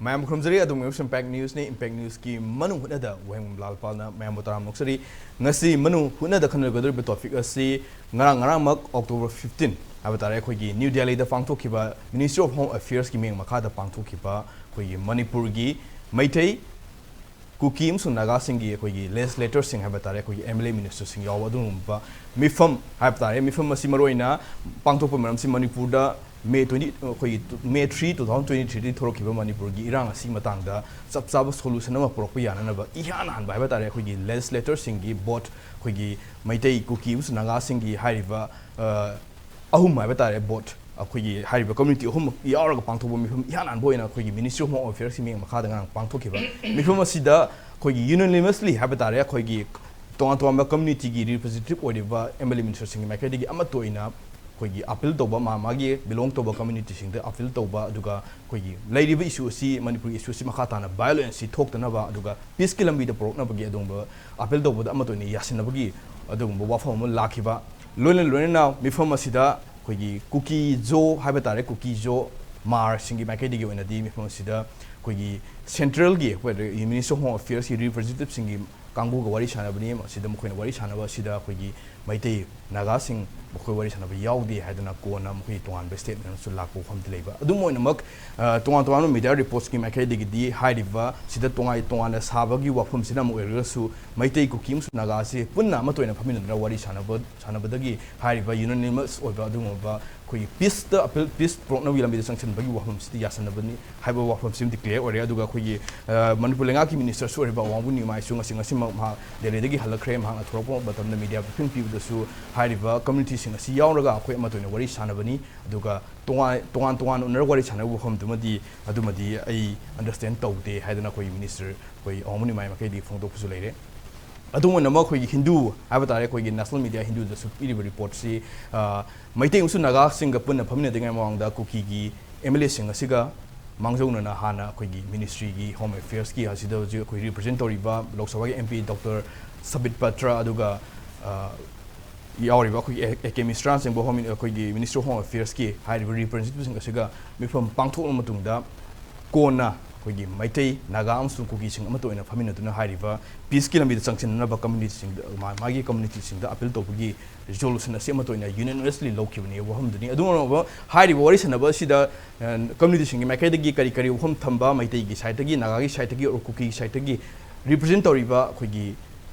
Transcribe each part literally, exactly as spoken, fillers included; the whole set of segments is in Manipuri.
ꯃꯌꯥꯝꯕꯨ ꯈꯨꯔꯨꯝꯖꯔꯤ꯫ ꯑꯗꯣꯝꯒꯤ ꯏꯝꯄꯦꯛ ꯅ꯭ꯌꯨꯁꯅꯤ꯫ ꯏꯝꯄꯦꯛ ꯅ꯭ꯌꯨꯁꯀꯤ ꯃꯅꯨꯡ ꯍꯨꯠꯅꯗ ꯋꯥꯍꯦꯡꯕꯝ ꯂꯥꯜꯄꯥꯜꯅ ꯃꯌꯥꯝꯕꯨ ꯇꯔꯥꯝꯅ ꯑꯣꯛꯆꯔꯤ꯫ ꯉꯁꯤ ꯃꯅꯨꯡ ꯍꯨꯠꯅꯗ ꯈꯟꯅꯒꯗꯧꯔꯤꯕ ꯇꯣꯄꯤꯛ ꯑꯁꯤ ꯉꯔꯥꯡ, ꯉꯔꯥꯡꯃꯛ ꯑꯣꯛꯇꯣꯕꯔ ꯐꯤꯐꯇꯤꯟ ꯍꯥꯏꯕ ꯇꯥꯔꯦ, ꯑꯩꯈꯣꯏꯒꯤ ꯅ꯭ꯌꯨ ꯗꯦꯜꯂꯤꯗ ꯄꯥꯡꯊꯣꯛꯈꯤꯕ Ministry of Home Affairsꯀꯤ ꯃꯤꯠꯌꯦꯡ ꯃꯈꯥꯗ ꯄꯥꯡꯊꯣꯛꯈꯤꯕ ꯑꯩꯈꯣꯏꯒꯤ ꯃꯅꯤꯄꯨꯔꯒꯤ ꯃꯩꯇꯩ, ꯀꯨꯀꯤ ꯑꯃꯁꯨꯡ ꯅꯥꯒꯥꯁꯤꯡꯒꯤ ꯑꯩꯈꯣꯏꯒꯤ ꯂꯦꯖꯤꯁꯂꯦꯇꯔꯁꯤꯡ ꯍꯥꯏꯕ ꯇꯥꯔꯦ, ꯑꯩꯈꯣꯏꯒꯤ ꯑꯦꯝ ꯑꯦꯜ ꯑꯦ ꯃꯤꯅꯤꯁꯇꯔꯁꯤꯡ ꯌꯥꯎꯕ ꯑꯗꯨꯒꯨꯝꯕ ꯃꯤꯐꯝ ꯍꯥꯏꯕ ꯇꯥꯔꯦ꯫ ꯃꯤꯐꯝ ꯑꯁꯤ ꯃꯔꯨꯑꯣꯏꯅ ꯄꯥꯡꯊꯣꯛꯄ ꯃꯔꯝꯁꯤ ꯃꯅꯤꯄꯨꯔꯗ ꯃꯦ ꯇ꯭ꯋꯦꯟꯇꯤ, ꯑꯩꯈꯣꯏꯒꯤ May three, two thousand twenty ꯊ꯭ꯔꯤꯗꯒꯤ ꯊꯣꯛꯂꯛꯈꯤꯕ ꯃꯅꯤꯄꯨꯔꯒꯤ ꯏꯔꯥꯡ ꯑꯁꯤꯒꯤ ꯃꯇꯥꯡꯗ ꯆꯞ ꯆꯥꯕ ꯁꯣꯂꯨꯁꯟ ꯑꯃ ꯄꯨꯔꯛꯄ ꯌꯥꯅꯅꯕ ꯏꯍꯥꯟ ꯍꯥꯟꯕ ꯍꯥꯏꯕ ꯇꯥꯔꯦ, ꯑꯩꯈꯣꯏꯒꯤ ꯂꯦꯖꯤꯁꯂꯦꯇꯔꯁꯤꯡꯒꯤ ꯚꯣꯠ, ꯑꯩꯈꯣꯏꯒꯤ ꯃꯩꯇꯩ, ꯀꯨꯀꯤ ꯑꯃꯁꯨꯡ ꯅꯥꯒꯥꯁꯤꯡꯒꯤ ꯍꯥꯏꯔꯤꯕ, ꯑ, ꯑꯍꯨꯝ ꯍꯥꯏꯕ ꯇꯥꯔꯦ, ꯚꯣꯠ, ꯑꯩꯈꯣꯏꯒꯤ ꯍꯥꯏꯔꯤꯕ ꯀꯝꯃ꯭ꯌꯨꯅꯤꯇꯤ ꯑꯍꯨꯝꯃꯛ ꯌꯥꯎꯔꯒ ꯄꯥꯡꯊꯣꯛꯄ ꯃꯤꯐꯝ ꯏꯍꯥꯟ ꯍꯥꯟꯕ ꯑꯣꯏꯅ ꯑꯩꯈꯣꯏꯒꯤ Ministry of Home Affairsꯀꯤ ꯃꯤꯠꯌꯦꯡ ꯃꯈꯥꯗ ꯉꯔꯥꯡ ꯄꯥꯡꯊꯣꯛꯈꯤꯕ ꯃꯤꯐꯝ ꯑꯁꯤꯗ ꯑꯩꯈꯣꯏꯒꯤ unanimously ꯍꯥꯏꯕ ꯇꯥꯔꯦ, ꯑꯩꯈꯣꯏꯒꯤ ꯇꯣꯉꯥꯟ ꯇꯣꯉꯥꯟꯕ ꯀꯝꯃ꯭ꯌꯨꯅꯤꯇꯤꯒꯤ ꯔꯤꯄ꯭ꯔꯖꯦꯟꯇꯦꯇꯤꯚ ꯑꯣꯏꯔꯤꯕ ꯑꯦꯝ ꯑꯦꯜ ꯑꯦ ꯃꯤꯅꯤꯁꯇꯔꯁꯤꯡꯒꯤ ꯃꯥꯏꯀꯩꯗꯒꯤ ꯑꯃꯠꯇ ꯑꯣꯏꯅ ꯑꯩꯈꯣꯏꯒꯤ ꯑꯄꯤꯜ ꯇꯧꯕ, ꯃꯥ ꯃꯥꯒꯤ ꯕꯤꯂꯣꯡ ꯇꯧꯕ ꯀꯝꯃ꯭ꯌꯨꯅꯤꯇꯤꯁꯤꯡꯗ ꯑꯄꯤꯜ ꯇꯧꯕ, ꯑꯗꯨꯒ ꯑꯩꯈꯣꯏꯒꯤ ꯂꯩꯔꯤꯕ ꯏꯁꯨ ꯑꯁꯤ, ꯃꯅꯤꯄꯨꯔꯒꯤ ꯏꯁꯨ ꯑꯁꯤ ꯃꯈꯥ ꯇꯥꯅ ꯚꯥꯏꯑꯣꯂꯦꯟꯁꯁꯤ ꯊꯣꯛꯇꯅꯕ ꯑꯗꯨꯒ ꯄꯤꯁꯀꯤ ꯂꯝꯕꯤꯗ ꯄꯨꯔꯛꯅꯕꯒꯤ ꯑꯗꯨꯒꯨꯝꯕ ꯑꯄꯤꯜ ꯇꯧꯕꯗ ꯑꯃꯠꯇ ꯑꯣꯏꯅ ꯌꯥꯁꯤꯟꯅꯕꯒꯤ ꯑꯗꯨꯒꯨꯝꯕ ꯋꯥꯐꯝ ꯑꯃ ꯂꯥꯛꯈꯤꯕ꯫ ꯂꯣꯏꯅ ꯂꯣꯏꯅꯅ ꯃꯤꯐꯝ ꯑꯁꯤꯗ ꯑꯩꯈꯣꯏꯒꯤ ꯀꯨꯀꯤ ꯖꯣ ꯍꯥꯏꯕ ꯇꯥꯔꯦ, ꯀꯨꯀꯤ ꯖꯣ ꯃꯥꯔꯁꯤꯡꯒꯤ ꯃꯥꯏꯀꯩꯗꯒꯤ ꯑꯣꯏꯅꯗꯤ ꯃꯤꯐꯝ ꯑꯁꯤꯗ ꯑꯩꯈꯣꯏꯒꯤ ꯁꯦꯟꯇ꯭ꯔꯦꯜꯒꯤ, ꯑꯩꯈꯣꯏ Ministry of Home Affairsꯀꯤ ꯔꯤꯄ꯭ꯔꯖꯦꯟꯇꯦꯇꯤꯚꯁꯤꯡꯒꯤ ꯀꯥꯡꯕꯨꯒ ꯋꯥꯔꯤ ꯁꯥꯟꯅꯕꯅꯤ꯫ ꯃꯁꯤꯗ ꯃꯈꯣꯏꯅ ꯋꯥꯔꯤ ꯁꯥꯟꯅꯕ ꯑꯁꯤꯗ ꯑꯩꯈꯣꯏꯒꯤ ꯃꯩꯇꯩ, ꯅꯥꯒꯥꯁꯤꯡ ꯃꯈꯣꯏ ꯋꯥꯔꯤ ꯁꯥꯟꯅꯕ ꯌꯥꯎꯗꯦ ꯍꯥꯏꯗꯅ ꯀꯣꯟꯅ ꯃꯈꯣꯏꯒꯤ ꯇꯣꯉꯥꯟꯕ ꯁ꯭ꯇꯦꯠꯃꯦꯟ ꯑꯃꯁꯨ ꯂꯥꯛꯄ ꯋꯥꯐꯝꯗꯤ ꯂꯩꯕ꯫ ꯑꯗꯨꯝ ꯑꯣꯏꯅꯃꯛ, ꯑ, ꯇꯣꯉꯥꯟ ꯇꯣꯉꯥꯟꯕ ꯃꯤꯗꯤꯌꯥ ꯔꯤꯄꯣꯔꯠꯁꯀꯤ ꯃꯥꯏꯀꯩꯗꯒꯤꯗꯤ ꯍꯥꯏꯔꯤꯕ ꯁꯤꯗ ꯇꯣꯉꯥꯟ ꯇꯣꯉꯥꯟꯅ ꯁꯥꯕꯒꯤ ꯋꯥꯐꯝꯁꯤꯅ ꯑꯃ ꯑꯣꯏꯔꯒꯁꯨ, ꯃꯩꯇꯩ, ꯀꯨꯀꯤ ꯑꯃꯁꯨꯡ ꯅꯥꯒꯥ ꯑꯁꯤ ꯄꯨꯟꯅ ꯑꯃꯠꯇ ꯑꯣꯏꯅ ꯐꯝꯃꯤꯟꯅꯗꯨꯅ ꯋꯥꯔꯤ ꯁꯥꯟꯅꯕ, ꯁꯥꯟꯅꯕꯗꯒꯤ ꯍꯥꯏꯔꯤꯕ unanimous ꯑꯣꯏꯕ ꯑꯗꯨꯒꯨꯝꯂꯕ ꯑꯩꯈꯣꯏꯒꯤ ꯄꯤꯁꯇ ꯑꯄꯤꯜ, ꯄꯤꯁ ꯄꯨꯔꯛꯅꯕꯒꯤ ꯂꯝꯕꯤꯗ ꯆꯪꯁꯤꯟꯕꯒꯤ ꯋꯥꯐꯝꯁꯤꯗꯤ ꯌꯥꯁꯟꯅꯕꯅꯤ ꯍꯥꯏꯕ ꯋꯥꯐꯝꯁꯤꯃꯗꯤ ꯀ꯭ꯂꯤꯌꯥꯔ ꯑꯣꯏꯔꯦ꯫ ꯑꯗꯨꯒ ꯑꯩꯈꯣꯏꯒꯤ, ꯑ, ꯃꯅꯤꯄꯨꯔ ꯂꯩꯉꯥꯛꯀꯤ ꯃꯤꯅꯤꯁꯇꯔꯁꯨ ꯑꯣꯏꯔꯤꯕ ꯑꯋꯥꯡꯕ ꯅꯤꯎꯃꯥꯏꯁꯨ ꯉꯁꯤ, ꯉꯁꯤꯃꯛ ꯃꯍꯥꯛ ꯗꯦꯜꯂꯤꯗꯒꯤ ꯍꯜꯂꯛꯈ꯭ꯔꯦ꯫ ꯃꯍꯥꯛꯅ ꯊꯣꯔꯛꯄ ꯃꯇꯝꯗ ꯃꯤꯗꯤꯌꯥ ꯕ꯭ꯔꯤꯐꯤꯡ ꯄꯤꯕꯗꯁꯨ ꯍꯥꯏꯔꯤꯕ ꯀꯝꯃ꯭ꯌꯨꯅꯤꯇꯤꯁꯤꯡ ꯑꯁꯤ ꯌꯥꯎꯔꯒ ꯑꯩꯈꯣꯏ ꯑꯃꯠꯇ ꯑꯣꯏꯅ ꯋꯥꯔꯤ ꯁꯥꯟꯅꯕꯅꯤ, ꯑꯗꯨꯒ ꯇꯣꯉꯥꯟ, ꯇꯣꯉꯥꯟ ꯇꯣꯉꯥꯟꯅ ꯎꯅꯔꯒ ꯋꯥꯔꯤ ꯁꯥꯟꯅꯕ ꯋꯥꯐꯝꯗꯨꯃꯗꯤ ꯑꯗꯨꯃꯗꯤ ꯑꯩ ꯑꯟꯗꯔꯁ꯭ꯇꯦꯟ ꯇꯧꯗꯦ ꯍꯥꯏꯗꯅ ꯑꯩꯈꯣꯏꯒꯤ ꯃꯤꯅꯤꯁꯇꯔ, ꯑꯩꯈꯣꯏ ꯑꯋꯥꯡꯕ ꯅꯤꯎꯃꯥꯏ ꯃꯥꯏꯀꯩꯗꯒꯤ ꯐꯣꯡꯗꯣꯛꯄꯁꯨ ꯂꯩꯔꯦ꯫ ꯑꯗꯨꯝ ꯑꯣꯏꯅꯃꯛ ꯑꯩꯈꯣꯏꯒꯤ ꯍꯤꯟꯗꯨ ꯍꯥꯏꯕ ꯇꯥꯔꯦ, ꯑꯩꯈꯣꯏꯒꯤ ꯅꯦꯁꯅꯦꯜ ꯃꯤꯗꯤꯌꯥ ꯍꯤꯟꯗꯨꯗꯁꯨ ꯄꯤꯔꯤꯕ ꯔꯤꯄꯣꯔꯠꯁꯤ, ꯑ, ꯃꯩꯇꯩ ꯑꯃꯁꯨꯡ ꯅꯥꯒꯥꯁꯤꯡꯒ ꯄꯨꯟꯅ ꯐꯝꯃꯤꯟꯅꯗ꯭ꯔꯤꯉꯩ ꯃꯃꯥꯡꯗ ꯀꯨꯀꯤꯒꯤ ꯑꯦꯝ ꯑꯦꯜ ꯑꯦꯁꯤꯡ ꯑꯁꯤꯒ ꯃꯥꯡꯖꯧꯅꯅ ꯍꯥꯟꯅ ꯑꯩꯈꯣꯏꯒꯤ ꯃꯤꯅꯤꯁꯇ꯭ꯔꯤꯒꯤ, ꯍꯣꯝ ꯑꯦꯐꯤꯌꯔꯁꯀꯤ, ꯑꯁꯤꯗ ꯍꯧꯖꯤꯛ ꯑꯩꯈꯣꯏ ꯔꯤꯄ꯭ꯔꯖꯦꯟ ꯇꯧꯔꯤꯕ ꯂꯣꯛ ꯁꯚꯥꯒꯤ ꯑꯦꯝ ꯄꯤ ꯗꯣꯛꯇꯔ ꯁꯕꯤꯠ ꯄꯇ꯭ꯔ, ꯑꯗꯨꯒ, ꯑ, ꯌꯥꯎꯔꯤꯕ ꯑꯩꯈꯣꯏꯒꯤ ꯑꯦ, ꯑꯦ ꯀꯦ ꯃꯤꯁ꯭ꯔꯥꯅꯆꯤꯡꯕ ꯍꯣꯝ, ꯑꯩꯈꯣꯏꯒꯤ ꯃꯤꯅꯤꯁꯇ꯭ꯔꯤ ꯑꯣꯐ ꯍꯣꯝ ꯑꯦꯐꯤꯌꯔꯁꯀꯤ ꯍꯥꯏꯔꯤꯕ ꯔꯤꯄ꯭ꯔꯖꯦꯟꯇꯦꯇꯤꯚꯁꯤꯡ ꯑꯁꯤꯒ ꯃꯤꯐꯝ ꯄꯥꯡꯊꯣꯛꯂꯕ ꯃꯇꯨꯡꯗ ꯀꯣꯟꯅ ꯑꯩꯈꯣꯏꯒꯤ ꯃꯩꯇꯩ, ꯅꯥꯒꯥ ꯑꯃꯁꯨꯡ ꯀꯨꯀꯤꯁꯤꯡ ꯑꯃꯠꯇ ꯑꯣꯏꯅ ꯐꯝꯃꯤꯟꯅꯗꯨꯅ ꯍꯥꯏꯔꯤꯕ ꯄꯤꯁꯀꯤ ꯂꯝꯕꯤꯗ ꯆꯪꯁꯤꯟꯅꯅꯕ ꯀꯝꯃ꯭ꯌꯨꯅꯤꯇꯤꯁꯤꯡꯗ, ꯃꯥ-, ꯃꯥꯒꯤ ꯀꯝꯃ꯭ꯌꯨꯅꯤꯇꯤꯁꯤꯡꯗ ꯑꯄꯤꯜ ꯇꯧꯕꯒꯤ ꯔꯤꯖꯣꯂꯨꯁꯟ ꯑꯁꯤ ꯑꯃꯠꯇ ꯑꯣꯏꯅ ꯌꯨꯅꯤꯅꯁꯂꯤ ꯂꯧꯈꯤꯕꯅꯤ꯫ ꯑꯗꯨꯒꯨꯝꯂꯕ ꯍꯥꯏꯔꯤꯕ ꯋꯥꯔꯤ ꯁꯥꯟꯅꯕ ꯑꯁꯤꯗ, ꯑ, ꯀꯝꯃ꯭ꯌꯨꯅꯤꯇꯤꯁꯤꯡꯒꯤ ꯃꯥꯏꯀꯩꯗꯒꯤ ꯀꯔꯤ ꯀꯔꯤ ꯋꯥꯐꯝ ꯊꯝꯕ, ꯃꯩꯇꯩꯒꯤ ꯁꯥꯏꯠꯇꯒꯤ, ꯅꯥꯒꯥꯒꯤ ꯁꯥꯏꯠꯇꯒꯤ, ꯑꯣꯔ ꯀꯨꯀꯤꯒꯤ ꯁꯥꯏꯠꯇꯒꯤ ꯔꯤꯄ꯭ꯔꯖꯦꯟ ꯇꯧꯔꯤꯕ ꯑꯩꯈꯣꯏꯒꯤ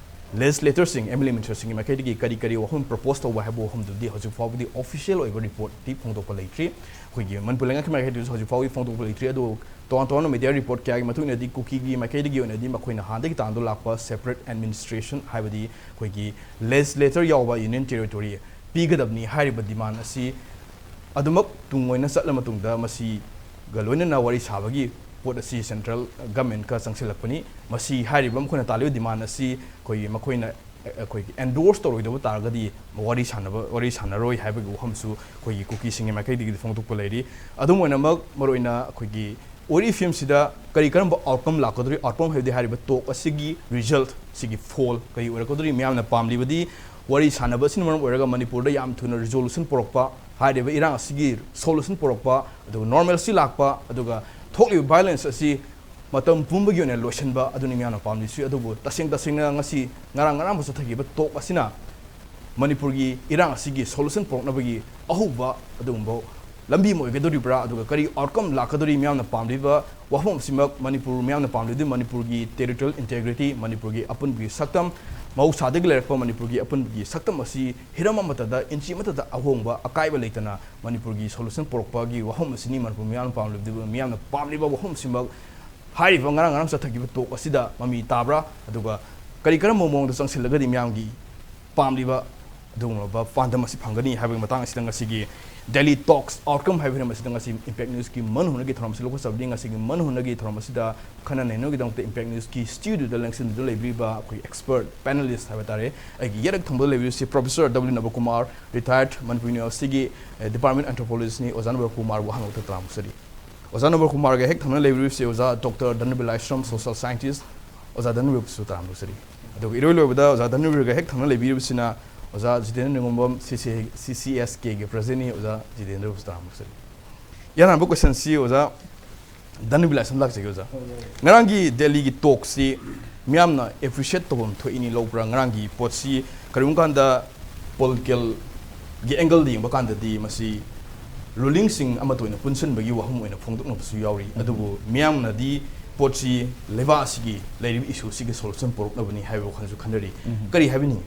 ꯂꯦꯖꯤꯁꯂꯦꯇꯔꯁꯤꯡ, ꯑꯦꯝ ꯑꯦꯜ ꯑꯦ ꯃꯤꯅꯤꯁꯇꯔꯁꯤꯡꯒꯤ ꯃꯥꯏꯀꯩꯗꯒꯤ ꯀꯔꯤ ꯀꯔꯤ ꯋꯥꯐꯝ ꯄ꯭ꯔꯣꯄꯣꯁ ꯇꯧꯕ ꯍꯥꯏꯕ ꯋꯥꯐꯝꯗꯨꯗꯤ ꯍꯧꯖꯤꯛ ꯐꯥꯎꯕꯗꯤ ꯑꯣꯐꯤꯁꯤꯌꯦꯜ ꯑꯣꯏꯕ ꯔꯤꯄꯣꯔꯠꯇꯤ ꯐꯣꯡꯗꯣꯛꯄ ꯂꯩꯇ꯭ꯔꯤ꯫ ꯑꯩꯈꯣꯏꯒꯤ ꯃꯅꯤꯄꯨꯔ ꯂꯩꯉꯥꯛꯀꯤ ꯃꯥꯏꯀꯩꯗꯒꯤꯁꯨ ꯍꯧꯖꯤꯛ ꯐꯥꯎꯕꯗꯤ ꯐꯣꯡꯗꯣꯛꯄ ꯂꯩꯇ꯭ꯔꯤ꯫ ꯑꯗꯨ ꯇꯣꯉꯥꯟ ꯇꯣꯉꯥꯟꯕ ꯃꯦꯗꯤꯌꯥ ꯔꯤꯄꯣꯔꯠ ꯀꯌꯥꯒꯤ ꯃꯇꯨꯡ ꯏꯟꯅꯗꯤ ꯀꯨꯀꯤꯒꯤ ꯃꯥꯏꯀꯩꯗꯒꯤ ꯑꯣꯏꯅꯗꯤ ꯃꯈꯣꯏꯅ ꯍꯥꯟꯅꯗꯒꯤ ꯇꯥꯟꯗꯨ ꯂꯥꯛꯄ ꯁꯦꯄꯔꯦꯠ ꯑꯦꯗꯃꯤꯅꯤꯁꯇ꯭ꯔꯦꯁꯟ, ꯍꯥꯏꯕꯗꯤ ꯑꯩꯈꯣꯏꯒꯤ ꯂꯦꯖꯤꯁꯂꯦꯇꯔ ꯌꯥꯎꯕ ꯌꯨꯅꯤꯌꯟ ꯇꯦꯔꯤꯇꯣꯔꯤ ꯄꯤꯒꯗꯕꯅꯤ ꯍꯥꯏꯔꯤꯕ ꯗꯤꯃꯥꯟ ꯑꯁꯤ ꯑꯗꯨꯃꯛ ꯇꯨꯡ ꯑꯣꯏꯅ ꯆꯠꯂ ꯃꯇꯨꯡꯗ ꯃꯁꯤꯒ ꯂꯣꯏꯅꯅ ꯋꯥꯔꯤ ꯁꯥꯕꯒꯤ ꯄꯣꯠ ꯑꯁꯤ ꯁꯦꯟꯇ꯭ꯔꯦꯜ ꯒꯃꯦꯟꯀ ꯆꯪꯁꯤꯜꯂꯛꯄꯅꯤ꯫ ꯃꯁꯤ ꯍꯥꯏꯔꯤꯕ ꯃꯈꯣꯏꯅ ꯇꯥꯜꯂꯤꯕ ꯗꯤꯃꯥꯟ ꯑꯁꯤ ꯑꯩꯈꯣꯏꯒꯤ ꯃꯈꯣꯏꯅ ꯑꯩꯈꯣꯏꯒꯤ ꯑꯦꯟꯗꯣꯔꯁ ꯇꯧꯔꯣꯏꯗꯕ ꯇꯥꯔꯒꯗꯤ ꯋꯥꯔꯤ ꯁꯥꯟꯅꯕ, ꯋꯥꯔꯤ ꯁꯥꯟꯅꯔꯣꯏ ꯍꯥꯏꯕꯒꯤ ꯋꯥꯐꯝꯁꯨ ꯑꯩꯈꯣꯏꯒꯤ ꯀꯨꯀꯤꯁꯤꯡꯒꯤ ꯃꯥꯏꯀꯩꯗꯒꯤꯗꯤ ꯐꯣꯡꯗꯣꯛꯄ ꯂꯩꯔꯤ꯫ ꯑꯗꯨꯝ ꯑꯣꯏꯅꯃꯛ ꯃꯔꯨꯑꯣꯏꯅ ꯑꯩꯈꯣꯏꯒꯤ ꯑꯣꯏꯔꯤꯕ ꯐꯤꯕꯝꯁꯤꯗ ꯀꯔꯤ ꯀꯔꯝꯕ ꯑꯥꯎꯠꯀꯝ ꯂꯥꯛꯀꯗꯧꯔꯤ? ꯑꯥꯎꯠꯀꯝ ꯍꯥꯏꯕꯗꯤ ꯍꯥꯏꯔꯤꯕ ꯇꯣꯛ ꯑꯁꯤꯒꯤ ꯔꯤꯖꯜꯠ, ꯁꯤꯒꯤ ꯐꯣꯜ ꯀꯔꯤ ꯑꯣꯏꯔꯛꯀꯗꯧꯔꯤ? ꯃꯤꯌꯥꯝꯅ ꯄꯥꯝꯂꯤꯕꯗꯤ ꯋꯥꯔꯤ ꯁꯥꯟꯅꯕ ꯑꯁꯤꯅ ꯃꯔꯝ ꯑꯣꯏꯔꯒ ꯃꯅꯤꯄꯨꯔꯗ ꯌꯥꯝ ꯊꯨꯅ ꯔꯤꯖꯣꯂꯨꯁꯟ ꯄꯨꯔꯛꯄ, ꯍꯥꯏꯔꯤꯕ ꯏꯔꯥꯡ ꯑꯁꯤꯒꯤ ꯁꯣꯂꯨꯁꯟ ꯄꯨꯔꯛꯄ, ꯑꯗꯨꯒ ꯅꯣꯔꯃꯦꯜꯁꯤ ꯂꯥꯛꯄ, ꯑꯗꯨꯒ ꯊꯣꯛꯂꯤꯕ ꯚꯥꯏꯑꯣꯂꯦꯟꯁ ꯑꯁꯤ ꯃꯇꯝ ꯄꯨꯝꯕꯒꯤ ꯑꯣꯏꯅ ꯂꯣꯏꯁꯤꯟꯕ ꯑꯗꯨꯅꯤ ꯃꯤꯌꯥꯝꯅ ꯄꯥꯝꯂꯤꯁꯤ꯫ ꯑꯗꯨꯕꯨ ꯇꯁꯦꯡ ꯇꯁꯦꯡꯅ ꯉꯁꯤ ꯉꯔꯥꯡ ꯉꯔꯥꯡꯕꯨ ꯆꯠꯊꯈꯤꯕ ꯇꯣꯛ ꯑꯁꯤꯅ ꯃꯅꯤꯄꯨꯔꯒꯤ ꯏꯔꯥꯡ ꯑꯁꯤꯒꯤ ꯁꯣꯂꯨꯁꯟ ꯄꯨꯔꯛꯅꯕꯒꯤ ꯑꯍꯧꯕ ꯑꯗꯨꯒꯨꯝꯕ ꯂꯝꯕꯤ ꯑꯃ ꯑꯣꯏꯒꯗꯧꯔꯤꯕ꯭ꯔꯥ? ꯑꯗꯨꯒ ꯀꯔꯤ ꯑꯥꯎꯠꯀꯝ ꯂꯥꯛꯀꯗꯧꯔꯤ? ꯃꯤꯌꯥꯝꯅ ꯄꯥꯝꯂꯤꯕ ꯋꯥꯐꯝ ꯑꯁꯤꯃꯛ ꯃꯅꯤꯄꯨꯔ ꯃꯤꯌꯥꯝꯅ ꯄꯥꯝꯂꯤꯕꯗꯤ ꯃꯅꯤꯄꯨꯔꯒꯤ ꯇꯦꯔꯤꯇꯣꯔꯤꯌꯦꯜ ꯏꯟꯇꯦꯒ꯭ꯔꯤꯇꯤ, ꯃꯅꯤꯄꯨꯔꯒꯤ ꯑꯄꯨꯟꯕꯒꯤ ꯁꯛꯇꯝ, ꯃꯍꯧꯁꯥꯗꯒꯤ ꯂꯩꯔꯛꯄ ꯃꯅꯤꯄꯨꯔꯒꯤ ꯑꯄꯨꯟꯕꯒꯤ ꯁꯛꯇꯝ ꯑꯁꯤ ꯍꯤꯔꯝ ꯑꯃꯠꯇꯗ, ꯏꯟꯆꯤ ꯑꯃꯠꯇꯗ ꯑꯍꯣꯡꯕ, ꯑꯀꯥꯏꯕ ꯂꯩꯇꯅ ꯃꯅꯤꯄꯨꯔꯒꯤ ꯁꯣꯂꯨꯁꯟ ꯄꯨꯔꯛꯄꯒꯤ ꯋꯥꯐꯝ ꯑꯁꯤꯅꯤ ꯃꯅꯤꯄꯨꯔ ꯃꯤꯌꯥꯝꯅ ꯄꯥꯝꯂꯤꯕꯗꯤ꯫ ꯃꯤꯌꯥꯝꯅ ꯄꯥꯝꯂꯤꯕ ꯋꯥꯐꯝ ꯑꯁꯤꯃꯛ ꯍꯥꯏꯔꯤꯕ ꯉꯔꯥꯡ ꯉꯔꯥꯡ ꯆꯠꯊꯈꯤꯕ ꯇꯣꯛ ꯑꯁꯤꯗ ꯃꯃꯤ ꯇꯥꯕ꯭ꯔꯥ? ꯑꯗꯨꯒ ꯀꯔꯤ ꯀꯔꯝꯕ ꯃꯑꯣꯡꯗ ꯆꯪꯁꯤꯜꯂꯒꯗꯤ ꯃꯤꯌꯥꯝꯒꯤ ꯄꯥꯝꯂꯤꯕ ꯑꯗꯨꯒꯨꯝꯂꯕ ꯄꯥꯟꯗꯝ ꯑꯁꯤ ꯐꯪꯒꯅꯤ ꯍꯥꯏꯕꯒꯤ ꯃꯇꯥꯡ ꯑꯁꯤꯗ ꯉꯁꯤꯒꯤ ꯗꯦꯂꯤ ꯇꯣꯛꯁ ꯑꯥꯎꯠꯀꯝ ꯍꯥꯏꯕ ꯍꯤꯔꯝ ꯑꯁꯤꯗ ꯉꯁꯤ ꯏꯝꯄꯦꯛ ꯅ꯭ꯌꯨꯁꯀꯤ ꯃꯟ ꯍꯨꯅꯒꯤ ꯊꯧꯔꯝ ꯑꯁꯤ ꯂꯧꯈꯠꯆꯕꯅꯤ꯫ ꯉꯁꯤꯒꯤ ꯃꯟ ꯍꯨꯅꯒꯤ ꯊꯧꯔꯝ ꯑꯁꯤꯗ ꯈꯟꯅ ꯅꯩꯅꯕꯒꯤꯗꯃꯛꯇ ꯏꯝꯄꯦꯛ ꯅ꯭ꯌꯨꯁꯀꯤ ꯁ꯭ꯇꯨꯗꯤꯑꯣꯗ ꯂꯦꯡꯁꯤꯟꯗꯨꯅ ꯂꯩꯕꯤꯔꯤꯕ ꯑꯩꯈꯣꯏ ꯑꯦꯛꯁꯄꯔꯠ ꯄꯦꯅꯦꯂꯤꯁ ꯍꯥꯏꯕ ꯇꯥꯔꯦ, ꯑꯩꯒꯤ ꯌꯦꯠ ꯊꯪꯕꯗ ꯂꯩꯕꯤꯔꯤꯕꯁꯤ ꯄ꯭ꯔꯣꯐꯦꯁꯔ ꯗꯕ꯭ꯂꯤꯎ ꯅꯕꯀꯨꯃꯥꯔ, ꯔꯤꯇꯥꯌꯔꯠ ꯃꯅꯤꯄꯨꯔ ꯌꯨꯅꯤꯚꯔꯁꯤꯇꯤꯒꯤ, ꯑꯦ, ꯗꯤꯄꯥꯔꯠꯃꯦꯟ ꯑꯦꯟꯊ꯭ꯔꯣꯄꯣꯂꯣꯖꯤꯁ꯭ꯠꯅꯤ꯫ ꯑꯣꯖꯥ ꯅꯕꯀꯨꯃꯥꯔꯕꯨ ꯍꯥꯟꯅ ꯇꯔꯥꯝꯅ ꯑꯣꯛꯆꯔꯤ꯫ ꯑꯣꯖꯥ ꯅꯕꯀꯨꯃꯥꯔꯒ ꯍꯦꯛ ꯊꯪꯅ ꯂꯩꯕꯤꯔꯤꯕꯁꯤ ꯑꯣꯖꯥ ꯗꯣꯛꯇꯔ ꯙꯅꯕꯤꯔ ꯂꯥꯏꯁ꯭ꯔꯝ, ꯁꯣꯁꯤꯌꯦꯜ ꯁꯥꯏꯟꯇꯤꯁ꯭ꯠ꯫ ꯑꯣꯖꯥ ꯙꯅꯕꯤꯔꯕꯨꯁꯨ ꯇꯔꯥꯝꯅ ꯑꯣꯛꯆꯔꯤ꯫ ꯑꯗꯨꯒ ꯏꯔꯣꯏ ꯂꯣꯏꯕꯗ ꯑꯣꯖꯥ ꯙꯅꯕꯤꯔꯒ ꯍꯦꯛ ꯊꯪꯅ ꯂꯩꯕꯤꯔꯤꯕꯁꯤꯅ ꯑꯣꯖꯥ ꯖꯤꯇꯦꯟꯗ꯭ꯔ ꯅꯤꯉꯣꯝꯕꯝ, ꯁꯤ ꯁꯤ, ꯁꯤ ꯁꯤ ꯑꯦꯁ ꯀꯦꯒꯤ ꯄ꯭ꯔꯁꯤꯗꯦꯟꯠꯅꯤ꯫ ꯑꯣꯖꯥ ꯖꯤꯇꯦꯟꯗ꯭ꯔꯕꯨꯁꯨ ꯇꯔꯥꯝꯅ ꯑꯣꯛꯆꯔꯤ꯫ ꯏꯍꯥꯟ ꯍꯥꯟꯕ ꯀꯣꯏꯁꯟꯁꯤ ꯑꯣꯖꯥ, ꯙꯅꯕꯤꯂꯥꯁ ꯑꯃ ꯂꯥꯛꯆꯒꯦ ꯑꯣꯖꯥ꯫ ꯉꯔꯥꯡꯒꯤ ꯗꯦꯜꯂꯤꯒꯤ ꯇꯣꯛꯁꯤ ꯃꯤꯌꯥꯝꯅ ꯑꯦꯄ꯭ꯔꯤꯁꯤꯌꯦꯠ ꯇꯧꯐꯝ ꯊꯣꯛꯏꯅꯤ ꯂꯧꯕ꯭ꯔꯥ? ꯉꯔꯥꯡꯒꯤ ꯄꯣꯠꯁꯤ ꯀꯔꯤꯒꯨꯝꯕ ꯀꯥꯟꯗ ꯄꯣꯂꯤꯇꯤꯀꯦꯜꯒꯤ ꯑꯦꯡꯒꯜꯗ ꯌꯦꯡꯕ ꯀꯥꯟꯗꯗꯤ ꯃꯁꯤ ꯔꯨꯂꯤꯡꯁꯤꯡ ꯑꯃꯠꯇ ꯑꯣꯏꯅ ꯄꯨꯟꯁꯤꯟꯕꯒꯤ ꯋꯥꯐꯝ ꯑꯣꯏꯅ ꯐꯣꯡꯗꯣꯛꯅꯕꯁꯨ ꯌꯥꯎꯔꯤ꯫ ꯑꯗꯨꯕꯨ ꯃꯤꯌꯥꯝꯅꯗꯤ ꯄꯣꯠꯁꯤ ꯂꯩꯕꯥꯛ ꯑꯁꯤꯒꯤ ꯂꯩꯔꯤꯕ ꯏꯁꯨꯁꯤꯒꯤ ꯁꯣꯂꯨꯁꯟ ꯄꯨꯔꯛꯅꯕꯅꯤ ꯍꯥꯏꯕ ꯋꯥꯈꯜꯁꯨ ꯈꯟꯅꯔꯤ꯫ ꯀꯔꯤ ꯍꯥꯏꯕꯤꯅꯤꯡꯉꯤ?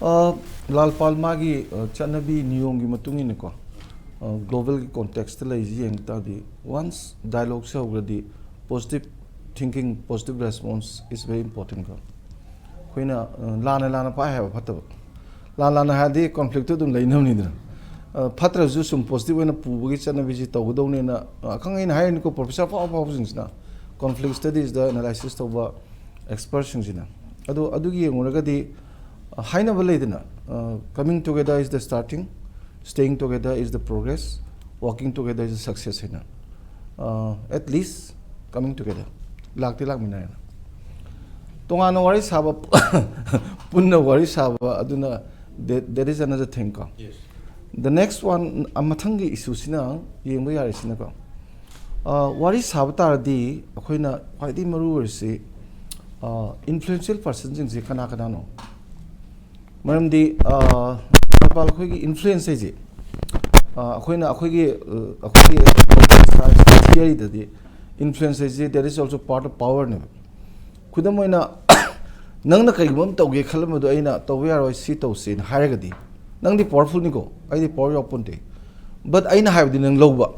ꯑ, ꯂꯥꯜꯄꯥꯜ ꯃꯥꯒꯤ, ꯑ, ꯆꯠꯅꯕꯤ ꯅꯤꯌꯣꯝꯒꯤ ꯃꯇꯨꯡ ꯏꯟꯅꯀꯣ, ꯑ, ꯒ꯭ꯂꯣꯕꯦꯜꯒꯤ ꯀꯣꯟꯇꯦꯛꯁꯇ ꯂꯩꯔꯤꯁꯤ ꯌꯦꯡ ꯇꯥꯔꯗꯤ, ꯋꯥꯟꯁ ꯗꯥꯏꯂꯣꯒꯁꯦ ꯍꯧꯈ꯭ꯔꯗꯤ, positive thinking, positive response is very important ꯀꯣ꯫ ꯑꯩꯈꯣꯏꯅ, ꯑ, ꯂꯥꯟꯅ ꯂꯥꯟꯅ ꯄꯥꯏ ꯍꯥꯏꯕ ꯐꯠꯇꯕ꯫ ꯂꯥꯟ ꯂꯥꯟꯅ ꯍꯥꯏꯔꯗꯤ ꯀꯣꯟꯐ꯭ꯂꯤꯛꯇꯨ ꯑꯗꯨꯝ ꯂꯩꯅꯕꯅꯤꯗꯅ꯫ ꯑ, ꯐꯠꯇ꯭ꯔꯁꯨ ꯁꯨꯝ ꯄꯣꯖꯤꯇꯤꯚ ꯑꯣꯏꯅ ꯄꯨꯕꯒꯤ ꯆꯠꯅꯕꯤꯁꯤ ꯇꯧꯒꯗꯧꯅꯦꯅ, ꯑ, ꯑꯈꯪ ꯑꯩꯅ ꯍꯥꯏꯔꯤꯅꯤꯀꯣ, ꯄ꯭ꯔꯣꯐꯦꯁꯔ ꯑꯐꯥꯎ ꯑꯐꯥꯎꯕꯁꯤꯡꯁꯤꯅ, ꯀꯣꯟꯐ꯭ꯂꯤꯛ ꯁ꯭ꯇꯗꯤꯁꯇ ꯑꯦꯅꯥꯂꯥꯏꯁꯤꯁ ꯇꯧꯕ ꯑꯦꯛꯁꯄꯔꯠꯁꯤꯡꯁꯤꯅ꯫ ꯑꯗꯣ ꯑꯗꯨꯒꯤ ꯌꯦꯡꯉꯨꯔꯒꯗꯤ, ꯑ, ꯍꯥꯏꯅꯕ ꯂꯩꯗꯅ, ꯑ, "Coming together is the starting, staying together is the progress, working together is the success" ꯍꯥꯏꯅ꯫ ꯑ, at least coming together, ꯂꯥꯛꯇꯤ ꯂꯥꯛꯃꯤꯟꯅꯔꯦꯅ꯫ ꯇꯣꯉꯥꯟꯅ ꯋꯥꯔꯤ ꯁꯥꯕ, ꯄꯨꯟꯅ ꯋꯥꯔꯤ ꯁꯥꯕ, ꯑꯗꯨꯅ that, that is another thing ꯀꯣ꯫ The next one, ꯑ, ꯃꯊꯪꯒꯤ ꯏꯁꯨꯁꯤꯅ ꯌꯦꯡꯕ ꯌꯥꯔꯤꯁꯤꯅꯀꯣ, ꯑ, ꯋꯥꯔꯤ ꯁꯥꯕ ꯇꯥꯔꯗꯤ ꯑꯩꯈꯣꯏꯅ ꯈ꯭ꯋꯥꯏꯗꯒꯤ ꯃꯔꯨ ꯑꯣꯏꯔꯤꯁꯤ, ꯑ, ꯏꯟꯐ꯭ꯂꯨꯌꯦꯟꯁꯤꯌꯦꯜ ꯄꯥꯔꯁꯟꯁꯤꯡꯁꯤ ꯀꯅꯥ ꯀꯅꯥꯅꯣ? ꯃꯔꯝꯗꯤ, ꯑ, ꯂꯥꯜꯄꯥꯜ ꯑꯩꯈꯣꯏꯒꯤ ꯏꯟꯐ꯭ꯂꯨꯌꯦꯟꯁ ꯍꯥꯏꯁꯦ, ꯑ, ꯑꯩꯈꯣꯏꯅ ꯑꯩꯈꯣꯏꯒꯤ, ꯑ, ꯑꯩꯈꯣꯏꯒꯤ ꯊꯤꯌꯔꯤꯗꯗꯤ ꯏꯟꯐ꯭ꯂꯨꯌꯦꯟꯁ ꯍꯥꯏꯁꯦ that is also part of power ꯅꯦꯕ꯫ ꯈꯨꯗꯝ ꯑꯣꯏꯅ, ꯅꯪꯅ ꯀꯔꯤꯒꯨꯝꯕ ꯑꯃ ꯇꯧꯒꯦ ꯈꯜꯂꯝꯕꯗꯣ ꯑꯩꯅ ꯇꯧꯕ ꯌꯥꯔꯣꯏ, ꯁꯤ ꯇꯧꯁꯦꯅ ꯍꯥꯏꯔꯒꯗꯤ, ꯅꯪꯗꯤ ꯄꯥꯋꯔꯐꯨꯜꯅꯤꯀꯣ, ꯑꯩꯗꯤ ꯄꯥꯋꯔ ꯌꯥꯎꯄꯣꯟꯇꯦ꯫ But ꯑꯩꯅ ꯍꯥꯏꯕꯗꯤ ꯅꯪ ꯂꯧꯕ꯫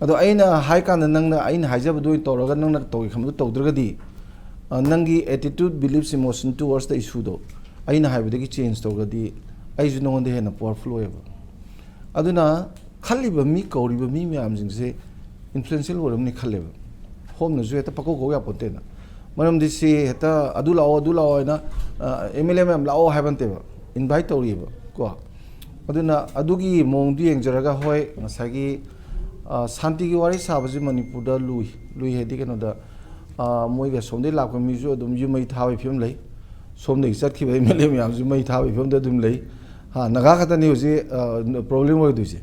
ꯑꯗꯣ ꯑꯩꯅ ꯍꯥꯏ ꯀꯥꯟꯗ ꯅꯪꯅ ꯑꯩꯅ ꯍꯥꯏꯖꯕꯗꯣ ꯑꯣꯏꯅ ꯇꯧꯔꯒ ꯅꯪꯅ ꯇꯧꯒꯦ ꯈꯟꯕꯗꯣ ꯇꯧꯗ꯭ꯔꯒꯗꯤ, ꯑ, ꯅꯪꯒꯤ attitude, beliefs, emotion towards the issue ꯗꯣ ꯑꯩꯅ ꯍꯥꯏꯕꯗꯒꯤ ꯆꯦꯟꯖ ꯇꯧꯔꯒꯗꯤ, ꯑꯩꯁꯨ ꯅꯉꯣꯟꯗ ꯍꯦꯟꯅ ꯄꯥꯋꯔꯐꯨꯜ ꯑꯣꯏꯌꯦꯕ꯫ ꯑꯗꯨꯅ ꯈꯜꯂꯤꯕ ꯃꯤ, ꯀꯧꯔꯤꯕ ꯃꯤ ꯃꯌꯥꯝꯁꯤꯡꯁꯦ ꯏꯟꯐ꯭ꯂꯨꯌꯦꯟꯁꯤꯌꯦꯜ ꯑꯣꯏꯔꯝꯅꯤ ꯈꯜꯂꯦꯕ꯫ ꯍꯣꯝꯅꯁꯨ ꯍꯦꯛꯇ ꯄꯪꯀꯧ ꯀꯧ ꯌꯥꯄꯣꯟꯇꯦꯅ꯫ ꯃꯔꯝꯗꯤ ꯁꯤ ꯍꯦꯛꯇ "ꯑꯗꯨ ꯂꯥꯛꯑꯣ, ꯑꯗꯨ ꯂꯥꯛꯑꯣ" ꯍꯥꯏꯅ, ꯑ, "ꯑꯦꯝ ꯑꯦꯜ ꯑꯦ ꯃꯌꯥꯝ ꯂꯥꯛꯑꯣ" ꯍꯥꯏꯕ ꯅꯠꯇꯦꯕ, ꯏꯟꯚꯥꯏꯠ ꯇꯧꯔꯤꯑꯕ ꯀꯣ꯫ ꯑꯗꯨꯅ ꯑꯗꯨꯒꯤ ꯃꯑꯣꯡꯗꯨ ꯌꯦꯡꯖꯔꯒ, ꯍꯣꯏ, ꯉꯁꯥꯏꯒꯤ, ꯑ, ꯁꯥꯟꯇꯤꯒꯤ ꯋꯥꯔꯤ ꯁꯥꯕꯁꯤ ꯃꯅꯤꯄꯨꯔꯗ ꯂꯨꯏ꯫ ꯂꯨꯏ ꯍꯥꯏꯗꯤ ꯀꯩꯅꯣꯗ, ꯑ, ꯃꯣꯏꯒ ꯁꯣꯝꯗꯒꯤ ꯂꯥꯛꯄ ꯃꯤꯁꯨ ꯑꯗꯨꯝ ꯌꯨꯝ ꯃꯩ ꯊꯥꯕꯒꯤ ꯐꯤꯕꯝ ꯂꯩ, ꯁꯣꯝꯗꯒꯤ ꯆꯠꯈꯤꯕ ꯑꯦꯝ ꯑꯦꯜ ꯑꯦ ꯃꯌꯥꯝꯁꯨ ꯃꯩ ꯊꯥꯕꯒꯤ ꯐꯤꯕꯝꯗ ꯑꯗꯨꯝ ꯂꯩ꯫ ꯍꯥ, ꯅꯥꯒꯥ ꯈꯛꯇꯅꯤ ꯍꯧꯖꯤꯛ, ꯑ, ꯄ꯭ꯔꯣꯕ꯭ꯂꯦꯝ ꯑꯣꯏꯗꯣꯏꯁꯦ꯫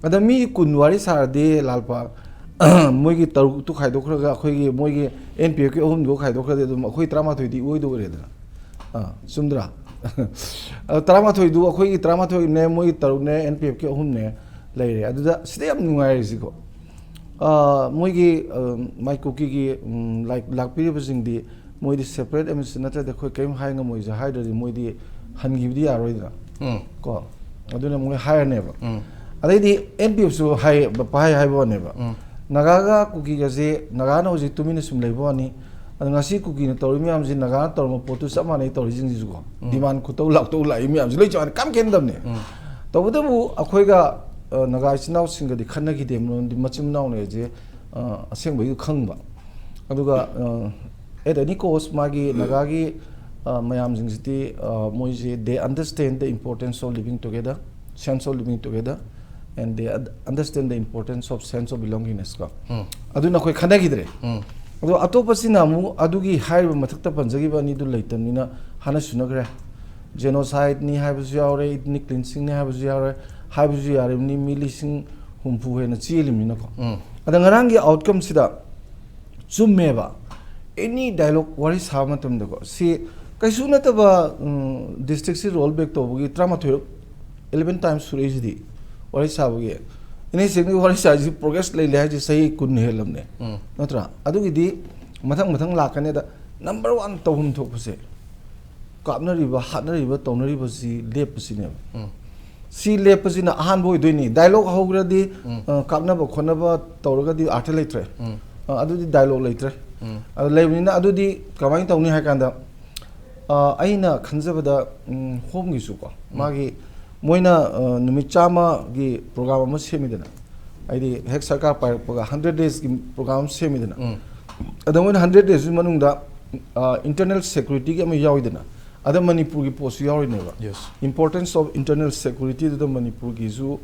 ꯑꯗ ꯃꯤ ꯀꯨꯟ ꯋꯥꯔꯤ ꯁꯥꯔꯗꯤ, ꯂꯥꯜꯄꯥ, ꯃꯣꯏꯒꯤ ꯇꯔꯨꯛꯇꯨ ꯈꯥꯏꯗꯣꯛꯈ꯭ꯔꯒ ꯑꯩꯈꯣꯏꯒꯤ ꯃꯣꯏꯒꯤ ꯑꯦꯟ ꯄꯤ ꯑꯦꯐꯀꯤ ꯑꯍꯨꯝꯗꯨ ꯈꯥꯏꯗꯣꯛꯈ꯭ꯔꯗꯤ ꯑꯗꯨꯝ ꯑꯩꯈꯣꯏ ꯇꯔꯥꯃꯥꯊꯣꯏꯗꯤ ꯑꯣꯏꯗ ꯑꯣꯏꯔꯦꯗꯅ꯫ ꯑꯥ, ꯆꯨꯝꯗ꯭ꯔꯥ? ꯑ, ꯇꯔꯥꯃꯥꯊꯣꯏꯗꯨ ꯑꯩꯈꯣꯏꯒꯤ ꯇꯔꯥꯃꯥꯊꯣꯏꯅꯦ, ꯃꯣꯏꯒꯤ ꯇꯔꯨꯛꯅꯦ, ꯑꯦꯟ ꯄꯤ ꯑꯦꯐꯀꯤ ꯑꯍꯨꯝꯅꯦ ꯂꯩꯔꯦ꯫ ꯑꯗꯨꯗ ꯁꯤꯗ ꯌꯥꯝ ꯅꯨꯡꯉꯥꯏꯔꯤꯁꯤꯀꯣ, ꯑ, ꯃꯣꯏꯒꯤ, ꯑ, ꯃꯥꯏ ꯀꯨꯀꯤꯒꯤ, ꯎꯝ, ꯂꯥꯛ-, ꯂꯥꯛꯄꯤꯔꯤꯕꯁꯤꯡꯗꯤ ꯃꯣꯏꯗꯤ separate administration ꯅꯠꯇ꯭ꯔꯗꯤ ꯑꯩꯈꯣꯏ ꯀꯔꯤꯝ ꯍꯥꯏ ꯉꯝꯃꯣꯏꯁꯦ ꯍꯥꯏꯗ꯭ꯔꯗꯤ ꯃꯣꯏꯗꯤ ꯍꯟꯈꯤꯕꯗꯤ ꯌꯥꯔꯣꯏꯗꯅ꯫ ꯎꯝ꯫ ꯀꯣ? ꯑꯗꯨꯅ ꯃꯣꯏ ꯍꯥꯏꯔꯅꯦꯕ꯫ ꯎꯝ꯫ ꯑꯗꯩꯗꯤ ꯑꯦꯟ ꯄꯤ ꯑꯦꯐꯁꯨ ꯍꯥꯏ, ꯄꯥꯏ ꯍꯥꯏꯕ ꯋꯥꯅꯦꯕ꯫ ꯎꯝ꯫ ꯅꯥꯒꯥꯒ ꯀꯨꯀꯤꯒꯁꯦ, ꯅꯥꯒꯥꯅ ꯍꯧꯖꯤꯛ ꯇꯨꯃꯤꯟꯅ ꯁꯨꯝ ꯂꯩꯕ ꯋꯥꯅꯤ꯫ ꯑꯗꯣ ꯉꯁꯤ ꯀꯨꯀꯤꯅ ꯇꯧꯔꯤ ꯃꯌꯥꯝꯁꯤ ꯅꯥꯒꯥꯅ ꯇꯧꯔꯝꯕ ꯄꯣꯠꯇꯨ ꯆꯞ ꯃꯥꯟꯅꯩ ꯇꯧꯔꯤꯁꯤꯡꯁꯤꯁꯨꯀꯣ꯫ ꯎꯝ꯫ Demand ꯈꯨꯇꯧ ꯂꯥꯛꯇꯧ ꯂꯥꯛꯏ ꯃꯌꯥꯝꯁꯤ ꯂꯣꯏ ꯆꯞ ꯃꯥꯟꯅꯩ, ꯀꯝ ꯈꯦꯠꯅꯗꯕꯅꯦ꯫ ꯎꯝ꯫ ꯇꯧꯕꯇꯕꯨ ꯑꯩꯈꯣꯏꯒ, ꯑ, ꯅꯥꯒꯥ ꯏꯆꯤꯟ ꯏꯅꯥꯎꯁꯤꯡꯒꯗꯤ ꯈꯠꯅꯈꯤꯗꯦ, ꯃꯔꯝꯗꯤ ꯃꯆꯤꯟ ꯃꯅꯥꯎꯅꯦꯁꯦ, ꯑ, ꯑꯁꯦꯡꯕꯒꯤ ꯈꯪꯕ꯫ ꯑꯗꯨꯒ, ꯑ, at any cost ꯃꯥꯒꯤ ꯅꯥꯒꯥꯒꯤ, ꯑ, ꯃꯌꯥꯝꯁꯤꯡꯁꯤꯗꯤ, ꯑ, ꯃꯣꯏꯁꯦ they understand the importance of living together, sense of living together, and they un-, understand the importance of sense of belongingness ꯀꯣ꯫ ꯎꯝ꯫ ꯑꯗꯨꯅ ꯑꯩꯈꯣꯏ ꯈꯟꯅꯈꯤꯗ꯭ꯔꯦ꯫ ꯎꯝ꯫ ꯑꯗꯣ ꯑꯇꯣꯞꯄꯁꯤꯅ ꯑꯃꯨꯛ ꯑꯗꯨꯒꯤ ꯍꯥꯏꯔꯤꯕ ꯃꯊꯛꯇ ꯄꯟꯖꯈꯤꯕ ꯑꯅꯤꯗꯨ ꯂꯩꯇꯕꯅꯤꯅ ꯍꯥꯟꯅ ꯁꯨꯅꯈ꯭ꯔꯦ꯫ Genocideꯅꯤ ꯍꯥꯏꯕꯁꯨ ꯌꯥꯎꯔꯦ, ethnic cleansingꯅꯤ ꯍꯥꯏꯕꯁꯨ ꯌꯥꯎꯔꯦ, ꯍꯥꯏꯕꯁꯨ ꯌꯥꯔꯤꯕꯅꯤ, ꯃꯤ ꯂꯤꯁꯤꯡ ꯍꯨꯝꯐꯨ ꯍꯦꯟꯅ ꯆꯦꯜꯂꯤꯕꯅꯤꯅꯀꯣ꯫ ꯎꯝ꯫ ꯑꯗ ꯉꯔꯥꯡꯒꯤ outcomeꯁꯤꯗ ꯆꯨꯝꯃꯦꯕ꯫ Any dialogue ꯋꯥꯔꯤ ꯁꯥꯕ ꯃꯇꯝꯗꯀꯣ, ꯁꯤ ꯀꯩꯁꯨ ꯅꯠꯇꯕ, ꯎꯝ, districtꯁꯤ roll back ꯇꯧꯕꯒꯤ ꯇꯔꯥꯃꯥꯊꯣꯏꯔꯛ, eleven times ꯁꯨꯔꯛꯏꯁꯤꯗꯤ ꯋꯥꯔꯤ ꯁꯥꯕꯒꯤ꯫ NSCNꯒꯤ ꯋꯥꯔꯤ ꯁꯥꯕꯁꯤ progress ꯂꯩ ꯂꯩ ꯍꯥꯏꯁꯦ ꯆꯍꯤ ꯀꯨꯟ ꯍꯦꯜꯂꯝꯅꯦ꯫ ꯎꯝ꯫ ꯅꯠꯇ꯭ꯔꯥ? ꯑꯗꯨꯒꯤꯗꯤ ꯃꯊꯪ ꯃꯊꯪ ꯂꯥꯛꯀꯅꯤ꯫ ꯑꯗ number one ꯇꯧꯐꯝ ꯊꯣꯛꯄꯁꯦ ꯀꯥꯞꯅꯔꯤꯕ, ꯍꯥꯠꯅꯔꯤꯕ, ꯇꯧꯅꯔꯤꯕꯁꯤ ꯂꯦꯞꯄꯁꯤꯅꯦꯕ꯫ ꯎꯝ꯫ ꯁꯤ ꯂꯦꯞꯄꯁꯤꯅ ꯑꯍꯥꯟꯕ ꯑꯣꯏꯗꯣꯏꯅꯤ꯫ Dialogue ꯍꯧꯈ꯭ꯔꯗꯤ, ꯎꯝ꯫ ꯑ, ꯀꯥꯞꯅꯕ ꯈꯣꯠꯅꯕ ꯇꯧꯔꯒꯗꯤ ꯑꯥꯔꯊ ꯂꯩꯇ꯭ꯔꯦ꯫ ꯎꯝ꯫ ꯑ, ꯑꯗꯨꯗꯤ dialogue ꯂꯩꯇ꯭ꯔꯦ꯫ ꯎꯝ꯫ ꯑꯗꯨ ꯂꯩꯕꯅꯤꯅ ꯑꯗꯨꯗꯤ ꯀꯃꯥꯏꯅ ꯇꯧꯅꯤ ꯍꯥꯏ ꯀꯥꯟꯗ, ꯑ, ꯑꯩꯅ ꯈꯟꯖꯕꯗ, ꯎꯝ, ꯍꯣꯝꯒꯤꯁꯨꯀꯣ, ꯎꯝ꯫ ꯃꯥꯒꯤ ꯃꯣꯏꯅ, ꯑ, ꯅꯨꯃꯤꯠ ꯆꯥꯝꯃꯒꯤ program ꯑꯃ ꯁꯦꯝꯃꯤꯗꯅ, ꯍꯥꯏꯗꯤ ꯍꯦꯛ ꯁꯔꯀꯥꯔ ꯄꯥꯏꯔꯛꯄꯒ hundred daysꯀꯤ program ꯑꯃ ꯁꯦꯝꯃꯤꯗꯅ, ꯎꯝ꯫ ꯑꯗ ꯃꯣꯏꯅ hundred daysꯀꯤ ꯃꯅꯨꯡꯗ, ꯑ, internal securityꯒꯤ ꯑꯃ ꯌꯥꯎꯏꯗꯅ, ꯑꯗ ꯃꯅꯤꯄꯨꯔꯒꯤ ꯄꯣꯠꯁꯨ ꯌꯥꯎꯔꯤꯅꯦꯕ꯫ Yes. Importance of internal securityꯗꯨꯗ ꯃꯅꯤꯄꯨꯔꯒꯤꯁꯨ,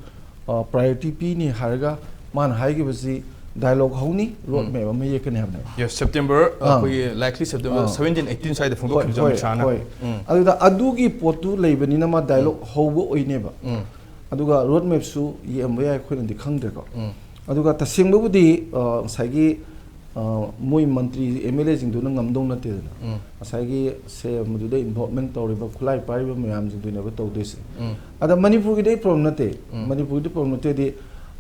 ꯑ, priority ꯄꯤꯅꯤ ꯍꯥꯏꯔꯒ ꯃꯥꯅ ꯍꯥꯏꯈꯤꯕꯁꯤ dialogue ꯍꯧꯅꯤ, road ꯎꯝ꯫ Map ꯑꯃ ꯌꯦꯛꯀꯅꯤ ꯍꯥꯏꯕꯅꯦꯕ꯫ Yes, September, ꯑ, ꯑꯥ꯫ ꯑꯩꯈꯣꯏꯒꯤ likely September ꯑꯥ꯫ Seventeen, eighteen ꯁ꯭ꯋꯥꯏꯗ ꯍꯣꯏ, ꯐꯣꯡꯗꯣꯛꯈꯤꯕꯁꯨ ꯍꯣꯏ, ꯑꯃꯤꯠ ꯁꯥꯍꯅ꯫ ꯍꯣꯏ꯫ ꯎꯝ꯫ ꯑꯗꯨꯗ ꯑꯗꯨꯒꯤ ꯄꯣꯠꯇꯨ ꯂꯩꯕꯅꯤꯅ ꯃꯥ dialogue ꯎꯝ꯫ ꯍꯧꯕ ꯑꯣꯏꯅꯦꯕ꯫ ꯎꯝ꯫ ꯑꯗꯨꯒ road mapꯁꯨ ꯌꯦꯛꯑꯝꯕ ꯌꯥꯏ, ꯑꯩꯈꯣꯏꯅꯗꯤ ꯈꯪꯗ꯭ꯔꯦꯀꯣ꯫ ꯎꯝ꯫ ꯑꯗꯨꯒ ꯇꯁꯦꯡꯕꯕꯨꯗꯤ ꯑ, ꯉꯁꯥꯏꯒꯤ ꯑ, ꯃꯣꯏ ꯃꯟꯇ꯭ꯔꯤ ꯑꯦꯝ ꯑꯦꯜ ꯑꯦꯁꯤꯡꯗꯨꯅ ꯉꯝꯗꯧ ꯅꯠꯇꯦꯗꯅ꯫ ꯎꯝ. ꯉꯁꯥꯏꯒꯤ ꯁꯦ ꯃꯗꯨꯗ ꯏꯟꯚꯣꯜꯞꯃꯦꯟ ꯇꯧꯔꯤꯕ ꯈꯨꯠꯂꯥꯏ ꯄꯥꯏꯔꯤꯕ ꯃꯌꯥꯝꯁꯤꯡꯗꯨꯅꯦꯕ ꯇꯧꯗꯣꯏꯁꯦ꯫ ꯎꯝ. ꯑꯗ ꯃꯅꯤꯄꯨꯔꯒꯤꯗꯤ ꯑꯩ ꯄ꯭ꯔꯣꯕ꯭ꯂꯦꯝ ꯅꯠꯇꯦ꯫ ꯎꯝ. ꯃꯅꯤꯄꯨꯔꯒꯤꯗꯤ ꯄ꯭ꯔꯣꯕ꯭ꯂꯦꯝ ꯅꯠꯇꯦꯗꯤ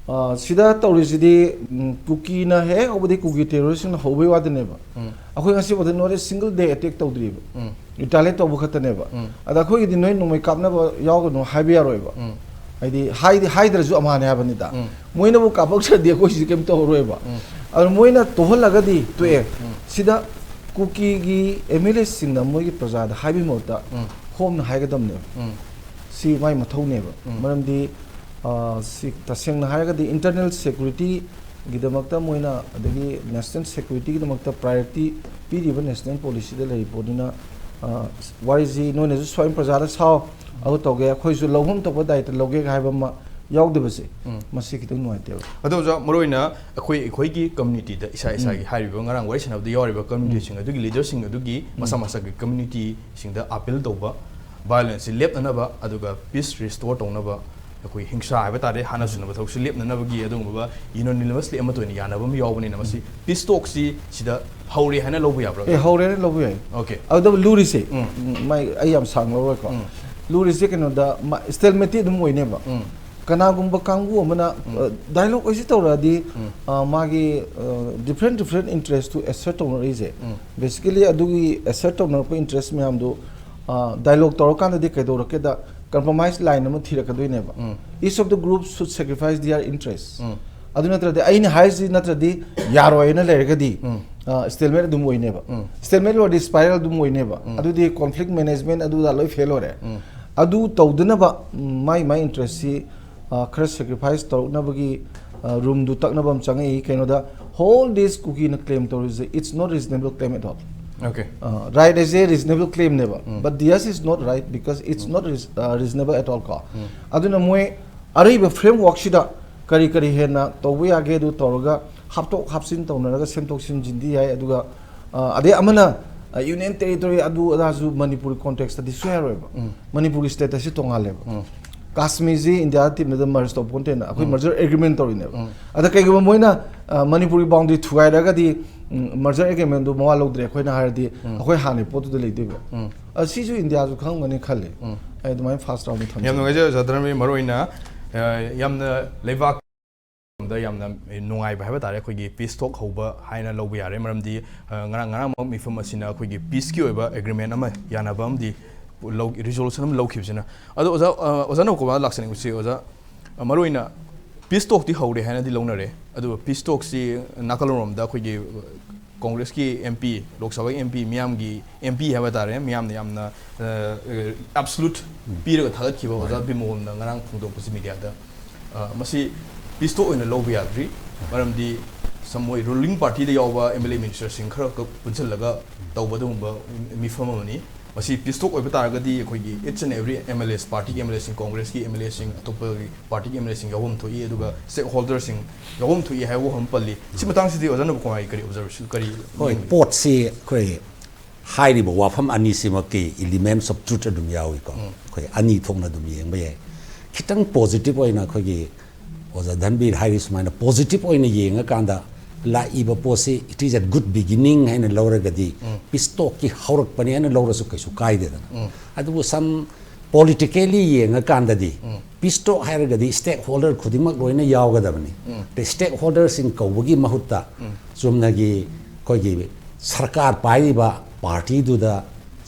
ꯑ, ꯁꯤꯗ ꯇꯧꯔꯤꯁꯤꯗꯤ ꯎꯝ, ꯀꯨꯀꯤꯅ ꯍꯦꯛ ꯍꯧꯕꯗꯤ ꯀꯨꯀꯤ ꯇꯦꯔꯣꯔꯤꯁꯁꯤꯡꯅ ꯍꯧꯕꯩ ꯋꯥꯗꯅꯦꯕ꯫ ꯎꯝ. ꯑꯩꯈꯣꯏ ꯉꯁꯤꯐꯥꯎꯗ ꯅꯣꯔꯠ ꯏꯁ ꯁꯤꯡꯒꯜ ꯗꯦ ꯑꯦꯇꯦꯛ ꯇꯧꯗ꯭ꯔꯤꯕ꯫ ꯎꯝ. ꯔꯤꯇꯥꯂꯤꯌꯦꯠ ꯇꯧꯕ ꯈꯛꯇꯅꯦꯕ꯫ ꯎꯝ. ꯑꯗ ꯑꯩꯈꯣꯏꯒꯤꯗꯤ ꯅꯣꯏ ꯅꯣꯡꯃꯩ ꯀꯥꯞꯅꯕ ꯌꯥꯎꯒꯅꯨ ꯍꯥꯏꯕ ꯌꯥꯔꯣꯏꯕ꯫ ꯎꯝ. ꯍꯥꯏꯗꯤ ꯍꯥꯏꯗꯤ ꯍꯥꯏꯗ꯭ꯔꯁꯨ ꯑꯃꯍꯥꯅꯦ ꯍꯥꯏꯕꯅꯤꯗ꯫ ꯎꯝ. ꯃꯣꯏꯅꯕꯨ ꯀꯥꯞꯄꯛꯇ꯭ꯔꯗꯤ ꯑꯩꯈꯣꯏ ꯁꯤꯗꯤ ꯀꯩꯝ ꯇꯧꯔꯔꯣꯏꯕ꯫ ꯎꯝ. ꯑꯗꯨ ꯃꯣꯏꯅ ꯇꯧꯍꯜꯂꯒꯗꯤ ꯇꯣꯛꯑꯦ꯫ ꯎꯝ. ꯁꯤꯗ ꯀꯨꯀꯤꯒꯤ ꯑꯦꯝ ꯑꯦꯜ ꯑꯦꯁꯤꯡꯅ ꯃꯣꯏꯒꯤ ꯄ꯭ꯔꯖꯥꯗ ꯍꯥꯏꯕꯒꯤ ꯃꯍꯨꯠꯇ ꯎꯝ. ꯍꯣꯝꯅ ꯍꯥꯏꯒꯗꯕꯅꯦꯕ꯫ ꯎꯝ. ꯁꯤ ꯃꯥꯏ ꯃꯊꯧꯅꯦꯕ꯫ ꯎꯝ. ꯃꯔꯝꯗꯤ ꯑ, ꯁꯤ ꯇꯁꯦꯡꯅ ꯍꯥꯏꯔꯒꯗꯤ ꯏꯟꯇꯔꯅꯦꯜ ꯁꯦꯀ꯭ꯌꯨꯔꯤꯇꯤꯒꯤꯗꯃꯛꯇ ꯃꯣꯏꯅ ꯑꯗꯒꯤ ꯅꯦꯁꯅꯦꯜ ꯁꯦꯀ꯭ꯌꯨꯔꯤꯇꯤꯒꯤꯗꯃꯛꯇ ꯄ꯭ꯔꯥꯏꯌꯣꯔꯤꯇꯤ ꯄꯤꯔꯤꯕ ꯅꯦꯁꯅꯦꯜ ꯄꯣꯂꯤꯁꯤꯗ ꯂꯩꯔꯤꯕ ꯄꯣꯠꯅꯤꯅ ꯑ, ꯋꯥꯔꯤꯁꯤ ꯅꯣꯏꯅꯁꯨ ꯁ꯭ꯋꯥꯏ ꯄ꯭ꯔꯖꯥꯗ ꯁꯥꯎ, ꯑꯗꯨ ꯇꯧꯒꯦ, ꯑꯩꯈꯣꯏꯁꯨ ꯂꯧꯐꯝ ꯊꯣꯛꯄ ꯗꯥꯏꯇ ꯂꯧꯒꯦ ꯍꯥꯏꯕ ꯑꯃ ꯌꯥꯎꯗꯕꯁꯦ ꯎꯝ. ꯃꯁꯤ ꯈꯤꯇꯪ ꯅꯨꯡꯉꯥꯏꯇꯦꯕ꯫ ꯑꯗꯣ ꯑꯣꯖꯥ, ꯃꯔꯨꯑꯣꯏꯅ ꯑꯩꯈꯣꯏ ꯑꯩꯈꯣꯏꯒꯤ ꯀꯝꯃ꯭ꯌꯨꯅꯤꯇꯤꯗ ꯏꯁꯥ ꯏꯁꯥꯒꯤ ꯍꯥꯏꯔꯤꯕ ꯉꯔꯥꯡ ꯋꯥꯔꯤ ꯁꯥꯟꯅꯕꯗ ꯌꯥꯎꯔꯤꯕ ꯀꯝꯃ꯭ꯌꯨꯅꯤꯇꯤꯁꯤꯡ ꯑꯗꯨꯒꯤ ꯂꯤꯗꯔꯁꯤꯡ ꯑꯗꯨꯒꯤ ꯃꯁꯥ ꯃꯁꯥꯒꯤ ꯀꯝꯃ꯭ꯌꯨꯅꯤꯇꯤꯁꯤꯡꯗ ꯑꯥꯄꯤꯜ ꯇꯧꯕ, ꯚꯥꯏꯑꯣꯂꯦꯟꯁꯁꯤ ꯂꯦꯞꯅꯅꯕ ꯑꯗꯨꯒ ꯄꯤꯁ ꯔꯤꯁꯇꯣꯔ ꯇꯧꯅꯕ, ꯑꯩꯈꯣꯏ ꯍꯤꯡꯁꯥ ꯍꯥꯏꯕ ꯇꯥꯔꯦ, ꯍꯥꯟꯅ ꯁꯨꯅꯕ ꯊꯕꯛꯁꯤ ꯂꯦꯞꯅꯅꯕꯒꯤ ꯑꯗꯨꯒꯨꯝꯕ ꯌꯨꯅꯥꯅꯤꯃꯁꯂꯤ ꯑꯃꯠꯇ ꯑꯣꯏꯅ ꯌꯥꯅꯕ ꯑꯃ ꯌꯥꯎꯕꯅꯤꯅ ꯃꯁꯤ ꯄꯤꯁ ꯇꯣꯛꯁꯤ ꯁꯤꯗ ꯍꯧꯔꯦ ꯍꯥꯏꯅ ꯂꯧꯕ ꯌꯥꯕ꯭ꯔꯥ? ꯑꯦ, ꯍꯧꯔꯦꯅ ꯂꯧꯕ ꯌꯥꯏ꯫ ꯑꯣꯀꯦ. ꯑꯗꯨꯗ ꯂꯨꯔꯤꯁꯦ, ꯎꯝ. ꯎꯝ, ꯃꯥꯏ ꯑꯩ ꯌꯥꯝ ꯁꯥꯡ ꯂꯧꯔꯣꯏꯀꯣ꯫ ꯎꯝ. ꯂꯨꯔꯤꯁꯦ ꯀꯩꯅꯣꯗ ꯁ꯭ꯇꯦꯜꯃꯦꯠꯇꯤ ꯑꯗꯨꯝ ꯑꯣꯏꯅꯦꯕ꯫ ꯎꯝ. ꯀꯅꯥꯒꯨꯝꯕ ꯀꯥꯡꯕꯨ ꯑꯃꯅ ꯎꯝ. ꯗꯥꯏꯂꯣꯛ ꯑꯣꯏꯁꯤ ꯇꯧꯔꯛꯑꯗꯤ ꯎꯝ. ꯑ, ꯃꯥꯒꯤ ꯗꯤꯐ꯭ꯔꯦꯟ ꯗꯤꯐ꯭ꯔꯦꯟ ꯏꯟꯇꯔꯦꯁꯇꯨ ꯑꯦꯁꯔꯠ ꯇꯧꯅꯔꯛꯏꯁꯦ꯫ ꯎꯝ. ꯕꯦꯁꯤꯀꯦꯂꯤ ꯑꯗꯨꯒꯤ ꯑꯦꯁꯔꯠ ꯇꯧꯅꯔꯛꯄ ꯏꯟꯇꯔꯦꯁ ꯃꯌꯥꯝꯗꯨ ꯗꯥꯏꯂꯣꯛ ꯇꯧꯔꯀꯥꯟꯗꯗꯤ ꯀꯩꯗꯧꯔꯛꯀꯦꯗ ꯀꯝꯄ꯭ꯔꯣꯃꯥꯏꯁ ꯂꯥꯏꯟ ꯑꯃ ꯊꯤꯔꯛꯀꯗꯣꯏꯅꯦꯕ꯫ ꯎꯝ. Each of the group should sacrifice their interest. ꯎꯝ. ꯑꯗꯨ ꯅꯠꯇ꯭ꯔꯗꯤ ꯑꯩꯅ ꯍꯥꯏꯔꯤꯁꯤ ꯅꯠꯇ꯭ꯔꯗꯤ ꯌꯥꯔꯣꯏꯅ ꯂꯩꯔꯒꯗꯤ ꯎꯝ. ꯁ꯭ꯇꯦꯜꯃꯦꯠ ꯑꯗꯨꯝ ꯑꯣꯏꯅꯦꯕ꯫ ꯎꯝ. ꯁ꯭ꯇꯦꯜꯃꯦꯠ ꯑꯣꯏꯔꯗꯤ ꯁ꯭ꯄꯥꯏꯔꯦꯜ ꯑꯗꯨꯝ ꯑꯣꯏꯅꯦꯕ꯫ ꯎꯝ. ꯑꯗꯨꯗꯤ ꯀꯣꯟꯐ꯭ꯂꯤꯛ ꯃꯦꯅꯦꯖꯃꯦꯟ ꯑꯗꯨꯗ ꯂꯣꯏ ꯐꯦꯜ ꯑꯣꯏꯔꯦ꯫ ꯎꯝ. ꯑꯗꯨ ꯇꯧꯗꯅꯕ ꯎꯝ, ꯃꯥꯏ ꯃꯥꯏ ꯏꯟꯇꯔꯦꯁꯁꯤ ꯑ, ꯈꯔ ꯁꯦꯀ꯭ꯔꯤꯐꯥꯏꯁ ꯇꯧꯔꯛꯅꯕꯒꯤ ꯔꯨꯝꯗꯨ ꯇꯛꯅꯕ ꯑꯃ ꯆꯪꯉꯛꯏ꯫ ꯀꯩꯅꯣꯗ ꯍꯣꯜ ꯗꯤꯁ ꯀꯨꯀꯤꯅ ꯀ꯭ꯂꯦꯝ ꯇꯧꯔꯤꯁꯦ, it's not reasonable claim at all. Okay. Right as a reasonable claimable, um. But theirs is not right because it's not reasonable at all ꯀꯣ꯫ ꯎꯝ. ꯑꯗꯨꯅ ꯃꯣꯏ ꯑꯔꯩꯕ ꯐ꯭ꯔꯦꯝꯋꯥꯔꯛꯁꯤꯗ ꯀꯔꯤ ꯀꯔꯤ ꯍꯦꯟꯅ ꯇꯧꯕ ꯌꯥꯒꯦ ꯑꯗꯨ ꯇꯧꯔꯒ ꯍꯥꯞꯇꯣꯛ ꯍꯥꯞꯆꯤꯟ ꯇꯧꯅꯔꯒ ꯁꯦꯝꯗꯣꯛ ꯁꯦꯝꯖꯤꯟꯗꯤ ꯌꯥꯏ꯫ ꯑꯗꯨꯒ ꯑ, ꯑꯗꯩ ꯑꯃꯅ ꯌꯨꯅꯤꯌꯟ ꯇꯦꯔꯤꯇꯣꯔꯤ ꯑꯗꯨ ꯑꯗꯥꯁꯨ ꯃꯅꯤꯄꯨꯔꯒꯤ ꯀꯣꯟꯇꯦꯛꯁꯇꯗꯤ ꯁꯨꯡꯌꯥ ꯌꯥꯔꯣꯏꯕ꯫ ꯎꯝ. ꯃꯅꯤꯄꯨꯔꯒꯤ ꯁ꯭ꯇꯦꯇꯁꯁꯤ ꯇꯣꯡꯉꯥꯜꯂꯦꯕ꯫ ꯎꯝ. ꯀꯥꯁꯃꯤꯔꯁꯤ ꯏꯟꯗꯤꯌꯥ ꯇꯤꯝꯗꯨꯗ ꯃꯔꯖ ꯇꯧꯕ ꯄꯣꯟꯇꯦꯅ ꯑꯩꯈꯣꯏ ꯃꯔꯖꯔ ꯑꯦꯒ꯭ꯔꯤꯃꯦꯟ ꯇꯧꯔꯤꯅꯦꯕ꯫ ꯑꯗ ꯀꯩꯒꯨꯝꯕ ꯃꯣꯏꯅ ꯑ, ꯃꯅꯤꯄꯨꯔꯒꯤ ꯕꯥꯎꯟꯗꯔꯤ ꯊꯨꯒꯥꯏꯔꯒꯗꯤ ꯎꯝ, ꯃꯔꯖꯔ ꯑꯦꯒ꯭ꯔꯤꯃꯦꯟꯗꯨ ꯃꯋꯥ ꯂꯧꯗ꯭ꯔꯦ ꯑꯩꯈꯣꯏꯅ ꯍꯥꯏꯔꯗꯤ ꯑꯩꯈꯣꯏ ꯍꯥꯟꯅꯒꯤ ꯄꯣꯠꯇꯨꯗ ꯂꯩꯗꯣꯏꯕ꯫ ꯑ, ꯁꯤꯁꯨ ꯏꯟꯗꯤꯌꯥꯁꯨ ꯈꯪꯒꯅꯤ ꯈꯜꯂꯤ꯫ ꯑꯩ ꯑꯗꯨꯃꯥꯏꯅ ꯐꯥꯁ ꯔꯥꯎꯟꯗ ꯊꯝꯖꯒꯦ꯫ ꯌꯥꯝ ꯅꯨꯡꯉꯥꯏꯖꯔꯦ ꯑꯣꯖꯥ ꯙꯔꯃꯦ꯫ ꯃꯔꯨꯑꯣꯏꯅ ꯑ, ꯌꯥꯝꯅ ꯂꯩꯕꯥꯛ ꯗ ꯌꯥꯝꯅ ꯅꯨꯡꯉꯥꯏꯕ ꯍꯥꯏꯕ ꯇꯥꯔꯦ, ꯑꯩꯈꯣꯏꯒꯤ ꯄꯤꯁ ꯇꯣꯛ ꯍꯧꯕ ꯍꯥꯏꯅ ꯂꯧꯕ ꯌꯥꯔꯦ꯫ ꯃꯔꯝꯗꯤ ꯑ, ꯉꯔꯥꯡ ꯉꯔꯥꯡꯃꯛ ꯃꯤꯐꯝ ꯑꯁꯤꯅ ꯑꯩꯈꯣꯏꯒꯤ ꯄꯤꯁꯀꯤ ꯑꯣꯏꯕ ꯑꯦꯒ꯭ꯔꯤꯃꯦꯟ ꯑꯃ, ꯌꯥꯅꯕ ꯑꯃꯗꯤ ꯂꯧ ꯔꯤꯖꯣꯂꯨꯁꯟ ꯑꯃ ꯂꯧꯈꯤꯕꯁꯤꯅ꯫ ꯑꯗꯣ ꯑꯣꯖꯥ, ꯑ, ꯑꯣꯖꯥ ꯅꯧꯀꯣꯕꯥꯗ ꯂꯥꯛꯆꯅꯤꯡꯕꯁꯤ, ꯑꯣꯖꯥ, ꯑ, ꯃꯔꯨꯑꯣꯏꯅ ꯄꯤꯁ ꯇꯣꯛꯇꯤ ꯍꯧꯔꯦ ꯍꯥꯏꯅꯗꯤ ꯂꯧꯅꯔꯦ, ꯑꯗꯨꯒ ꯄꯤꯁ ꯇꯣꯛꯁꯤ ꯅꯥꯀꯜꯂꯣꯝꯗ ꯑꯩꯈꯣꯏꯒꯤ ꯀꯣꯡꯒ꯭ꯔꯦꯁꯀꯤ ꯑꯦꯝ ꯄꯤ, ꯂꯣꯛ ꯁꯚꯥꯒꯤ ꯑꯦꯝ ꯄꯤ ꯃꯤꯌꯥꯝꯒꯤ ꯑꯦꯝ ꯄꯤ ꯍꯥꯏꯕ ꯇꯥꯔꯦ, ꯃꯤꯌꯥꯝꯅ ꯌꯥꯝꯅ ꯑꯦꯞꯁꯂꯨꯠ ꯄꯤꯔꯒ ꯊꯥꯒꯠꯈꯤꯕ ꯑꯣꯖꯥ ꯕꯤꯃꯣꯜꯅ ꯉꯔꯥꯡ ꯐꯣꯡꯗꯣꯛꯄꯁꯤ ꯃꯤꯗꯤꯌꯥꯗ, ꯑ, ꯃꯁꯤ ꯄꯤꯁ ꯇꯣꯛ ꯑꯣꯏꯅ ꯂꯧꯕ ꯌꯥꯗ꯭ꯔꯤ꯫ ꯃꯔꯝꯗꯤ ꯁꯝ ꯃꯣꯏ ꯔꯨꯂꯤꯡ ꯄꯥꯔꯇꯤꯗ ꯌꯥꯎꯕ ꯑꯦꯝ ꯑꯦꯜ ꯑꯦ ꯃꯤꯅꯤꯁꯇꯔꯁꯤꯡ ꯈꯔ ꯈꯛ ꯄꯨꯟꯁꯤꯜꯂꯒ ꯇꯧꯕ ꯑꯗꯨꯒꯨꯝꯕ ꯃꯤꯐꯝ ꯑꯃꯅꯤ꯫ ꯃꯁꯤ ꯄꯤꯁ ꯇꯣꯛ ꯑꯣꯏꯕ ꯇꯥꯔꯒꯗꯤ ꯑꯩꯈꯣꯏꯒꯤ each and every M L As, ꯄꯥꯔꯇꯤꯒꯤ ꯑꯦꯝ ꯑꯦꯜ ꯑꯦꯁꯤꯡ, ꯀꯣꯡꯒ꯭ꯔꯦꯁꯀꯤ ꯑꯦꯝ ꯑꯦꯜ ꯑꯦꯁꯤꯡ, ꯑꯇꯣꯞꯄꯒꯤ ꯄꯥꯔꯇꯤꯒꯤ ꯑꯦꯝ ꯑꯦꯜ ꯑꯦꯁꯤꯡ ꯌꯥꯎꯐꯝ ꯊꯣꯛꯏ, ꯑꯗꯨꯒ ꯁ꯭ꯇꯦꯛ ꯍꯣꯜꯗꯔꯁꯤꯡ ꯌꯥꯎꯐꯝ ꯊꯣꯛꯏ ꯍꯥꯏꯕ ꯋꯥꯐꯝ ꯄꯜꯂꯤ꯫ ꯁꯤ ꯃꯇꯥꯡꯁꯤꯗꯤ ꯑꯣꯖꯥ ꯅꯕꯀꯨꯃꯥꯔꯒꯤ ꯀꯔꯤ ꯑꯣꯕꯖꯔꯕꯦꯁꯟ, ꯀꯔꯤ ꯍꯣꯏ, ꯌꯦꯡꯕꯤꯕ? ꯄꯣꯠꯁꯤ ꯑꯩꯈꯣꯏ ꯍꯥꯏꯔꯤꯕ ꯋꯥꯐꯝ ꯑꯅꯤꯁꯤꯃꯛꯀꯤ elements of truth ꯑꯗꯨꯝ ꯌꯥꯎꯏꯀꯣ꯫ ꯑꯩꯈꯣꯏ ꯑꯅꯤ ꯊꯣꯛꯅ ꯑꯗꯨꯝ ꯌꯦꯡꯕ ꯌꯥꯏ꯫ ꯈꯤꯇꯪ ꯄꯣꯖꯤꯇꯤꯚ ꯑꯣꯏꯅ ꯑꯩꯈꯣꯏꯒꯤ ꯑꯣꯖꯥ ꯙꯟꯕꯤꯔ ꯍꯥꯏꯔꯤ ꯁꯨꯃꯥꯏꯅ ꯄꯣꯖꯤꯇꯤꯚ ꯑꯣꯏꯅ ꯌꯦꯡꯉꯀꯥꯟꯗ ꯂꯥꯛꯏꯕ ꯄꯣꯠꯁꯤ it is a good beginning ꯍꯥꯏꯅ ꯂꯧꯔꯒꯗꯤ, ꯄꯤꯁ ꯇꯣꯛꯀꯤ ꯍꯧꯔꯛꯄꯅꯤ ꯍꯥꯏꯅ ꯂꯧꯔꯁꯨ ꯀꯩꯁꯨ ꯀꯥꯏꯗꯦꯗꯅ꯫ ꯑꯗꯨꯕꯨ ꯁꯝ ꯄꯣꯂꯤꯇꯤꯀꯦꯜꯂꯤ ꯌꯦꯡꯉꯀꯥꯟꯗꯗꯤ, ꯄꯤꯁ ꯇꯣꯛ ꯍꯥꯏꯔꯒꯗꯤ ꯁ꯭ꯇꯦꯛ ꯍꯣꯜꯗꯔ ꯈꯨꯗꯤꯡꯃꯛ ꯂꯣꯏꯅ ꯌꯥꯎꯒꯗꯕꯅꯤ꯫ ꯑꯗꯩ ꯁ꯭ꯇꯦꯛ ꯍꯣꯜꯗꯔꯁꯤꯡ ꯀꯧꯕꯒꯤ ꯃꯍꯨꯠꯇ ꯆꯨꯝꯅꯒꯤ ꯑꯩꯈꯣꯏꯒꯤ ꯁꯔꯀꯥꯔ ꯄꯥꯏꯔꯤꯕ ꯄꯥꯔꯇꯤꯗꯨꯗ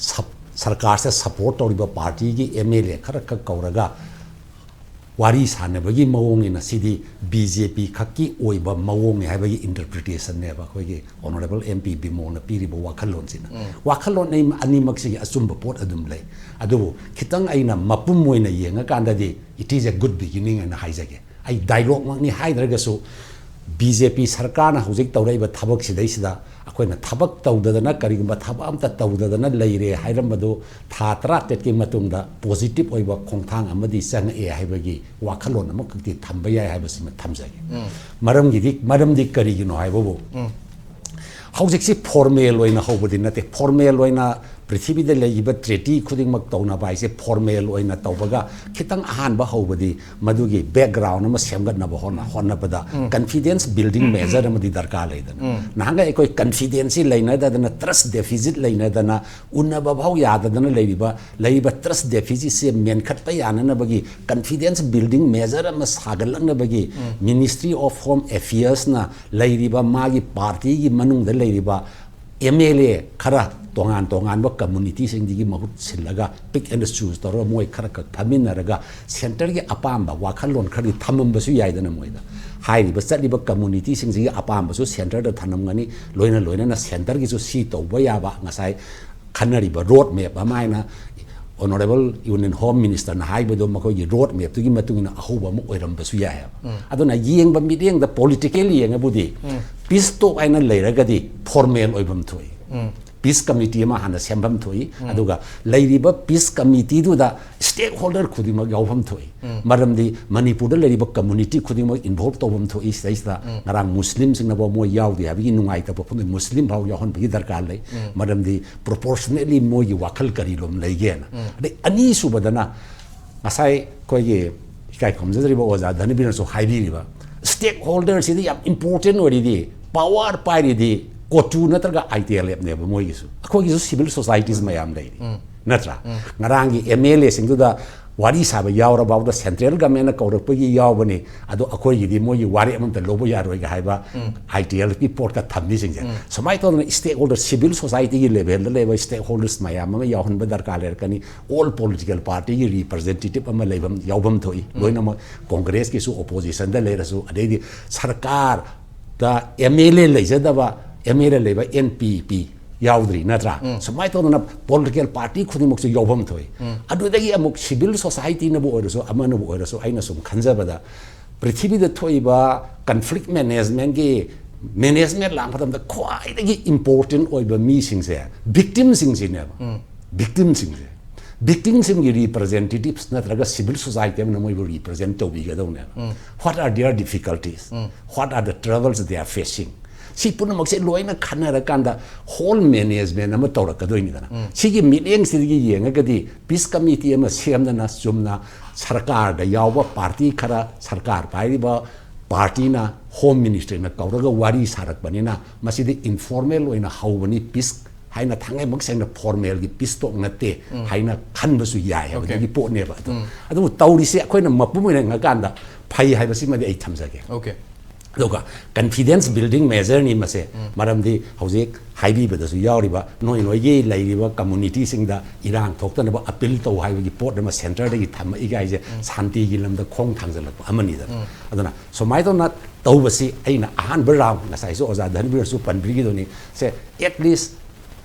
ꯁꯞ-, ꯁꯔꯀꯥꯔꯁꯦ ꯁꯞꯄꯣꯔꯠ ꯇꯧꯔꯤꯕ ꯄꯥꯔꯇꯤꯒꯤ ꯑꯦꯝ ꯑꯦꯜ ꯑꯦ ꯈꯔꯈꯛ ꯀꯧꯔꯒ ꯋꯥꯔꯤ ꯁꯥꯟꯅꯕꯒꯤ ꯃꯑꯣꯡꯅꯤꯅ, ꯁꯤꯗꯤ ꯕꯤ ꯖꯦ ꯄꯤ ꯈꯛꯀꯤ ꯑꯣꯏꯕ ꯃꯑꯣꯡꯅꯤ ꯍꯥꯏꯕꯒꯤ ꯏꯟꯇꯔꯄ꯭ꯔꯤꯇꯦꯁꯟꯅꯦꯕ ꯑꯩꯈꯣꯏꯒꯤ ꯑꯣꯅꯔꯦꯕꯜ ꯑꯦꯝ ꯄꯤ ꯕꯤꯃꯣꯜꯅ ꯄꯤꯔꯤꯕ ꯋꯥꯈꯜꯂꯣꯟꯁꯤꯅ꯫ ꯋꯥꯈꯜꯂꯣꯟ ꯑꯅꯤ-, ꯑꯅꯤꯃꯛꯁꯤꯒꯤ ꯑꯆꯨꯝꯕ ꯄꯣꯠ ꯑꯗꯨꯝ ꯂꯩ꯫ ꯑꯗꯨꯕꯨ ꯈꯤꯇꯪ ꯑꯩꯅ ꯃꯄꯨꯝ ꯑꯣꯏꯅ ꯌꯦꯡꯉꯀꯥꯟꯗꯗꯤ it is a good beginning ꯍꯥꯏꯅ ꯍꯥꯏꯖꯒꯦ꯫ ꯑꯩ ꯗꯥꯏꯂꯣꯒꯃꯛꯅꯤ ꯍꯥꯏꯗ꯭ꯔꯒꯁꯨ, ꯕꯤ ꯖꯦ ꯄꯤ ꯁꯔꯀꯥꯔꯅ ꯍꯧꯖꯤꯛ ꯇꯧꯔꯛꯏꯕ ꯊꯕꯛꯁꯤꯗꯩꯁꯤꯗ ꯑꯩꯈꯣꯏꯅ ꯊꯕꯛ ꯇꯧꯗꯗꯅ, ꯀꯔꯤꯒꯨꯝꯕ ꯊꯕꯛ ꯑꯝꯇ ꯇꯧꯗꯗꯅ ꯂꯩꯔꯦ ꯍꯥꯏꯔꯝꯕꯗꯨ ꯊꯥ ꯇꯔꯥꯇꯔꯦꯠꯀꯤ ꯃꯇꯨꯡꯗ ꯄꯣꯖꯤꯇꯤꯚ ꯑꯣꯏꯕ ꯈꯣꯡꯊꯥꯡ ꯑꯃꯗꯤ ꯆꯪꯉꯛꯑꯦ ꯍꯥꯏꯕꯒꯤ ꯋꯥꯈꯜꯂꯣꯟ ꯑꯃꯈꯛꯇꯤ ꯊꯝꯕ ꯌꯥꯏ ꯍꯥꯏꯕꯁꯤꯃ ꯊꯝꯖꯒꯦ꯫ ꯃꯔꯝꯒꯤꯗꯤ, ꯃꯔꯝꯗꯤ ꯀꯔꯤꯒꯤꯅꯣ ꯍꯥꯏꯕꯕꯨ, ꯍꯧꯖꯤꯛꯁꯤ ꯐꯣꯔꯃꯦꯜ ꯑꯣꯏꯅ ꯍꯧꯕꯗꯤ ꯅꯠꯇꯦ, ꯐꯣꯔꯃꯦꯜ ꯑꯣꯏꯅ ꯄ꯭ꯔꯤꯊꯤꯕꯤꯗ ꯂꯩꯔꯤꯕ ꯇ꯭ꯔꯤꯇꯤ ꯈꯨꯗꯤꯡꯃꯛ ꯇꯧꯅꯕ ꯍꯥꯏꯁꯦ ꯐꯣꯔꯃꯦꯜ ꯑꯣꯏꯅ ꯇꯧꯕꯒ ꯈꯤꯇꯪ ꯑꯍꯥꯟꯕ ꯍꯧꯕꯗꯤ ꯃꯗꯨꯒꯤ ꯕꯦꯛꯒ꯭ꯔꯥꯎꯟ ꯑꯃ ꯁꯦꯝꯒꯠꯅꯕ ꯍꯣꯠꯅ ꯍꯣꯠꯅꯕꯗ ꯀꯟꯐꯤꯗꯦꯟꯁ ꯕꯤꯜꯗꯤꯡ ꯃꯦꯖꯔ ꯑꯃꯗꯤ ꯗꯔꯀꯥꯔ ꯂꯩꯗꯅ, ꯅꯍꯥꯟꯒꯩ ꯑꯩꯈꯣꯏ ꯀꯟꯐꯤꯗꯦꯟꯁꯁꯤ ꯂꯩꯅꯗꯗꯅ, ꯇ꯭ꯔꯁ ꯗꯦꯐꯤꯁꯤꯠ ꯂꯩꯅꯗꯅ, ꯎꯅꯕ ꯐꯥꯎ ꯌꯥꯗꯗꯅ ꯂꯩꯔꯤꯕ ꯂꯩꯔꯤꯕ ꯇ꯭ꯔꯁ ꯗꯦꯐꯤꯁꯤꯠꯁꯦ ꯃꯦꯟꯈꯠꯄ ꯌꯥꯅꯅꯕꯒꯤ ꯀꯟꯐꯤꯗꯦꯟꯁ ꯕꯤꯜꯗꯤꯡ ꯃꯦꯖꯔ ꯑꯃ ꯁꯥꯒꯠꯂꯛꯅꯕꯒꯤ Ministry of Home Affairsꯅ ꯂꯩꯔꯤꯕ ꯃꯥꯒꯤ ꯄꯥꯔꯇꯤꯒꯤ ꯃꯅꯨꯡꯗ ꯂꯩꯔꯤꯕ ꯑꯦꯝ ꯑꯦꯜ ꯑꯦ ꯈꯔ ꯇꯣꯉꯥꯟ ꯇꯣꯉꯥꯟꯕ ꯀꯝꯃꯨꯅꯤꯇꯤꯁꯤꯡꯗꯒꯤ ꯃꯍꯨꯠ ꯁꯤꯜꯂꯒ ꯄꯤꯛ ꯑꯦꯟ ꯆꯨꯁ ꯇꯧꯔꯒ ꯃꯣꯏ ꯈꯔ ꯈꯛ ꯐꯝꯃꯤꯟꯅꯔꯒ ꯁꯦꯟꯇꯔꯒꯤ ꯑꯄꯥꯝꯕ ꯋꯥꯈꯜꯂꯣꯟ ꯈꯔꯗꯤ ꯊꯝꯃꯝꯕꯁꯨ ꯌꯥꯏꯗꯅ꯫ ꯃꯣꯏꯗ ꯍꯥꯏꯔꯤꯕ ꯆꯠꯂꯤꯕ ꯀꯝꯃꯨꯅꯤꯇꯤꯁꯤꯡꯁꯤꯒꯤ ꯑꯄꯥꯝꯕꯁꯨ ꯁꯦꯟꯇꯔꯗ ꯊꯝꯂꯝꯒꯅꯤ꯫ ꯂꯣꯏꯅ ꯂꯣꯏꯅꯅ ꯁꯦꯟꯇꯔꯒꯤꯁꯨ ꯁꯤ ꯇꯧꯕ ꯌꯥꯕ ꯉꯁꯥꯏ ꯈꯟꯅꯔꯤꯕ ꯔꯣꯗ ꯃꯦꯞ ꯑꯃ ꯍꯥꯏꯅ Honourable Union Home Ministerꯅ ꯍꯥꯏꯕꯗꯣ ꯃꯈꯣꯏꯒꯤ ꯔꯣꯗ ꯃꯦꯞꯇꯨꯒꯤ ꯃꯇꯨꯡ ꯏꯟꯅ ꯑꯍꯧꯕ ꯑꯃ ꯑꯣꯏꯔꯝꯕꯁꯨ ꯌꯥꯏ ꯍꯥꯏꯕ꯫ ꯑꯗꯨꯅ ꯌꯦꯡꯕ ꯃꯤꯠꯌꯦꯡꯗ ꯄꯣꯂꯤꯇꯤꯀꯦꯜ ꯌꯦꯡꯉꯕꯨꯗꯤ ꯄꯤꯁ ꯇꯣꯛ ꯍꯥꯏꯅ ꯂꯩꯔꯒꯗꯤ ꯐꯣꯔꯃꯦꯜ ꯑꯣꯏꯐꯝ ꯊꯣꯛꯏ꯫ ꯄꯤꯁ ꯀꯃꯤꯇꯤ ꯑꯃ ꯍꯥꯟꯅ ꯁꯦꯝꯐꯝ ꯊꯣꯛꯏ꯫ ꯑꯗꯨꯒ ꯂꯩꯔꯤꯕ ꯄꯤꯁ ꯀꯃꯤꯇꯤꯗꯨꯗ ꯁ꯭ꯇꯦꯛ ꯍꯣꯜꯗꯔ ꯈꯨꯗꯤꯡꯃꯛ ꯌꯥꯎꯐꯝ ꯊꯣꯛꯏ꯫ ꯃꯔꯝꯗꯤ ꯃꯅꯤꯄꯨꯔꯗ ꯂꯩꯔꯤꯕ ꯀꯝꯃꯨꯅꯤꯇꯤ ꯈꯨꯗꯤꯡꯃꯛ ꯏꯟꯚꯣꯜꯕ ꯇꯧꯐꯝ ꯊꯣꯛꯏ꯫ ꯁꯤꯗꯩꯁꯤꯗ ꯉꯔꯥꯡ ꯃꯨꯁꯂꯤꯝꯁꯤꯡꯅꯐꯥꯎ ꯃꯣꯏ ꯌꯥꯎꯗꯦ ꯍꯥꯏꯕꯒꯤ ꯅꯨꯡꯉꯥꯏꯇꯕ ꯐꯣꯡꯗꯣꯛꯏ꯫ ꯃꯨꯁꯂꯤꯝ ꯐꯥꯎ ꯌꯥꯎꯍꯟꯕꯒꯤ ꯗꯔꯀꯥꯔ ꯂꯩ꯫ ꯃꯔꯝꯗꯤ ꯄ꯭ꯔꯣꯄꯣꯔꯁꯅꯦꯠꯂꯤ ꯃꯣꯏꯒꯤ ꯋꯥꯈꯜ ꯀꯔꯤ ꯂꯣꯝ ꯂꯩꯒꯦꯅ꯫ ꯑꯗꯩ ꯑꯅꯤꯁꯨꯕꯗꯅ ꯉꯁꯥꯏ ꯑꯩꯈꯣꯏꯒꯤ ꯏꯀꯥꯏ ꯈꯨꯝꯖꯗ꯭ꯔꯤꯕ ꯑꯣꯖꯥ ꯙꯅꯕꯤꯔꯅꯁꯨ ꯍꯥꯏꯕꯤꯔꯤꯕ ꯁ꯭ꯇꯦꯛ ꯍꯣꯜꯗꯔꯁꯤꯗꯤ ꯌꯥꯝ ꯏꯝꯄꯣꯔꯇꯦꯟ ꯑꯣꯏꯔꯤꯗꯤ ꯄꯋꯥꯔ ꯄꯥꯏꯔꯤꯗꯤ ꯀꯣꯇꯨ ꯅꯠꯇ꯭ꯔꯒ ꯑꯥꯏ ꯇꯤ ꯑꯦꯜ ꯑꯦꯐꯅꯦꯕ ꯃꯣꯏꯒꯤꯁꯨ꯫ ꯑꯩꯈꯣꯏꯒꯤꯁꯨ ꯁꯤꯚꯤꯜ ꯁꯣꯁꯥꯏꯇꯤꯁ ꯃꯌꯥꯝ ꯂꯩꯔꯤ, ꯅꯠꯇ꯭ꯔꯥ? ꯉꯔꯥꯡꯒꯤ ꯑꯦꯝ ꯑꯦꯜ ꯑꯦꯁꯤꯡꯗꯨꯗ ꯋꯥꯔꯤ ꯁꯥꯕ ꯌꯥꯎꯔꯐꯥꯎꯗ ꯁꯦꯟꯇ꯭ꯔꯦꯜ ꯒꯃꯦꯟꯅ ꯀꯧꯔꯛꯄꯒꯤ ꯌꯥꯎꯕꯅꯤ, ꯑꯗꯣ ꯑꯩꯈꯣꯏꯒꯤꯗꯤ ꯃꯣꯏꯒꯤ ꯋꯥꯔꯦꯞ ꯑꯃꯇ ꯂꯧꯕ ꯌꯥꯔꯣꯏꯒ ꯍꯥꯏꯕ ꯑꯥꯏ ꯇꯤ ꯑꯦꯜ ꯑꯦꯐꯀꯤ ꯄꯣꯠꯀ ꯊꯝꯃꯤꯁꯤꯡꯁꯦ꯫ ꯁꯨꯃꯥꯏꯅ ꯇꯧꯗꯅ ꯁ꯭ꯇꯦꯛ ꯍꯣꯜꯗꯔ, ꯁꯤꯚꯤꯜ ꯁꯣꯁꯥꯏꯇꯤꯒꯤ ꯂꯦꯚꯦꯜꯗ ꯂꯩꯕ ꯁ꯭ꯇꯦꯛ ꯍꯣꯜꯗꯔꯁ ꯃꯌꯥꯝ ꯑꯃ ꯌꯥꯎꯍꯟꯕ ꯗꯔꯀꯥꯔ ꯂꯩꯔꯛꯀꯅꯤ꯫ ꯑꯣꯜ ꯄꯣꯂꯤꯇꯤꯀꯦꯜ ꯄꯥꯔꯇꯤꯒꯤ ꯔꯤꯄ꯭ꯔꯖꯦꯟꯇꯦꯇꯤꯚ ꯑꯃ ꯂꯩꯐꯝ ꯌꯥꯎꯐꯝ ꯊꯣꯛꯏ꯫ ꯂꯣꯏꯅꯃꯛ ꯀꯣꯡꯒ꯭ꯔꯦꯁꯀꯤꯁꯨ ꯑꯣꯄꯣꯖꯤꯁꯟꯗ ꯂꯩꯔꯁꯨ, ꯑꯗꯩꯗꯤ ꯁꯔꯀꯥꯔꯗ ꯑꯦꯝ ꯑꯦꯜ ꯑꯦ ꯂꯩꯖꯗꯕ, ꯑꯦꯝ ꯑꯦꯜ ꯑꯦ ꯂꯩꯕ ꯑꯦꯟ ꯄꯤ ꯄꯤ ꯌꯥꯎꯗ꯭ꯔꯤ, ꯅꯠꯇ꯭ꯔꯥ? ꯁꯨꯃꯥꯏꯅ ꯇꯧꯗꯅ ꯄꯣꯂꯤꯇꯤꯀꯦꯜ ꯄꯥꯔꯇꯤ ꯈꯨꯗꯤꯡꯃꯛꯁꯨ ꯌꯥꯎꯐꯝ ꯊꯣꯛꯏ꯫ ꯑꯗꯨꯗꯒꯤ ꯑꯃꯨꯛ ꯁꯤꯚꯤꯜ ꯁꯣꯁꯥꯏꯇꯤꯅꯕꯨ ꯑꯣꯏꯔꯁꯨ, ꯑꯃꯅꯕꯨ ꯑꯣꯏꯔꯁꯨ, ꯑꯩꯅ ꯁꯨꯝ ꯈꯟꯖꯕꯗ ꯄ꯭ꯔꯤꯊꯤꯕꯤꯗ ꯊꯣꯛꯏꯕ ꯀꯟꯐ꯭ꯂꯤꯛ ꯃꯦꯅꯦꯖꯃꯦꯟꯒꯤ ꯃꯦꯅꯦꯖꯃꯦꯟ ꯂꯥꯛꯄ ꯃꯇꯝꯗ ꯈ꯭ꯋꯥꯏꯗꯒꯤ ꯏꯝꯄꯣꯔꯇꯦꯟ ꯑꯣꯏꯕ ꯃꯤꯁꯤꯡꯁꯦ ꯚꯤꯛꯇꯤꯝꯁꯤꯡꯁꯤꯅꯦꯕ꯫ ꯚꯤꯛꯇꯤꯝꯁꯤꯡꯁꯦ, ꯚꯤꯛꯇꯤꯝꯁꯤꯡꯒꯤ ꯔꯤꯄ꯭ꯔꯖꯦꯟꯇꯦꯇꯤꯚꯁ ꯅꯠꯇ꯭ꯔꯒ ꯁꯤꯚꯤꯜ ꯁꯣꯁꯥꯏꯇꯤ ꯑꯃꯅ ꯃꯣꯏꯕꯨ ꯔꯤꯄ꯭ꯔꯖꯦꯟ ꯇꯧꯕꯤꯒꯗꯧꯅꯦꯕ꯫ What are their difficulties? What are the troubles they are facing? ꯁꯤ ꯄꯨꯝꯅꯃꯛꯁꯦ ꯂꯣꯏꯅ ꯈꯟꯅꯔꯀꯥꯟꯗ ꯍꯣꯜ ꯃꯦꯅꯦꯖꯃꯦꯟ ꯑꯃ ꯇꯧꯔꯛꯀꯗꯣꯏꯅꯤꯗꯅ꯫ ꯁꯤꯒꯤ ꯃꯤꯠꯌꯦꯡꯁꯤꯗꯒꯤ ꯌꯦꯡꯉꯒꯗꯤ ꯄꯤꯁ ꯀꯃꯤꯇꯤ ꯑꯃ ꯁꯦꯝꯗꯅ ꯆꯨꯝꯅ ꯁꯔꯀꯥꯔꯗ ꯌꯥꯎꯕ ꯄꯥꯔꯇꯤ ꯈꯔ, ꯁꯔꯀꯥꯔ ꯄꯥꯏꯔꯤꯕ ꯄꯥꯔꯇꯤꯅ, ꯍꯣꯝ ꯃꯤꯅꯤꯁꯇ꯭ꯔꯤꯅ ꯀꯧꯔꯒ ꯋꯥꯔꯤ ꯁꯥꯔꯛꯄꯅꯤꯅ ꯃꯁꯤꯗꯤ ꯏꯟꯐꯣꯔꯃꯦꯜ ꯑꯣꯏꯅ ꯍꯧꯕꯅꯤ꯫ ꯄꯤꯁ ꯍꯥꯏꯅ ꯊꯥꯡꯉꯩꯃꯛ ꯁꯦꯡꯅ ꯐꯣꯔꯃꯦꯜꯒꯤ ꯄꯤꯁ ꯇꯣꯛ ꯅꯠꯇꯦ ꯍꯥꯏꯅ ꯈꯟꯕꯁꯨ ꯌꯥꯏ ꯍꯥꯏꯕꯗꯨꯒꯤ ꯄꯣꯠꯅꯦꯕ ꯑꯗꯣ꯫ ꯑꯗꯨꯕꯨ ꯇꯧꯔꯤꯁꯦ ꯑꯩꯈꯣꯏꯅ ꯃꯄꯨꯝ ꯑꯣꯏꯅ ꯌꯦꯡꯉꯀꯥꯟꯗ ꯐꯩ ꯍꯥꯏꯕꯁꯤꯃꯗꯤ ꯑꯩ ꯊꯝꯖꯒꯦ꯫ Okay. ꯑꯗꯨꯒ ꯀꯟꯐꯤꯗꯦꯟꯁ ꯕꯤꯜꯗꯤꯡ ꯃꯦꯖꯔꯅꯤ ꯃꯁꯦ꯫ ꯃꯔꯝꯗꯤ ꯍꯧꯖꯤꯛ ꯍꯥꯏꯕꯤꯕꯗꯁꯨ ꯌꯥꯎꯔꯤꯕ ꯅꯣꯏ ꯅꯣꯏꯒꯤ ꯂꯩꯔꯤꯕ ꯀꯝꯃꯨꯅꯤꯇꯤꯁꯤꯡꯗ ꯏꯔꯥꯡ ꯊꯣꯛꯇꯅꯕ ꯑꯄꯤꯜ ꯇꯧ ꯍꯥꯏꯕꯒꯤ ꯄꯣꯠ ꯑꯃ ꯁꯦꯟꯇꯔꯗꯒꯤ ꯊꯝꯃꯛꯏꯒ ꯍꯥꯏꯁꯦ ꯁꯥꯟꯇꯤꯒꯤ ꯂꯝꯗ ꯈꯣꯡ ꯊꯥꯡꯖꯜꯂꯛꯄ ꯑꯃꯅꯤꯗꯅ꯫ ꯑꯗꯨꯅ ꯁꯨꯃꯥꯏꯅ ꯇꯧꯅ ꯇꯧꯕꯁꯤ ꯑꯩꯅ ꯑꯍꯥꯟꯕ ꯔꯥꯎꯟ, ꯉꯁꯥꯏꯁꯨ ꯑꯣꯖꯥ ꯙꯟꯕꯤꯔꯁꯨ ꯄꯟꯕꯤꯈꯤꯗꯨꯅꯤ, ꯁꯦ ꯑꯦꯠꯂꯤꯁ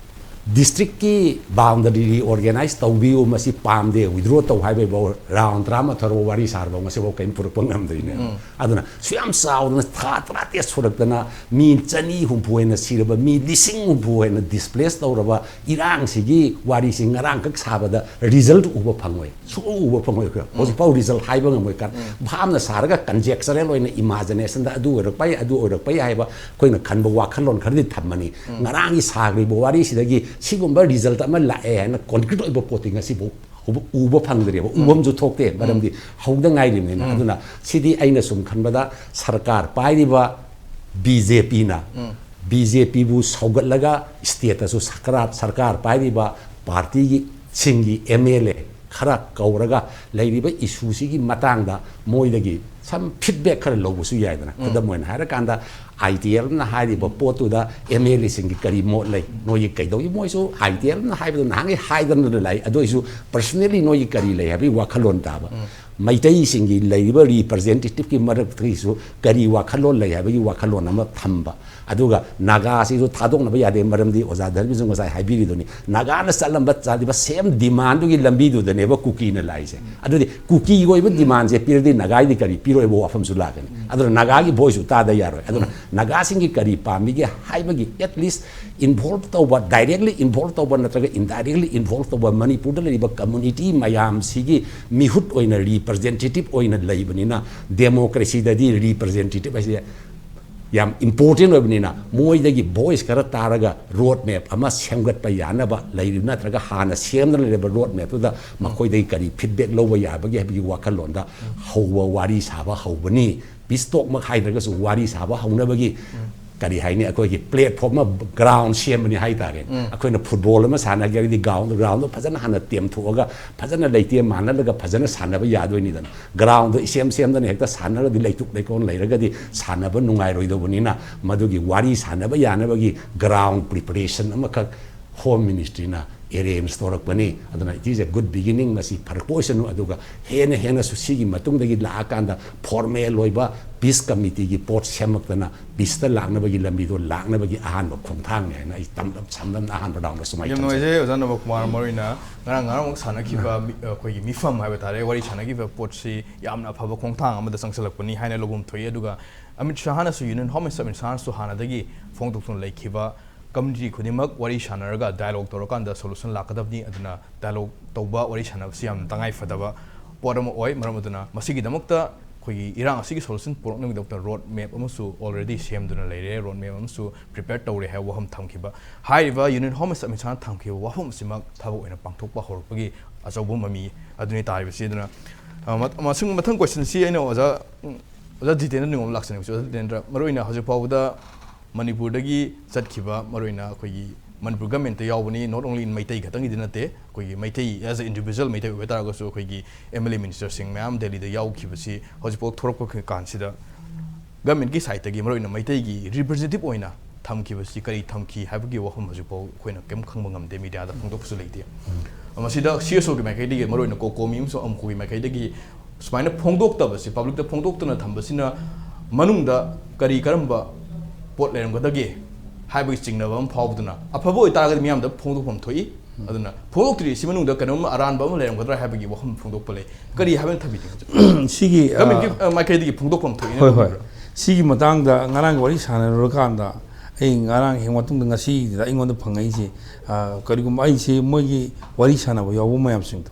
ꯗꯤꯁꯇ꯭ꯔꯤꯛꯀꯤ ꯕꯥꯎꯟꯗꯔꯤ ꯔꯤꯑꯣꯔꯒꯦꯅꯥꯏꯁ ꯇꯧꯕꯤꯌꯨ, ꯃꯁꯤ ꯄꯥꯝꯗꯦ, ꯋꯤꯗ꯭ꯔꯣ ꯇꯧ ꯍꯥꯏꯕꯩꯐꯥꯎ ꯔꯥꯎꯟ ꯇꯔꯥꯃꯥꯊꯣꯏ ꯋꯥꯔꯤ ꯁꯥꯔꯕ ꯉꯁꯤꯐꯥꯎ ꯀꯔꯤꯝ ꯄꯨꯔꯛꯄ ꯉꯝꯗ꯭ꯔꯤꯅꯦ꯫ ꯑꯗꯨꯅ ꯁꯨꯌꯥꯝ ꯆꯥꯎꯗꯅ ꯊꯥ ꯇꯔꯥꯇꯔꯦꯠ ꯁꯨꯔꯛꯇꯅ ꯃꯤ ꯆꯅꯤ ꯍꯨꯝꯐꯨ ꯍꯦꯟꯅ ꯁꯤꯔꯕ, ꯃꯤ ꯂꯤꯁꯤꯡ ꯍꯨꯝꯐꯨ ꯍꯦꯟꯅ ꯗꯤꯁꯄ꯭ꯂꯦꯁ ꯇꯧꯔꯕ ꯏꯔꯥꯡꯁꯤꯒꯤ ꯋꯥꯔꯤꯁꯤ ꯉꯔꯥꯡꯈꯛ ꯁꯥꯕꯗ ꯔꯤꯖꯜꯠ ꯎꯕ ꯐꯪꯉꯣꯏ, ꯁꯨꯡꯎ ꯎꯕ ꯐꯪꯉꯣꯏ꯫ ꯑꯩꯈꯣꯏ ꯍꯧꯖꯤꯛꯐꯥꯎ ꯔꯤꯖꯜꯠ ꯍꯥꯏꯕ ꯉꯝꯃꯣꯏ꯫ ꯀꯟ-, ꯚꯥꯞꯅ ꯁꯥꯔꯒ ꯀꯟꯖꯦꯛꯆꯔꯦꯜ ꯑꯣꯏꯅ ꯏꯃꯥꯖꯤꯅꯦꯁꯟꯗ ꯑꯗꯨ ꯑꯣꯏꯔꯛꯄ ꯌꯥꯏ, ꯑꯗꯨ ꯑꯣꯏꯔꯛꯄ ꯌꯥꯏ ꯍꯥꯏꯕ ꯑꯩꯈꯣꯏꯅ ꯈꯟꯕ ꯋꯥꯈꯜꯂꯣꯟ ꯈꯔꯗꯤ ꯊꯝꯃꯅꯤ꯫ ꯉꯔꯥꯡꯒꯤ ꯁꯥꯈ꯭ꯔꯤꯕ ꯋꯥꯔꯤꯁꯤꯗꯒꯤ ꯁꯤꯒꯨꯝꯕ ꯔꯤꯖꯜꯠ ꯑꯃ ꯂꯥꯛꯑꯦ ꯍꯥꯏꯅ ꯀꯣꯟꯀ꯭ꯔꯤꯠ ꯑꯣꯏꯕ ꯄꯣꯠꯇꯤ ꯉꯁꯤꯐꯥꯎ ꯎꯕ, ꯎꯕ ꯐꯪꯗ꯭ꯔꯦꯕ, ꯎꯕꯝꯁꯨ ꯊꯣꯛꯇꯦ, ꯃꯔꯝꯗꯤ ꯍꯧꯗ ꯉꯥꯏꯔꯤꯕꯅꯤꯅ꯫ ꯑꯗꯨꯅ ꯁꯤꯗꯤ ꯑꯩꯅ ꯁꯨꯝ ꯈꯟꯕꯗ ꯁꯔꯀꯥꯔ ꯄꯥꯏꯔꯤꯕ ꯕꯤ ꯖꯦ ꯄꯤꯅ, ꯕꯤ ꯖꯦ ꯄꯤꯕꯨ ꯁꯧꯒꯠꯂꯒ ꯁ꯭ꯇꯦꯠꯇꯁꯨ ꯁꯔꯀꯥꯔ, ꯁꯔꯀꯥꯔ ꯄꯥꯏꯔꯤꯕ ꯄꯥꯔꯇꯤꯒꯤ ꯁꯤꯡꯒꯤ ꯑꯦꯝ ꯑꯦꯜ ꯑꯦ ꯈꯔ ꯀꯧꯔꯒ ꯂꯩꯔꯤꯕ ꯏꯁꯨꯁꯤꯒꯤ ꯃꯇꯥꯡꯗ ꯃꯣꯏꯗꯒꯤ ꯁꯝ ꯐꯤꯗꯕꯦꯛ ꯈꯔ ꯂꯧꯕꯁꯨ ꯌꯥꯏꯗꯅ꯫ ꯈꯨꯗꯝ ꯑꯣꯏꯅ ꯍꯥꯏꯔꯀꯥꯟꯗ, ꯑꯥꯏ ꯇꯤ ꯑꯦꯜꯅ ꯍꯥꯏꯔꯤꯕ ꯄꯣꯠꯇꯨꯗ ꯑꯦꯝ ꯑꯦꯜ ꯑꯦꯁꯤꯡꯒꯤ ꯀꯔꯤ ꯃꯣꯠ ꯂꯩ, ꯅꯣꯏꯒꯤ ꯀꯩꯗꯧꯏ? ꯃꯣꯏꯁꯨ ꯑꯥꯏ ꯇꯤ ꯑꯦꯜꯅ ꯍꯥꯏꯕꯗꯣ ꯅꯍꯥꯟꯒꯩ ꯍꯥꯏꯗꯅ ꯂꯥꯛꯏ, ꯑꯗꯨ ꯑꯣꯏꯁꯨ ꯄꯔꯁꯅꯦꯂꯤ ꯅꯣꯏꯒꯤ ꯀꯔꯤ ꯂꯩ ꯍꯥꯏꯕꯒꯤ ꯋꯥꯈꯜꯂꯣꯟ ꯇꯥꯕ꯫ ꯃꯩꯇꯩꯁꯤꯡꯒꯤ ꯂꯩꯔꯤꯕ ꯔꯤꯄ꯭ꯔꯖꯦꯟꯇꯦꯇꯤꯞꯀꯤ ꯃꯔꯛꯇꯒꯤꯁꯨ ꯀꯔꯤ ꯋꯥꯈꯜꯂꯣꯟ ꯂꯩ ꯍꯥꯏꯕꯒꯤ ꯋꯥꯈꯜꯂꯣꯟ ꯑꯃ ꯊꯝꯕ꯫ ꯑꯗꯨꯒ ꯅꯥꯒꯥꯁꯤꯁꯨ ꯊꯥꯗꯣꯛꯅꯕ ꯌꯥꯗꯦ, ꯃꯔꯝꯗꯤ ꯑꯣꯖꯥ ꯙꯔꯃꯤꯁꯨ ꯉꯁꯥꯏ ꯍꯥꯏꯕꯤꯔꯤꯗꯨꯅꯤ, ꯅꯥꯒꯥꯅ ꯆꯠꯂꯝꯕ, ꯆꯠꯂꯤꯕ ꯁꯦꯝ ꯗꯤꯃꯥꯟꯗꯨꯒꯤ ꯂꯝꯕꯤꯗꯨꯗꯅꯦꯕ ꯀꯨꯀꯤꯅ ꯂꯥꯛꯏꯁꯦ꯫ ꯑꯗꯨꯗꯤ ꯀꯨꯀꯤꯒꯤ ꯑꯣꯏꯕ ꯗꯤꯃꯥꯟꯁꯦ ꯄꯤꯔꯗꯤ ꯅꯥꯒꯥꯒꯤꯗꯤ ꯀꯔꯤ ꯄꯤꯔꯣꯏꯕ ꯋꯥꯐꯝꯁꯨ ꯂꯥꯛꯀꯅꯤ꯫ ꯑꯗꯨꯅ ꯅꯥꯒꯥꯒꯤ ꯚꯣꯏꯁꯁꯨ ꯇꯥꯗ ꯌꯥꯔꯣꯏ꯫ ꯑꯗꯨꯅ ꯅꯥꯒꯥꯁꯤꯡꯒꯤ ꯀꯔꯤ ꯄꯥꯝꯃꯤꯒꯦ ꯍꯥꯏꯕꯒꯤ ꯑꯦꯠꯂꯤꯁ ꯏꯟꯚꯣꯜꯕ ꯇꯧꯕ, ꯗꯥꯏꯔꯦꯛꯂꯤ ꯏꯟꯚꯣꯜꯕ ꯇꯧꯕ ꯅꯠꯇ꯭ꯔꯒ ꯏꯟꯗꯥꯏꯔꯦꯛꯂꯤ ꯏꯟꯚꯣꯜꯕ ꯇꯧꯕ ꯃꯅꯤꯄꯨꯔꯗ ꯂꯩꯔꯤꯕ ꯀꯝꯃꯨꯅꯤꯇꯤ ꯃꯌꯥꯝꯁꯤꯒꯤ ꯃꯤꯍꯨꯠ ꯑꯣꯏꯅ, ꯔꯤꯄ꯭ꯔꯖꯦꯟꯇꯦꯇꯤꯞ ꯑꯣꯏꯅ ꯂꯩꯕꯅꯤꯅ, ꯗꯦꯃꯣꯀ꯭ꯔꯦꯁꯤꯗꯗꯤ ꯔꯤꯄ꯭ꯔꯖꯦꯟꯇꯦꯇꯤꯞ ꯍꯥꯏꯁꯦ ꯌꯥꯝ ꯏꯝꯄꯣꯔꯇꯦꯟ ꯑꯣꯏꯕꯅꯤꯅ, ꯃꯣꯏꯗꯒꯤ ꯚꯣꯏꯁ ꯈꯔ ꯇꯥꯔꯒ ꯔꯣꯗ ꯃꯦꯞ ꯑꯃ ꯁꯦꯝꯒꯠꯄ ꯌꯥꯅꯕ ꯂꯩꯔꯤꯕ, ꯅꯠꯇ꯭ꯔꯒ ꯍꯥꯟꯅ ꯁꯦꯝꯗꯅ ꯂꯩꯔꯕ ꯔꯣꯗ ꯃꯦꯞꯇꯨꯗ ꯃꯈꯣꯏꯗꯒꯤ ꯀꯔꯤ ꯐꯤꯗꯕꯦꯛ ꯂꯧꯕ ꯌꯥꯕꯒꯦ ꯍꯥꯏꯕꯒꯤ ꯋꯥꯈꯜꯂꯣꯟꯗ ꯍꯧꯕ, ꯋꯥꯔꯤ ꯁꯥꯕ ꯍꯧꯕꯅꯤ꯫ ꯄꯤꯁ ꯇꯣꯛꯃꯛ ꯍꯥꯏꯗ꯭ꯔꯒꯁꯨ, ꯋꯥꯔꯤ ꯁꯥꯕ ꯍꯧꯅꯕꯒꯤ, ꯀꯔꯤ ꯍꯥꯏꯅꯤ, ꯑꯩꯈꯣꯏꯒꯤ ꯄ꯭ꯂꯦꯠꯐꯣꯝ ꯑꯃ, ꯒ꯭ꯔꯥꯎꯟ ꯁꯦꯝꯕꯅꯤ ꯍꯥꯏ ꯇꯥꯔꯦ꯫ ꯑꯩꯈꯣꯏꯅ ꯐꯨꯠꯕꯣꯜ ꯑꯃ ꯁꯥꯟꯅꯒꯦ ꯍꯥꯏꯔꯒꯗꯤ, ꯒ꯭ꯔꯥꯎꯟꯗ, ꯒ꯭ꯔꯥꯎꯟꯗꯣ ꯐꯖꯅ ꯍꯥꯟꯅ ꯇꯦꯝꯊꯣꯛꯑꯒ, ꯐꯖꯅ ꯂꯩꯇꯦꯝ ꯃꯥꯟꯅꯔꯒ ꯐꯖꯅ ꯁꯥꯟꯅꯕ ꯌꯥꯗꯣꯏꯅꯤꯗꯅ꯫ ꯒ꯭ꯔꯥꯎꯟꯗꯣ ꯏꯁꯦꯝ ꯁꯦꯝꯗꯅ ꯍꯦꯛꯇ ꯁꯥꯟꯅꯔꯗꯤ, ꯂꯩꯇꯨꯛ ꯂꯩꯀꯣꯟ ꯂꯩꯔꯒꯗꯤ ꯁꯥꯟꯅꯕ ꯅꯨꯡꯉꯥꯏꯔꯣꯏꯗꯧꯕꯅꯤꯅ, ꯃꯗꯨꯒꯤ ꯋꯥꯔꯤ ꯁꯥꯟꯅꯕ ꯌꯥꯅꯕꯒꯤ ꯒ꯭ꯔꯥꯎꯟ ꯄ꯭ꯔꯤꯄꯔꯦꯁꯟ ꯑꯃꯈꯛ ꯍꯣꯝ ꯃꯤꯅꯤꯁꯇ꯭ꯔꯤꯅ ꯑꯦꯔꯦꯟꯖ ꯇꯧꯔꯛꯄꯅꯤ꯫ ꯑꯗꯨꯅ it is a good beginning, ꯃꯁꯤ ꯐꯔꯛꯄ ꯑꯣꯏꯁꯅꯨ꯫ ꯑꯗꯨꯒ ꯍꯦꯟꯅ ꯍꯦꯟꯅꯁꯨ ꯁꯤꯒꯤ ꯃꯇꯨꯡꯗꯒꯤ ꯂꯥꯛꯑꯀꯥꯟꯗ ꯐꯣꯔꯃꯦꯜ ꯑꯣꯏꯕ ꯄꯤꯁ ꯀꯃꯤꯇꯤꯒꯤ ꯄꯣꯠ ꯁꯦꯝꯃꯛꯇꯅ, ꯄꯤꯁꯇ ꯂꯥꯛꯅꯕꯒꯤ ꯂꯝꯕꯤꯗꯣ ꯂꯥꯛꯅꯕꯒꯤ ꯑꯍꯥꯟꯕ ꯈꯣꯡꯊꯥꯡꯅꯤ ꯍꯥꯏꯅ ꯑꯩ ꯇꯝꯂꯞ ꯁꯝꯂꯞꯅ ꯑꯍꯥꯟꯕ ꯔꯥꯎꯟꯗ ꯁꯨꯃꯥꯏꯅ ꯌꯥꯝ ꯊꯝꯖꯒꯦ꯫ ꯅꯨꯡꯉꯥꯏꯖꯩ ꯑꯣꯖꯥ ꯅꯕꯀꯨꯃꯥꯔ꯫ ꯃꯔꯨꯑꯣꯏꯅ ꯉꯔꯥꯡ ꯉꯔꯥꯡꯃꯨꯛ ꯁꯥꯟꯅꯈꯤꯕ ꯃꯤ-, ꯑꯩꯈꯣꯏꯒꯤ ꯃꯤꯐꯝ ꯍꯥꯏꯕ ꯇꯥꯔꯦ, ꯋꯥꯔꯤ ꯁꯥꯟꯅꯈꯤꯕ ꯄꯣꯠꯁꯤ ꯌꯥꯝꯅ ꯑꯐꯕ ꯈꯣꯡꯊꯥꯡ ꯑꯃꯗ ꯆꯪꯁꯤꯜꯂꯛꯄꯅꯤ ꯍꯥꯏꯅ ꯂꯧꯐꯝ ꯊꯣꯛꯏ꯫ ꯑꯗꯨꯒ ꯑꯃꯤꯠ ꯁꯍꯥꯅꯁꯨ ꯁꯨ, ꯌꯨꯅꯤꯌꯟ ꯍꯣꯝ ꯃꯤꯅꯤꯁꯇꯔ ꯑꯃꯤꯠ ꯁꯍꯥꯅꯁꯨ ꯍꯥꯟꯅꯗꯒꯤ ꯐꯣꯡꯗꯣꯛꯇꯨꯅ ꯂꯩꯈꯤꯕ, ꯀꯝꯃꯨꯅꯤꯇꯤ ꯈꯨꯗꯤꯡꯃꯛ ꯋꯥꯔꯤ ꯁꯥꯟꯅꯔꯒ, ꯗꯥꯏꯂꯣꯒ ꯇꯧꯔꯀꯥꯟꯗ ꯁꯣꯂꯨꯁꯟ ꯂꯥꯛꯀꯗꯕꯅꯤ꯫ ꯑꯗꯨꯅ ꯗꯥꯏꯂꯣꯒ ꯇꯧꯕ, ꯋꯥꯔꯤ ꯁꯥꯟꯅꯕꯁꯤ ꯌꯥꯝꯅ ꯇꯉꯥꯏ ꯐꯗꯕ ꯄꯣꯠ ꯑꯃ ꯑꯣꯏ꯫ ꯃꯔꯝ ꯑꯗꯨꯅ ꯃꯁꯤꯒꯤꯗꯃꯛꯇ ꯑꯩꯈꯣꯏꯒꯤ ꯏꯔꯥꯡ ꯑꯁꯤꯒꯤ ꯁꯣꯂꯨꯁꯟ ꯄꯨꯔꯛꯅꯕꯒꯤꯗꯃꯛꯇ ꯔꯣꯗ ꯃꯦꯞ ꯑꯃꯁꯨ ꯑꯣꯜꯔꯦꯗꯤ ꯁꯦꯝꯗꯨꯅ ꯂꯩꯔꯦ, ꯔꯣꯗ ꯃꯦꯞ ꯑꯃꯁꯨ ꯄ꯭ꯔꯤꯄꯦꯌꯔ ꯇꯧꯔꯦ ꯍꯥꯏꯕ ꯋꯥꯐꯝ ꯊꯝꯈꯤꯕ꯫ ꯍꯥꯏꯔꯤꯕ ꯌꯨꯅꯤꯌꯟ ꯍꯣꯝ ꯃꯤꯅꯤꯁꯇꯔ ꯑꯃꯤꯠ ꯁꯍꯥꯅ ꯊꯝꯈꯤꯕ ꯋꯥꯐꯝ ꯑꯁꯤꯃꯛ ꯊꯕꯛ ꯑꯣꯏꯅ ꯄꯥꯡꯊꯣꯛꯄ ꯍꯧꯔꯛꯄꯒꯤ ꯑꯆꯧꯕ ꯃꯃꯤ ꯑꯗꯨꯅꯤ ꯇꯥꯔꯤꯕꯁꯤ꯫ ꯑꯗꯨꯅ, ꯑ, ꯃ-, ꯃꯁꯤꯡ-, ꯃꯊꯪ ꯀꯣꯏꯁꯟꯁꯤ ꯑꯩꯅ ꯑꯣꯖꯥ, ꯎꯝ, ꯑꯣꯖꯥ ꯖꯤꯇꯦꯟꯗ꯭ꯔ ꯅꯤꯉꯣꯝ ꯂꯥꯛꯆꯅꯤꯡꯕꯁꯤ꯫ ꯑꯣꯖꯥ ꯖꯤꯇꯦꯟꯗ꯭ꯔ, ꯃꯔꯨꯑꯣꯏꯅ ꯍꯧꯖꯤꯛ ꯐꯥꯎꯕꯗ ꯃꯅꯤꯄꯨꯔꯗꯒꯤ ꯆꯠꯈꯤꯕ, ꯃꯔꯨꯑꯣꯏꯅ ꯑꯩꯈꯣꯏꯒꯤ ꯃꯅꯤꯄꯨꯔ ꯒꯃꯦꯟꯇ ꯌꯥꯎꯕꯅꯤ, not only in ꯃꯩꯇꯩ ꯈꯛꯇꯪꯒꯤꯗꯤ ꯅꯠꯇꯦ, ꯑꯩꯈꯣꯏꯒꯤ Meitei as a individual Meitei ꯑꯣꯏꯕ ꯇꯥꯔꯒꯁꯨ, ꯑꯩꯈꯣꯏꯒꯤ ꯑꯦꯝ ꯑꯦꯜ ꯑꯦ ꯃꯤꯅꯤꯁꯇꯔꯁꯤꯡ ꯃꯌꯥꯝ ꯗꯦꯜꯂꯤꯗ ꯌꯥꯎꯈꯤꯕꯁꯤ ꯍꯧꯖꯤꯛꯐꯥꯎ ꯊꯣꯔꯛꯄ ꯀꯥꯟꯁꯤꯗ ꯒꯃꯦꯟꯒꯤ ꯁꯥꯏꯠꯇꯒꯤ ꯃꯔꯨꯑꯣꯏꯅ ꯃꯩꯇꯩꯒꯤ ꯔꯤꯄ꯭ꯔꯖꯦꯟꯇꯦꯇꯤꯚ ꯑꯣꯏꯅ ꯊꯝꯈꯤꯕꯁꯤ ꯀꯔꯤ ꯊꯝꯈꯤ ꯍꯥꯏꯕꯒꯤ ꯋꯥꯐꯝ ꯍꯧꯖꯤꯛꯐꯥꯎ ꯑꯩꯈꯣꯏꯅ ꯀꯩꯝ ꯈꯪꯕ ꯉꯝꯗꯦ, ꯃꯤꯗꯤꯌꯥꯗ ꯐꯣꯡꯗꯣꯛꯄꯁꯨ ꯂꯩꯇꯦ꯫ ꯃꯁꯤꯗ ꯁꯤ ꯑꯦꯁ ꯑꯣꯒꯤ ꯃꯥꯏꯀꯩꯗꯒꯤ, ꯃꯔꯨꯑꯣꯏꯅ ꯀꯣꯀꯣꯃꯤ ꯑꯃꯁꯨꯡ ꯑꯃꯨꯀꯣꯒꯤ ꯃꯥꯏꯀꯩꯗꯒꯤ ꯁꯨꯃꯥꯏꯅ ꯐꯣꯡꯗꯣꯛꯇꯕꯁꯤ, ꯄꯕ꯭ꯂꯤꯛꯇ ꯐꯣꯡꯗꯣꯛꯇꯅ ꯊꯝꯕꯁꯤꯅ ꯃꯅꯨꯡꯗ ꯀꯔꯤ ꯀꯔꯝꯕ ꯄꯣꯠ ꯂꯩꯔꯝꯒꯗꯒꯦ ꯍꯥꯏꯕꯒꯤ ꯆꯤꯡꯅꯕ ꯑꯃ ꯐꯥꯎꯕꯗꯨꯅ, ꯑꯐꯕ ꯑꯣꯏꯇꯥꯔꯒꯗꯤ ꯃꯤꯌꯥꯝꯗ ꯐꯣꯡꯗꯣꯛꯐꯝ ꯊꯣꯛꯏ꯫ ꯑꯗꯨꯅ ꯐꯣꯡꯗꯣꯛꯇ꯭ꯔꯤꯁꯤ ꯃꯅꯨꯡꯗ ꯀꯩꯅꯣꯝ ꯑꯔꯥꯟꯕ ꯑꯃ ꯂꯩꯔꯝꯒꯗ꯭ꯔꯥ ꯍꯥꯏꯕꯒꯤ ꯋꯥꯐꯝ ꯐꯣꯡꯗꯣꯛꯄ ꯂꯩ꯫ ꯀꯔꯤ ꯍꯥꯏꯕꯅ ꯊꯝꯕꯤꯅꯤꯡꯕ? ꯁꯤꯒꯤ, ꯑ, ꯒꯃꯦꯟꯒꯤ, ꯑ, ꯃꯥꯏꯀꯩꯗꯒꯤ ꯐꯣꯡꯗꯣꯛꯐꯝ ꯊꯣꯛꯏꯅ ꯍꯣꯏ, ꯍꯣꯏ꯫ ꯂꯧꯕꯤꯕ꯭ꯔꯥ? ꯁꯤꯒꯤ ꯃꯇꯥꯡꯗ ꯉꯔꯥꯡ ꯋꯥꯔꯤ ꯁꯥꯟꯅꯔꯨꯔꯀꯥꯟꯗ, ꯑꯩ ꯉꯔꯥꯡ ꯍꯦꯛ ꯃꯇꯨꯡꯗ ꯉꯁꯤꯗ ꯑꯩꯉꯣꯟꯗ ꯐꯪꯉꯛꯏꯁꯦ, ꯑ, ꯀꯔꯤꯒꯨꯝꯕ ꯑꯩꯁꯦ ꯃꯣꯏꯒꯤ ꯋꯥꯔꯤ ꯁꯥꯟꯅꯕ ꯌꯥꯎꯕ ꯃꯌꯥꯝꯁꯤꯡꯗꯣ,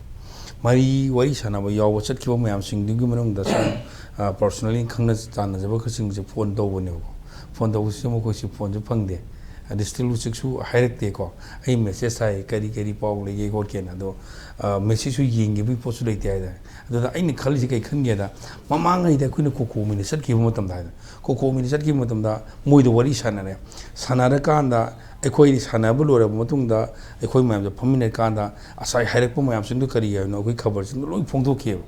ꯃꯔꯤ ꯋꯥꯔꯤ ꯁꯥꯟꯅꯕ ꯌꯥꯎꯕ ꯆꯠꯈꯤꯕ ꯃꯌꯥꯝꯁꯤꯡꯗꯨꯒꯤ ꯃꯅꯨꯡꯗ ꯁꯨꯝ, ꯑ, personally ꯈꯪꯅ ꯆꯥꯟꯅꯖꯕ ꯈꯔꯁꯤꯡꯁꯦ ꯐꯣꯟ ꯇꯧꯕꯅꯦꯕꯀꯣ꯫ ꯐꯣꯟ ꯇꯧꯕꯁꯤꯁꯨ ꯃꯈꯣꯏꯁꯨ ꯐꯣꯟꯁꯨ ꯐꯪꯗꯦ꯫ ꯑꯗ ꯁ꯭ꯇꯤꯜ ꯍꯧꯖꯤꯛꯁꯨ ꯍꯥꯏꯔꯛꯇꯦꯀꯣ꯫ ꯑꯩ ꯃꯦꯁꯦꯖ ꯊꯥꯏ, "ꯀꯔꯤ ꯀꯔꯤ ꯄꯥꯎ ꯂꯩꯒꯦ?" ꯈꯣꯠꯀꯦꯅ꯫ ꯑꯗꯣ ꯃꯦꯁꯦꯖꯁꯨ ꯌꯦꯡꯈꯤꯕꯒꯤ ꯄꯣꯠꯁꯨ ꯂꯩꯇꯦ ꯍꯥꯏꯇꯥꯔꯦ꯫ ꯑꯗꯨꯗ ꯑꯩꯅ ꯈꯜꯂꯤꯁꯤ ꯀꯩ ꯈꯟꯒꯦꯗ, ꯃꯃꯥꯡꯉꯩꯗ ꯑꯩꯈꯣꯏꯅ ꯀꯣꯀꯣꯃꯤꯅ ꯆꯠꯈꯤꯕ ꯃꯇꯝꯗ ꯍꯥꯏꯗꯅ, ꯀꯣꯀꯣꯃꯤꯅ ꯆꯠꯈꯤꯕ ꯃꯇꯝꯗ ꯃꯣꯏꯗ ꯋꯥꯔꯤ ꯁꯥꯟꯅꯔꯦ꯫ ꯁꯥꯟꯅꯔꯀꯥꯟꯗ ꯑꯩꯈꯣꯏ ꯁꯥꯟꯅꯕ ꯂꯣꯏꯔꯕ ꯃꯇꯨꯡꯗ ꯑꯩꯈꯣꯏ ꯃꯌꯥꯝꯁꯦ ꯐꯝꯃꯤꯟꯅꯔꯀꯥꯟꯗ ꯉꯁꯥꯏ ꯍꯥꯏꯔꯛꯄ ꯃꯌꯥꯝꯁꯤꯡꯗꯣ ꯀꯔꯤ ꯍꯥꯏꯕꯅꯣ, ꯑꯩꯈꯣꯏ ꯈꯕꯔꯁꯤꯡꯗꯣ ꯂꯣꯏ ꯐꯣꯡꯗꯣꯛꯈꯤꯑꯕ꯫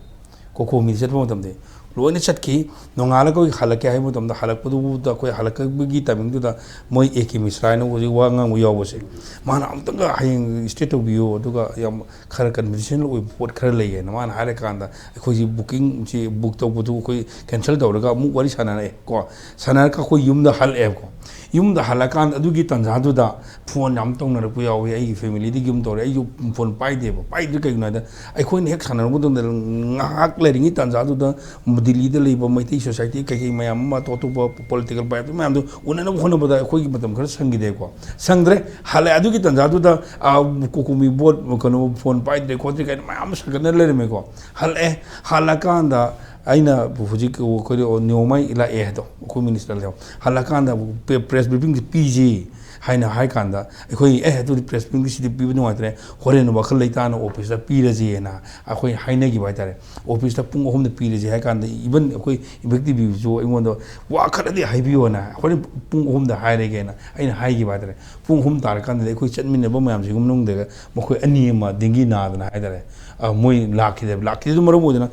ꯀꯣꯀꯣꯃꯤꯗ ꯆꯠꯄ ꯃꯇꯝꯗ ꯂꯣꯏꯅ ꯆꯠꯈꯤ꯫ ꯅꯣꯡꯉꯥꯜꯂꯒ ꯑꯩꯈꯣꯏ ꯍꯜꯂꯛꯀꯦ ꯍꯥꯏꯕ ꯃꯇꯝꯗ, ꯍꯜꯂꯛꯄꯗꯨꯗ ꯑꯩꯈꯣꯏ ꯍꯜꯂꯛꯄꯒꯤ ꯇꯥꯏꯃꯤꯡꯗꯨꯗ ꯃꯣꯏ ꯑꯦ ꯀꯦ ꯃꯤꯁ꯭ꯔꯥ ꯍꯥꯏꯅ ꯍꯧꯖꯤꯛ ꯋꯥ ꯉꯥꯡꯕ ꯌꯥꯎꯕꯁꯦ, ꯃꯥꯅ ꯑꯃꯨꯛꯇꯪꯒ ꯍꯌꯦꯡ ꯁ꯭ꯇꯦ ꯇꯧꯕꯤꯌꯨ, ꯑꯗꯨꯒ ꯌꯥꯝ ꯈꯔ ꯀꯟꯐꯤꯗꯦꯟꯁꯤꯌꯦꯜ ꯑꯣꯏꯕ ꯄꯣꯠ ꯈꯔ ꯂꯩꯌꯦꯅ ꯃꯥꯅ ꯍꯥꯏꯔꯀꯥꯟꯗ, ꯑꯩꯈꯣꯏꯁꯤ ꯕꯨꯀꯤꯡꯁꯤ ꯕꯨꯛ ꯇꯧꯕꯗꯨ ꯑꯩꯈꯣꯏ ꯀꯦꯟꯁꯦꯜ ꯇꯧꯔꯒ ꯑꯃꯨꯛ ꯋꯥꯔꯤ ꯁꯥꯟꯅꯔꯛꯑꯦ ꯀꯣ꯫ ꯁꯥꯟꯅꯔꯒ ꯑꯩꯈꯣꯏ ꯌꯨꯝꯗ ꯍꯜꯂꯛꯑꯦꯕꯀꯣ꯫ ꯌꯨꯝꯗ ꯍꯜꯂꯛꯀꯥꯟꯗ ꯑꯗꯨꯒꯤ ꯇꯥꯟꯖꯥꯗꯨꯗ ꯐꯣꯟ ꯌꯥꯝ ꯇꯧꯅꯔꯛꯄ ꯌꯥꯎꯋꯤ, ꯑꯩꯒꯤ ꯐꯦꯃꯤꯂꯤꯗꯒꯤ ꯑꯃ ꯇꯧꯔꯦ, ꯑꯩꯁꯨ ꯐꯣꯟ ꯄꯥꯏꯗꯦꯕ꯫ ꯄꯥꯏꯗ꯭ꯔꯤ ꯀꯩꯒꯤꯅꯣ ꯍꯥꯏꯗ, ꯑꯩꯈꯣꯏꯅ ꯍꯦꯛ ꯁꯥꯟꯅꯔꯛꯄ ꯃꯇꯝꯗ ꯉꯥꯏꯍꯥꯛ ꯂꯩꯔꯤꯉꯩ ꯇꯥꯟꯖꯥꯗꯨꯗ ꯗꯤꯜꯂꯤꯗ ꯂꯩꯕ ꯃꯩꯇꯩ ꯁꯣꯁꯥꯏꯇꯤ ꯀꯩꯀꯩ ꯃꯌꯥꯝ ꯑꯃ, ꯑꯇꯣꯞ ꯑꯇꯣꯞꯄ ꯄꯣꯂꯤꯇꯤꯀꯦꯜ ꯄꯥꯔꯇꯤ ꯃꯌꯥꯝꯗꯣ ꯎꯅꯅꯕ ꯍꯣꯠꯅꯕꯗ ꯑꯩꯈꯣꯏꯒꯤ ꯃꯇꯝ ꯈꯔ ꯁꯪꯈꯤꯗꯦꯀꯣ꯫ ꯁꯪꯗ꯭ꯔꯦ꯫ ꯍꯜꯂꯛꯑꯦ꯫ ꯑꯗꯨꯒꯤ ꯇꯥꯟꯖꯥꯗꯨꯗ, ꯑ, ꯀꯣꯀꯣꯃꯤ ꯕꯣꯠ, ꯀꯩꯅꯣ, ꯐꯣꯟ ꯄꯥꯏꯗ꯭ꯔꯦ ꯈꯣꯠꯇ꯭ꯔꯦ ꯀꯥꯏꯅ ꯃꯌꯥꯝ ꯑꯃ ꯁꯥꯒꯠꯅ ꯂꯩꯔꯝꯃꯦꯀꯣ꯫ ꯍꯜꯂꯛꯑꯦ꯫ ꯍꯜꯂꯛꯀꯥꯟꯗ ꯑꯩꯅ ꯍꯧꯖꯤꯛ ꯑꯩꯈꯣꯏ ꯅꯤꯌꯣꯃꯥꯏ ꯂꯥꯛꯑꯦ ꯍꯥꯏꯗꯣ, ꯑꯩꯈꯣꯏ ꯃꯤꯅꯤꯁꯇꯔ ꯂꯩꯍꯧ꯫ ꯍꯜꯂꯛꯀꯥꯟꯗ ꯄ꯭ꯔꯦꯁ ꯕ꯭ꯔꯤꯐꯤꯡꯁꯤ ꯄꯤꯁꯤ ꯍꯥꯏꯅ ꯍꯥꯏ ꯀꯥꯟꯗ, ꯑꯩꯈꯣꯏ, "ꯑꯦ, ꯑꯗꯨꯗꯤ ꯄ꯭ꯔꯦꯁ ꯕ꯭ꯔꯤꯐꯤꯡꯗꯤ ꯁꯤꯗꯤ ꯄꯤꯕ ꯅꯨꯡꯉꯥꯏꯇ꯭ꯔꯦ, ꯍꯣꯔꯦꯟ ꯋꯥꯈꯜ ꯂꯩꯇꯥꯅ ꯑꯣꯐꯤꯁꯇ ꯄꯤꯔꯁꯦꯅ" ꯑꯩꯈꯣꯏ ꯍꯥꯏꯅꯈꯤꯕ ꯍꯥꯏꯇꯥꯔꯦ꯫ ꯑꯣꯐꯤꯁꯇ ꯄꯨꯡ ꯑꯍꯨꯝꯗ ꯄꯤꯔꯁꯦ ꯍꯥꯏ ꯀꯥꯟꯗ, ꯏꯚꯟ ꯑꯩꯈꯣꯏ ꯏꯝꯄꯦꯛ ꯇꯤ ꯚꯤꯁꯨ ꯑꯩꯉꯣꯟꯗ, "ꯋꯥ ꯈꯔꯗꯤ ꯍꯥꯏꯕꯤꯌꯣꯅ, ꯍꯣꯔꯦꯟ ꯄꯨꯡ ꯑꯍꯨꯝꯗ ꯍꯥꯏꯔꯒꯦꯅ" ꯑꯩꯅ ꯍꯥꯏꯈꯤꯕ ꯍꯥꯏꯇꯥꯔꯦ꯫ ꯄꯨꯡ ꯑꯍꯨꯝ ꯇꯥꯔꯀꯥꯟꯗꯗꯤ ꯑꯩꯈꯣꯏ ꯆꯠꯃꯤꯟꯅꯕ ꯃꯌꯥꯝꯁꯤꯒꯤ ꯃꯅꯨꯡꯗ ꯃꯈꯣꯏ ꯑꯅꯤ ꯑꯃ ꯗꯦꯡꯒꯤ ꯅꯥꯗꯅ ꯍꯥꯏꯇꯥꯔꯦ, ꯑ, ꯃꯣꯏ ꯂꯥꯛꯈꯤꯗꯦꯕ꯫ ꯂꯥꯛꯈꯤꯗꯕ ꯃꯔꯝ ꯑꯣꯏꯗꯅ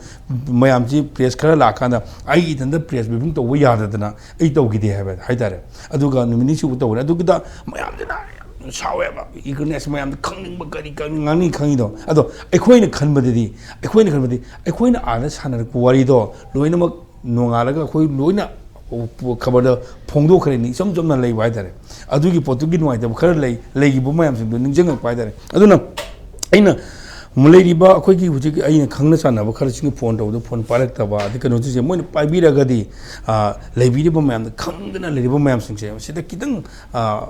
ꯃꯌꯥꯝꯁꯤ ꯄ꯭ꯔꯦꯁ ꯈꯔ ꯂꯥꯛꯀꯥꯟꯗ ꯑꯩ ꯏꯊꯟꯇ ꯄ꯭ꯔꯦꯁ ꯕ꯭ꯔꯤꯐꯤꯡ ꯇꯧꯕ ꯌꯥꯗꯗꯅ ꯑꯩ ꯇꯧꯈꯤꯗꯦ ꯍꯥꯏꯕ ꯍꯥꯏꯇꯥꯔꯦ꯫ ꯑꯗꯨꯒ ꯅꯨꯃꯤꯠ ꯅꯤ ꯁꯨꯕ ꯇꯧꯕꯅꯦ꯫ ꯑꯗꯨꯒꯤꯗ ꯃꯌꯥꯝꯁꯤꯅ ꯌꯥꯝ ꯁꯥꯎꯋꯦꯕ, ꯏꯒꯅꯦꯁ ꯃꯌꯥꯝꯗ ꯈꯪꯅꯤꯡꯕ ꯀꯔꯤ ꯀꯔꯤ ꯉꯥꯡꯅꯤꯡ ꯈꯪꯉꯤꯗꯣ꯫ ꯑꯗꯣ ꯑꯩꯈꯣꯏꯅ ꯈꯟꯕꯗꯗꯤ, ꯑꯩꯈꯣꯏꯅ ꯈꯟꯕꯗꯤ ꯑꯩꯈꯣꯏꯅ ꯑꯥꯗ ꯁꯥꯟꯅꯔꯛꯄ ꯋꯥꯔꯤꯗꯣ ꯂꯣꯏꯅꯃꯛ ꯅꯣꯡꯉꯥꯜꯂꯒ ꯑꯩꯈꯣꯏ ꯂꯣꯏꯅ ꯈꯕꯔꯗ ꯐꯣꯡꯗꯣꯛꯈ꯭ꯔꯦꯅꯤ, ꯏꯆꯝ ꯆꯝꯅ ꯂꯩꯕ ꯍꯥꯏꯇꯥꯔꯦ꯫ ꯑꯗꯨꯒꯤ ꯄꯣꯠꯇꯨꯒꯤ ꯅꯨꯡꯉꯥꯏꯇꯕ ꯈꯔ ꯂꯩ, ꯂꯩꯈꯤꯕ ꯃꯌꯥꯝꯁꯤꯡꯗꯣ ꯅꯤꯡꯁꯤꯡꯉꯛꯄ ꯍꯥꯏꯇꯥꯔꯦ꯫ ꯑꯗꯨꯅ ꯑꯩꯅ ꯂꯩꯔꯤꯕ ꯑꯩꯈꯣꯏꯒꯤ ꯍꯧꯖꯤꯛ ꯑꯩꯅ ꯈꯪꯅ ꯆꯥꯟꯅꯕ ꯈꯔꯁꯤꯡꯒ ꯐꯣꯟ ꯇꯧꯕꯗ ꯐꯣꯟ ꯄꯥꯏꯔꯛꯇꯕ, ꯑꯗꯩ ꯀꯩꯅꯣꯁꯤꯡꯁꯦ ꯃꯣꯏꯅ ꯄꯥꯏꯕꯤꯔꯒꯗꯤ, ꯑ, ꯂꯩꯕꯤꯔꯤꯕ ꯃꯌꯥꯝꯗ, ꯈꯪꯗꯅ ꯂꯩꯔꯤꯕ ꯃꯌꯥꯝꯁꯤꯡꯁꯦ ꯁꯤꯗ ꯈꯤꯇꯪ, ꯑ,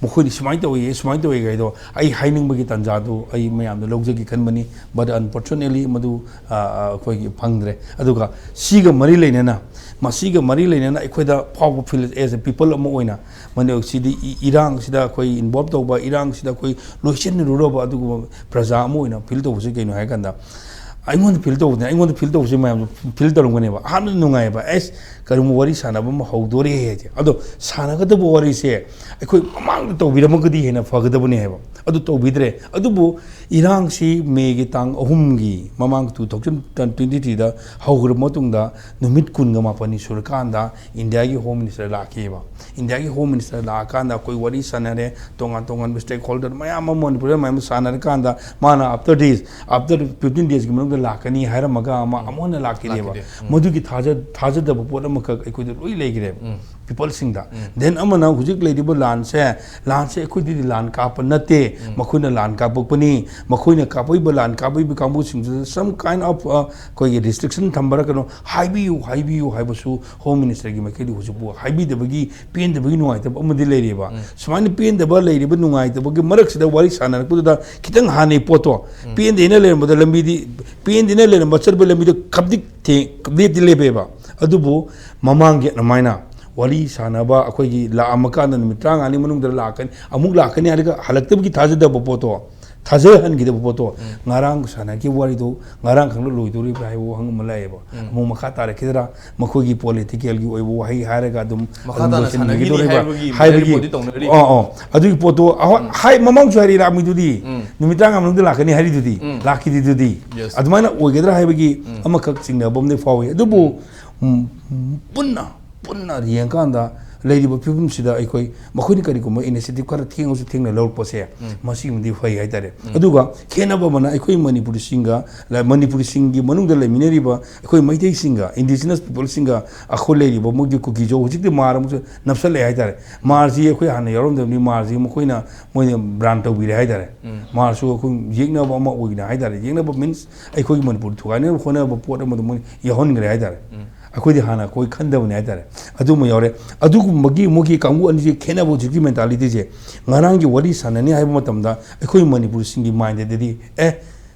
ꯃꯈꯣꯏꯗꯤ ꯁꯨꯃꯥꯏꯅ ꯇꯧꯏ, ꯁꯨꯃꯥꯏꯅ ꯇꯧꯏ ꯍꯥꯏꯗꯣ ꯑꯩ ꯍꯥꯏꯅꯤꯡꯕꯒꯤ ꯇꯥꯟꯖꯥꯗꯨ ꯑꯩ ꯃꯌꯥꯝꯗ ꯂꯧꯖꯒꯦ ꯈꯟꯕꯅꯤ꯫ But unfortunately ꯃꯗꯨ, ꯑ, ꯑ, ꯑꯩꯈꯣꯏꯒꯤ ꯐꯪꯗ꯭ꯔꯦ꯫ ꯑꯗꯨꯒ ꯁꯤꯒ ꯃꯔꯤ ꯂꯩꯅꯅ, ꯃꯁꯤꯒ ꯃꯔꯤ ꯂꯩꯅꯅ ꯑꯩꯈꯣꯏꯗ ꯐꯥꯎꯕ feel as a people ꯑꯃ ꯑꯣꯏꯅ, ꯃꯅꯤ-, ꯁꯤꯗꯤ ꯏ-, ꯏꯔꯥꯡꯁꯤꯗ ꯑꯩꯈꯣꯏ involve ꯇꯧꯕ, ꯏꯔꯥꯡꯁꯤꯗ ꯑꯩꯈꯣꯏ ꯂꯣꯏꯁꯤꯟꯅꯔꯨꯔꯕ ꯑꯗꯨꯒꯨꯝꯕ ꯄ꯭ꯔꯖꯥ ꯑꯃ ꯑꯣꯏꯅ feel ꯇꯧꯕꯁꯤ ꯀꯩꯅꯣ ꯍꯥꯏ ꯀꯥꯟꯗ, ꯑꯩꯉꯣꯟꯗ feel ꯇꯧꯕꯗ, ꯑꯩꯉꯣꯟꯗ feel ꯇꯧꯕꯁꯤ ꯃꯌꯥꯝꯁꯨ feel ꯇꯧꯔꯝꯒꯅꯦꯕ꯫ ꯑꯍꯥꯟꯕꯗ ꯅꯨꯡꯉꯥꯏꯌꯦꯕ, ꯑꯦꯁ, ꯀꯔꯤꯒꯨꯝꯕ ꯋꯥꯔꯤ ꯁꯥꯟꯅꯕ ꯑꯃ ꯍꯧꯗꯣꯔꯦ ꯍꯥꯏꯁꯦ꯫ ꯑꯗꯣ ꯁꯥꯟꯅꯒꯗꯕ ꯋꯥꯔꯤꯁꯦ ꯑꯩꯈꯣꯏ ꯃꯃꯥꯡꯗ ꯇꯧꯕꯤꯔꯝꯃꯒꯗꯤ ꯍꯦꯟꯅ ꯐꯒꯗꯕꯅꯦ ꯍꯥꯏꯕ꯫ ꯑꯗꯨ ꯇꯧꯕꯤꯗ꯭ꯔꯦ꯫ ꯑꯗꯨꯕꯨ ꯏꯔꯥꯡꯁꯤ ꯃꯦꯒꯤ ꯇꯥꯡ ꯑꯍꯨꯝꯒꯤ ꯃꯃꯥꯡ two thousand twenty threeꯗ ꯍꯧꯈ꯭ꯔꯕ ꯃꯇꯨꯡꯗ ꯅꯨꯃꯤꯠ ꯀꯨꯟꯒ ꯃꯥꯄꯟꯅꯤ ꯁꯨꯔꯀꯥꯟꯗ ꯏꯟꯗꯤꯌꯥꯒꯤ Home Minister ꯂꯥꯛꯈꯤꯕ꯫ ꯏꯟꯗꯤꯌꯥꯒꯤ Home Minister ꯂꯥꯛꯑꯀꯥꯟꯗ ꯑꯩꯈꯣꯏ ꯋꯥꯔꯤ ꯁꯥꯟꯅꯔꯦ, ꯇꯣꯉꯥꯟ ꯇꯣꯉꯥꯟꯕ stakeholder ꯃꯌꯥꯝ ꯑꯃ, ꯃꯅꯤꯄꯨꯔꯗ ꯃꯌꯥꯝ ꯑꯃ ꯁꯥꯟꯅꯔꯀꯥꯟꯗ ꯃꯥꯅ after this, after fifteen daysꯀꯤ ꯃꯅꯨꯡꯗ ꯂꯥꯛꯀꯅꯤ ꯍꯥꯏꯔꯝꯃꯒ ꯑꯃ ꯑꯃꯨꯛ ꯍꯟꯅ ꯂꯥꯛꯈꯤꯗꯦꯕ꯫ ꯂꯥꯛꯈꯤꯗꯦ꯫ ꯎꯝ꯫ ꯃꯗꯨꯒꯤ ꯊꯥꯖ-, ꯊꯥꯖꯗꯕ ꯄꯣꯠ ꯑꯃꯈꯛ ꯑꯩꯈꯣꯏꯗ ꯂꯣꯏ ꯂꯩꯈ꯭ꯔꯦꯕ꯫ ꯎꯝ꯫ Peopleꯁꯤꯡꯗ꯫ ꯎꯝ꯫ Then ꯑꯃꯅ ꯍꯧꯖꯤꯛ ꯂꯩꯔꯤꯕ ꯂꯥꯟꯁꯦ, ꯂꯥꯟꯁꯦ ꯑꯩꯈꯣꯏꯗꯗꯤ ꯂꯥꯟ ꯀꯥꯞꯄ ꯅꯠꯇꯦ, ꯎꯝ꯫ ꯃꯈꯣꯏꯅ ꯂꯥꯟ ꯀꯥꯞꯄꯛꯄꯅꯤ, ꯃꯈꯣꯏꯅ ꯀꯥꯞꯄꯛꯏꯕ ꯂꯥꯟ ꯀꯥꯞꯄꯛꯏꯕ ꯀꯥꯡꯕꯨꯁꯤꯡꯗꯨꯗ some kind of, ꯑ, ꯑꯩꯈꯣꯏꯒꯤ restriction ꯊꯝꯕꯔ ꯀꯩꯅꯣ ꯍꯥꯏꯕꯤꯌꯨ, ꯍꯥꯏꯕꯤꯌꯨ ꯍꯥꯏꯕꯁꯨ Home Ministerꯒꯤ ꯃꯥꯏꯀꯩꯗ ꯍꯧꯖꯤꯛ ꯐꯥꯎ ꯍꯥꯏꯕꯤꯗꯕꯒꯤ ꯄꯦꯟꯗꯕꯒꯤ ꯅꯨꯡꯉꯥꯏꯇꯕ ꯑꯃꯗꯤ ꯂꯩꯔꯤꯕ꯫ ꯎꯝ꯫ ꯁꯨꯃꯥꯏꯅ ꯄꯦꯟꯗꯕ ꯂꯩꯔꯤꯕ ꯅꯨꯡꯉꯥꯏꯇꯕꯒꯤ ꯃꯔꯛꯁꯤꯗ ꯋꯥꯔꯤ ꯁꯥꯟꯅꯔꯛꯄꯗꯨꯗ ꯈꯤꯇꯪ ꯍꯥꯟꯅꯩ ꯄꯣꯠꯇꯣ, ꯎꯝ꯫ ꯄꯦꯟꯗꯦꯅ ꯂꯩꯔꯝꯕꯗ ꯂꯝꯕꯤꯗꯤ, ꯄꯦꯟꯗꯦꯅ ꯂꯩꯔꯝꯕ ꯆꯠꯄ ꯂꯝꯕꯤꯗꯣ ꯈꯞꯇꯤꯛ ꯊꯦꯡ-, ꯂꯦꯞꯇꯤ ꯂꯦꯞꯄꯦꯕ꯫ ꯑꯗꯨꯕꯨ ꯃꯃꯥꯡꯒꯤ ꯑꯗꯨꯃꯥꯏꯅ ꯋꯥꯔꯤ ꯁꯥꯟꯅꯕ ꯑꯩꯈꯣꯏꯒꯤ ꯂꯥꯛꯑꯝꯃꯀꯥꯟꯗ ꯅꯨꯃꯤꯠ ꯇꯔꯥꯃꯉꯥꯅꯤ ꯃꯅꯨꯡꯗ ꯂꯥꯛꯀꯅꯤ, ꯑꯃꯨꯛ ꯂꯥꯛꯀꯅꯤ ꯍꯥꯏꯔꯒ ꯍꯜꯂꯛꯇꯕꯒꯤ ꯊꯥꯖꯗꯕ ꯄꯣꯠꯇꯣ, ꯊꯥꯖꯍꯟꯈꯤꯗꯕ ꯄꯣꯠꯇꯣ, ꯎꯝ꯫ ꯉꯔꯥꯡ ꯁꯥꯟꯅꯈꯤꯕ ꯋꯥꯔꯤꯗꯣ ꯉꯔꯥꯡ ꯈꯪꯂ ꯂꯣꯏꯗꯣꯔꯤꯕ꯭ꯔꯥ ꯍꯥꯏꯕ ꯋꯥꯍꯪ ꯑꯃ ꯂꯥꯛꯑꯦꯕ꯫ ꯎꯝ꯫ ꯑꯃꯨꯛ ꯃꯈꯥ ꯇꯥꯔꯛꯈꯤꯗ꯭ꯔꯥ? ꯃꯈꯣꯏꯒꯤ politicalꯒꯤ ꯑꯣꯏꯕ ꯋꯥꯍꯩ ꯍꯥꯏꯔꯒ ꯑꯗꯨꯝ, ꯃꯈꯥ ꯑꯗꯨꯝ ꯇꯥꯅ ꯁꯥꯟꯅꯈꯤꯅꯤ ꯂꯣꯏꯁꯤꯟꯈꯤꯗꯣꯔꯤꯕ꯭ꯔꯥ ꯍꯥꯏꯕꯒꯤ ꯍꯥꯏꯕꯒꯤ, ꯔꯤꯄꯣꯔꯠꯇꯤ ꯇꯧꯅꯔꯤ꯫ ꯑꯣ, ꯑꯣ꯫ ꯑꯗꯨꯒꯤ ꯄꯣꯠꯇꯣ, ꯑꯍꯣꯏ, ꯎꯝ꯫ ꯍꯥꯏ, ꯃꯃꯥꯡꯁꯨ ꯍꯥꯏꯔꯛꯏ ꯂꯥꯛꯑꯝꯃꯤꯗꯨꯗꯤ, ꯎꯝ꯫ ꯅꯨꯃꯤꯠ ꯇꯔꯥꯃꯉꯥ ꯃꯅꯨꯡꯗ ꯂꯥꯛꯀꯅꯤ ꯍꯥꯏꯔꯤꯗꯨꯗꯤ, ꯎꯝ꯫ ꯂꯥꯛꯈꯤꯗ꯭ꯔꯤꯗꯨꯗꯤ꯫ Yes꯫ ꯑꯗꯨꯃꯥꯏꯅ ꯑꯣꯏꯒꯗ꯭ꯔꯥ ꯍꯥꯏꯕꯒꯤ ꯎꯝ꯫ ꯑꯃꯈꯛ ꯆꯤꯡꯅꯕ ꯑꯃꯗꯤ ꯐꯥꯎꯏ꯫ ꯑꯗꯨꯕꯨ, ꯎꯝ, ꯄꯨꯟꯅ, ꯄꯨꯟꯅ ꯌꯦꯡꯀꯥꯟꯗ ꯂꯩꯔꯤꯕ ꯐꯤꯕꯝꯁꯤꯗ ꯑꯩꯈꯣꯏ ꯃꯈꯣꯏꯅ ꯀꯔꯤꯒꯨꯝꯕ initiative ꯈꯔ ꯊꯦꯡꯉꯁꯨ ꯊꯦꯡꯅ ꯂꯧꯔꯛꯄꯁꯦ, ꯎꯝ꯫ ꯃꯁꯤꯃꯗꯤ ꯐꯩ ꯍꯥꯏꯇꯥꯔꯦ꯫ ꯎꯝ꯫ ꯑꯗꯨꯒ ꯈꯦꯠꯅꯕ ꯑꯃꯅ ꯑꯩꯈꯣꯏ ꯃꯅꯤꯄꯨꯔꯤꯁꯤꯡꯒ, ꯂ-, ꯃꯅꯤꯄꯨꯔꯤꯁꯤꯡꯒꯤ ꯃꯅꯨꯡꯗ ꯂꯩꯃꯤꯟꯅꯔꯤꯕ ꯑꯩꯈꯣꯏ ꯃꯩꯇꯩꯁꯤꯡꯒ, indigenous peopleꯁꯤꯡꯒ ꯑꯩꯈꯣꯏ ꯂꯩꯔꯤꯕ ꯃꯣꯏꯒꯤ ꯀꯨꯀꯤꯖꯧ ꯍꯧꯖꯤꯛꯇꯤ ꯃꯥꯔ ꯑꯃꯁꯨ ꯅꯞꯁꯜꯂꯛꯑꯦ ꯍꯥꯏꯇꯥꯔꯦ꯫ ꯃꯥꯔꯁꯤ ꯑꯩꯈꯣꯏ ꯍꯥꯟꯅ ꯌꯥꯎꯔꯝꯗꯕꯅꯤ, ꯃꯥꯔꯁꯤ ꯃꯈꯣꯏꯅ, ꯃꯣꯏꯅ brand ꯇꯧꯕꯤꯔꯦ ꯍꯥꯏꯇꯥꯔꯦ꯫ ꯎꯝ꯫ ꯃꯥꯔꯁꯨ ꯑꯩꯈꯣꯏ ꯌꯦꯛꯅꯕ ꯑꯃ ꯑꯣꯏꯅ ꯍꯥꯏꯇꯥꯔꯦ꯫ ꯌꯦꯛꯅꯕ means ꯑꯩꯈꯣꯏꯒꯤ ꯃꯅꯤꯄꯨꯔ ꯊꯨꯒꯥꯏꯅꯕ ꯍꯣꯠꯅꯕ ꯄꯣꯠ ꯑꯃꯗ ꯃꯣꯏ ꯌꯥꯎꯍꯟꯈ꯭ꯔꯦ ꯍꯥꯏꯇꯥꯔꯦ꯫ ꯎꯝ꯫ ꯑꯩꯈꯣꯏꯗꯤ ꯍꯥꯟꯅ ꯑꯩꯈꯣꯏ ꯈꯟꯗꯕꯅꯤ ꯍꯥꯏꯇꯥꯔꯦ꯫ ꯑꯗꯨꯃ ꯌꯥꯎꯔꯦ꯫ ꯑꯗꯨꯒꯨꯝꯕꯒꯤ ꯃꯣꯏꯒꯤ ꯀꯥꯡꯕꯨ ꯑꯅꯤꯁꯤ ꯈꯦꯠꯅꯕ ꯍꯧꯖꯤꯛꯀꯤ mentalityꯁꯦ, ꯉꯔꯥꯡꯒꯤ ꯋꯥꯔꯤ ꯁꯥꯟꯅꯅꯤ ꯍꯥꯏꯕ ꯃꯇꯝꯗ ꯑꯩꯈꯣꯏ ꯃꯅꯤꯄꯨꯔꯁꯤꯡꯒꯤ mindꯗꯗꯤ, ꯑꯦ,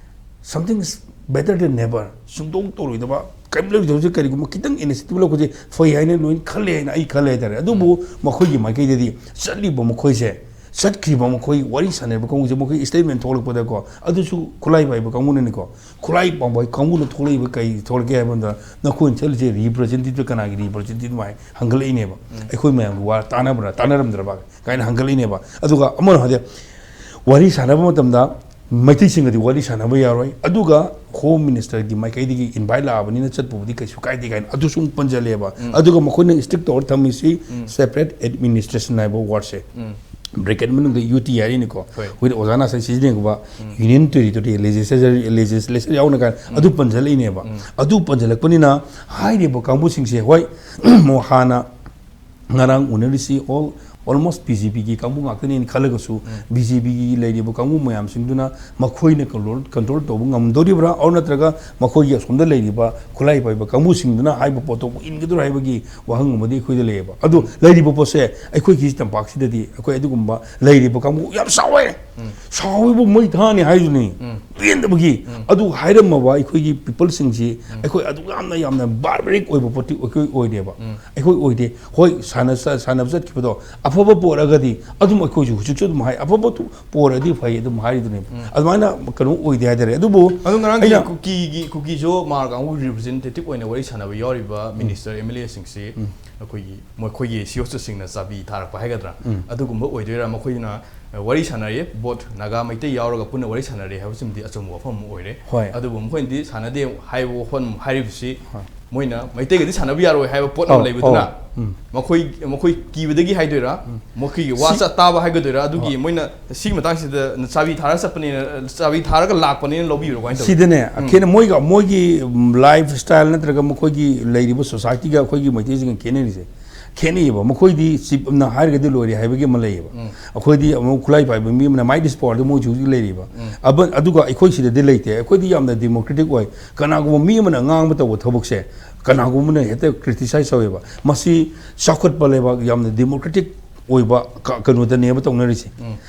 something is better than never, ꯁꯨꯡꯇꯧ ꯇꯧꯔꯣꯏꯗꯕ, ꯀꯔꯤꯝ ꯂꯩꯔꯣꯏꯗꯕꯁꯦ, ꯀꯔꯤꯒꯨꯝꯕ ꯈꯤꯇꯪ initiative ꯂꯧꯕꯁꯦ ꯐꯩ ꯍꯥꯏꯅ ꯂꯣꯏꯅ ꯈꯜꯂꯦ ꯍꯥꯏꯅ ꯑꯩ ꯈꯜꯂꯦ ꯍꯥꯏꯇꯥꯔꯦ꯫ ꯑꯗꯨꯕꯨ ꯃꯈꯣꯏꯒꯤ ꯃꯥꯏꯀꯩꯗꯗꯤ ꯆꯠꯂꯤꯕ ꯃꯈꯣꯏꯁꯦ, ꯆꯠꯈ꯭ꯔꯤꯕ ꯃꯈꯣꯏ ꯋꯥꯔꯤ ꯁꯥꯟꯅꯔꯤꯕ ꯀꯥꯡꯕꯨꯁꯦ, ꯃꯈꯣꯏ statement ꯊꯣꯛꯂꯛꯄꯗꯀꯣ, ꯑꯗꯨꯁꯨ ꯈꯨꯠꯂꯥꯏ ꯄꯥꯏꯕ ꯀꯥꯡꯕꯨꯅꯅꯤꯀꯣ꯫ ꯈꯨꯠꯂꯥꯏ ꯄꯥꯏꯕ ꯀꯥꯡꯕꯨꯅ ꯊꯣꯛꯂꯛꯏꯕ ꯀꯩ ꯊꯣꯛꯂꯛꯀꯦ ꯍꯥꯏꯕ ꯃꯇꯝꯗ, ꯅꯈꯣꯏꯅ ꯆꯠꯂꯤꯁꯦ representative ꯀꯅꯥꯒꯤ representative ꯍꯥꯏ ꯍꯪꯒꯠꯂꯛꯏꯅꯦꯕ꯫ ꯑꯩꯈꯣꯏ ꯃꯌꯥꯝꯒꯤ ꯋꯥ ꯇꯥꯟꯅꯕ꯭ꯔꯥ ꯇꯥꯟꯅꯔꯝꯗ꯭ꯔꯕ ꯀꯥꯏꯅ ꯍꯪꯒꯠꯂꯛꯏꯅꯦꯕ꯫ ꯑꯗꯨꯒ ꯑꯃꯅ ꯍꯥꯏꯗꯤ ꯋꯥꯔꯤ ꯁꯥꯟꯅꯕ ꯃꯇꯝꯗ ꯃꯩꯇꯩꯁꯤꯡꯒꯗꯤ ꯋꯥꯔꯤ ꯁꯥꯟꯅꯕ ꯌꯥꯔꯣꯏ, ꯑꯗꯨꯒ Home Ministerꯒꯤ ꯃꯥꯏꯀꯩꯗꯒꯤ invite ꯂꯥꯛꯑꯕꯅꯤꯅ ꯆꯠꯄꯕꯨꯗꯤ ꯀꯩꯁꯨ ꯀꯥꯏꯗꯦ ꯀꯥꯏꯅ ꯑꯗꯨꯁꯨ ꯑꯃꯨꯛ ꯄꯟꯖꯜꯂꯦꯕ꯫ ꯑꯗꯨꯒ ꯃꯈꯣꯏꯅ strict ꯇꯧꯔ ꯊꯝꯃꯤꯁꯤ separate administration ꯍꯥꯏꯕ wordꯁꯦ, bracket ꯃꯅꯨꯡꯗ UT ꯍꯥꯏꯔꯤꯅꯤꯀꯣ꯫ ꯍꯣꯏ꯫ ꯑꯩꯈꯣꯏꯅ ꯑꯣꯖꯥꯅ ꯉꯁꯥꯏ ꯁꯤꯖꯤꯟꯅꯈꯤꯕ Union Territory Legislature, Legislature ꯌꯥꯎꯅ ꯀꯥꯏꯅ ꯑꯗꯨ ꯄꯟꯖꯜꯂꯛꯏꯅꯦꯕ꯫ ꯑꯗꯨ ꯄꯟꯖꯜꯂꯛꯄꯅꯤꯅ ꯍꯥꯏꯔꯤꯕ ꯀꯥꯡꯕꯨꯁꯤꯡꯁꯦ, ꯍꯣꯏ, ꯍꯥꯟꯅ ꯉꯔꯥꯡ ꯎꯅꯔꯤꯁꯤ all almost BJPꯒꯤ ꯀꯥꯡꯕꯨ ꯉꯥꯛꯇꯅꯦꯅ ꯈꯜꯂꯒꯁꯨ, BJPꯒꯤ ꯂꯩꯔꯤꯕ ꯀꯥꯡꯕꯨ ꯃꯌꯥꯝꯁꯤꯡꯗꯨꯅ ꯃꯈꯣꯏꯅ control control ꯇꯧꯕ ꯉꯝꯗꯣꯔꯤꯕ꯭ꯔꯥ, ꯑꯣꯔ ꯅꯠꯇ꯭ꯔꯒ ꯃꯈꯣꯏꯒꯤ ꯑꯁꯣꯝꯗ ꯂꯩꯔꯤꯕ ꯈꯨꯠꯂꯥꯏ ꯄꯥꯏꯕ ꯀꯥꯡꯕꯨꯁꯤꯡꯗꯨꯅ ꯍꯥꯏꯕ ꯄꯣꯠꯇꯣ ꯏꯟꯒꯗ꯭ꯔꯥ ꯍꯥꯏꯕꯒꯤ ꯋꯥꯍꯪ ꯑꯃꯗꯤ ꯑꯩꯈꯣꯏꯗ ꯂꯩꯌꯦꯕ꯫ ꯑꯗꯣ ꯂꯩꯔꯤꯕ ꯄꯣꯠꯁꯦ ꯑꯩꯈꯣꯏꯒꯤ ꯇꯝꯄꯥꯛꯁꯤꯗꯗꯤ ꯑꯩꯈꯣꯏ ꯑꯗꯨꯒꯨꯝꯕ ꯂꯩꯔꯤꯕ ꯀꯥꯡꯕꯨ ꯌꯥꯝ ꯆꯥꯎꯋꯦ꯫ ꯆꯥꯎꯋꯦꯕꯨ ꯃꯩ ꯊꯥꯅꯤ ꯍꯥꯏꯗꯨꯅꯤ꯫ ꯄꯦꯟꯗꯕꯒꯤ꯫ ꯑꯗꯨ ꯍꯥꯏꯔꯝꯃꯕ ꯑꯩꯈꯣꯏꯒꯤ peopleꯁꯤꯡꯁꯤ ꯑꯩꯈꯣꯏ ꯑꯗꯨꯛ ꯌꯥꯝꯅ ꯌꯥꯝꯅ barbaric ꯑꯣꯏꯕ ꯄꯣꯠꯇꯤ ꯑꯩꯈꯣꯏ ꯑꯣꯏꯗꯦꯕ꯫ ꯑꯩꯈꯣꯏ ꯑꯣꯏꯗꯦ꯫ ꯍꯣꯏ, ꯁꯥꯟꯅ-, ꯁꯥꯟꯅꯕ ꯆꯠꯈꯤꯕꯗꯣ ꯑꯐꯕ ꯄꯣꯔꯛꯑꯒꯗꯤ ꯑꯗꯨꯝ ꯑꯩꯈꯣꯏꯁꯨ ꯍꯧꯖꯤꯛꯁꯨ ꯑꯗꯨꯝ ꯍꯥꯏ, ꯑꯐꯕ ꯄꯣꯔꯛꯑꯗꯤ ꯐꯩ ꯑꯗꯨꯝ ꯍꯥꯏꯔꯤꯗꯨꯅꯦꯕ꯫ ꯑꯗꯨꯃꯥꯏꯅ ꯀꯩꯅꯣ ꯑꯣꯏꯗꯦ ꯍꯥꯏꯇꯥꯔꯦ꯫ ꯑꯗꯨꯕꯨ ꯑꯗꯣ ꯉꯔꯥꯡꯒꯤ ꯑꯩꯅ ꯀꯨꯀꯤꯒꯤ, ꯀꯨꯀꯤꯁꯨ ꯃꯥꯔ ꯀꯥꯡꯕꯨ representative ꯑꯣꯏꯅ ꯋꯥꯔꯤ ꯁꯥꯟꯅꯕ ꯌꯥꯎꯔꯤꯕ minister, MLAꯁꯤꯡꯁꯤ ꯑꯩꯈꯣꯏꯒꯤ ꯃꯈꯣꯏꯒꯤ CEOꯁꯤꯡꯅ ꯆꯥꯕꯤ ꯊꯥꯔꯛꯄ ꯍꯥꯏꯒꯗ꯭ꯔꯥ, ꯑꯗꯨꯒꯨꯝꯕ ꯑꯣꯏꯗꯣꯏꯔꯥ? ꯃꯈꯣꯏꯅ ꯋꯥꯔꯤ ꯁꯥꯟꯅꯔꯦ, both ꯅꯥꯒꯥ ꯃꯩꯇꯩ ꯌꯥꯎꯔꯒ ꯄꯨꯟꯅ ꯋꯥꯔꯤ ꯁꯥꯟꯅꯔꯦ ꯍꯥꯏꯕꯁꯤꯃꯗꯤ ꯑꯆꯨꯝꯕ ꯋꯥꯐꯝ ꯑꯃ ꯑꯣꯏꯔꯦ꯫ ꯍꯣꯏ꯫ ꯑꯗꯨꯕꯨ ꯃꯈꯣꯏꯅꯗꯤ ꯁꯥꯟꯅꯗꯦ ꯍꯥꯏꯕ ꯋꯥꯐꯝ ꯍꯥꯏꯔꯤꯕꯁꯤ ꯍꯣꯏ꯫ ꯃꯣꯏꯅ ꯃꯩꯇꯩꯒꯗꯤ ꯁꯥꯟꯅꯕ ꯌꯥꯔꯣꯏ ꯍꯥꯏꯕ ꯄꯣꯠ ꯑꯃ ꯑꯧ, ꯂꯩꯕꯗꯨꯅ ꯑꯧ, ꯎꯝ꯫ ꯃꯈꯣꯏ, ꯃꯈꯣꯏ ꯀꯤꯕꯗꯒꯤ ꯍꯥꯏꯗꯣꯏꯔꯥ, ꯃꯈꯣꯏꯒꯤ ꯋꯥ ꯁꯤ- ꯆꯠ ꯇꯥꯕ ꯍꯥꯏꯒꯗꯣꯏꯔꯥ, ꯑꯗꯨꯒꯤ ꯃꯣꯏꯅ ꯁꯤꯒꯤ ꯃꯇꯥꯡꯁꯤꯗ ꯆꯥꯕꯤ ꯊꯥꯔꯒ ꯆꯠꯄꯅꯤꯅ, ꯆꯥꯕꯤ ꯊꯥꯔꯒ ꯂꯥꯛꯄꯅꯤꯅ ꯂꯧꯕꯤꯕ꯭ꯔꯥ? ꯀꯃꯥꯏꯅ ꯇꯧꯋꯤ? ꯁꯤꯗꯅꯦ, ꯑꯈꯦꯟꯅ ꯃꯣꯏꯒ, ꯃꯣꯏꯒꯤ ꯂꯥꯏꯐ ꯁ꯭ꯇꯥꯏꯜ ꯅꯠꯇ꯭ꯔꯒ ꯃꯈꯣꯏꯒꯤ ꯂꯩꯔꯤꯕ ꯁꯣꯁꯥꯏꯇꯤꯒ ꯑꯩꯈꯣꯏꯒꯤ ꯃꯩꯇꯩꯁꯤꯡꯒ ꯈꯦꯠꯅꯔꯤꯁꯦ, ꯈꯦꯠꯅꯩꯌꯦꯕ꯫ ꯃꯈꯣꯏꯗꯤ ꯆꯤꯞ ꯑꯃꯅ ꯍꯥꯏꯔꯒꯗꯤ ꯂꯣꯏꯔꯦ ꯍꯥꯏꯕꯒꯤ ꯑꯃ ꯂꯩꯌꯦꯕ꯫ ꯑꯩꯈꯣꯏꯗꯤ ꯑꯃꯨꯛ ꯈꯨꯠꯂꯥꯏ ꯄꯥꯏꯕ ꯃꯤ ꯑꯃꯅ ꯃꯥꯏ ꯗꯤꯁꯄꯣꯔꯗ ꯃꯣꯏꯁꯨ ꯍꯧꯖꯤꯛ ꯂꯩꯔꯤꯕ꯫ ꯑꯕ-, ꯑꯗꯨꯒ ꯑꯩꯈꯣꯏ ꯁꯤꯗꯗꯤ ꯂꯩꯇꯦ꯫ ꯑꯩꯈꯣꯏꯗꯤ ꯌꯥꯝꯅ ꯗꯦꯃꯣꯀ꯭ꯔꯦꯇꯤꯛ ꯑꯣꯏ꯫ ꯀꯅꯥꯒꯨꯝꯕ ꯃꯤ ꯑꯃꯅ ꯉꯥꯡꯕ ꯇꯧꯕ ꯊꯕꯛꯁꯦ ꯀꯅꯥꯒꯨꯝꯕꯅ ꯍꯦꯛꯇ ꯀ꯭ꯔꯤꯇꯤꯁꯥꯏꯖ ꯇꯧꯋꯦꯕ꯫ ꯃꯁꯤ ꯆꯥꯎꯈꯠꯄ ꯂꯩꯕꯥꯛ, ꯌꯥꯝꯅ ꯗꯦꯃꯣꯀ꯭ꯔꯦꯇꯤꯛ ꯑꯣꯏꯕ ꯀ-, ꯀꯩꯅꯣꯗꯅꯦꯕ ꯇꯧꯅꯔꯤꯁꯦ꯫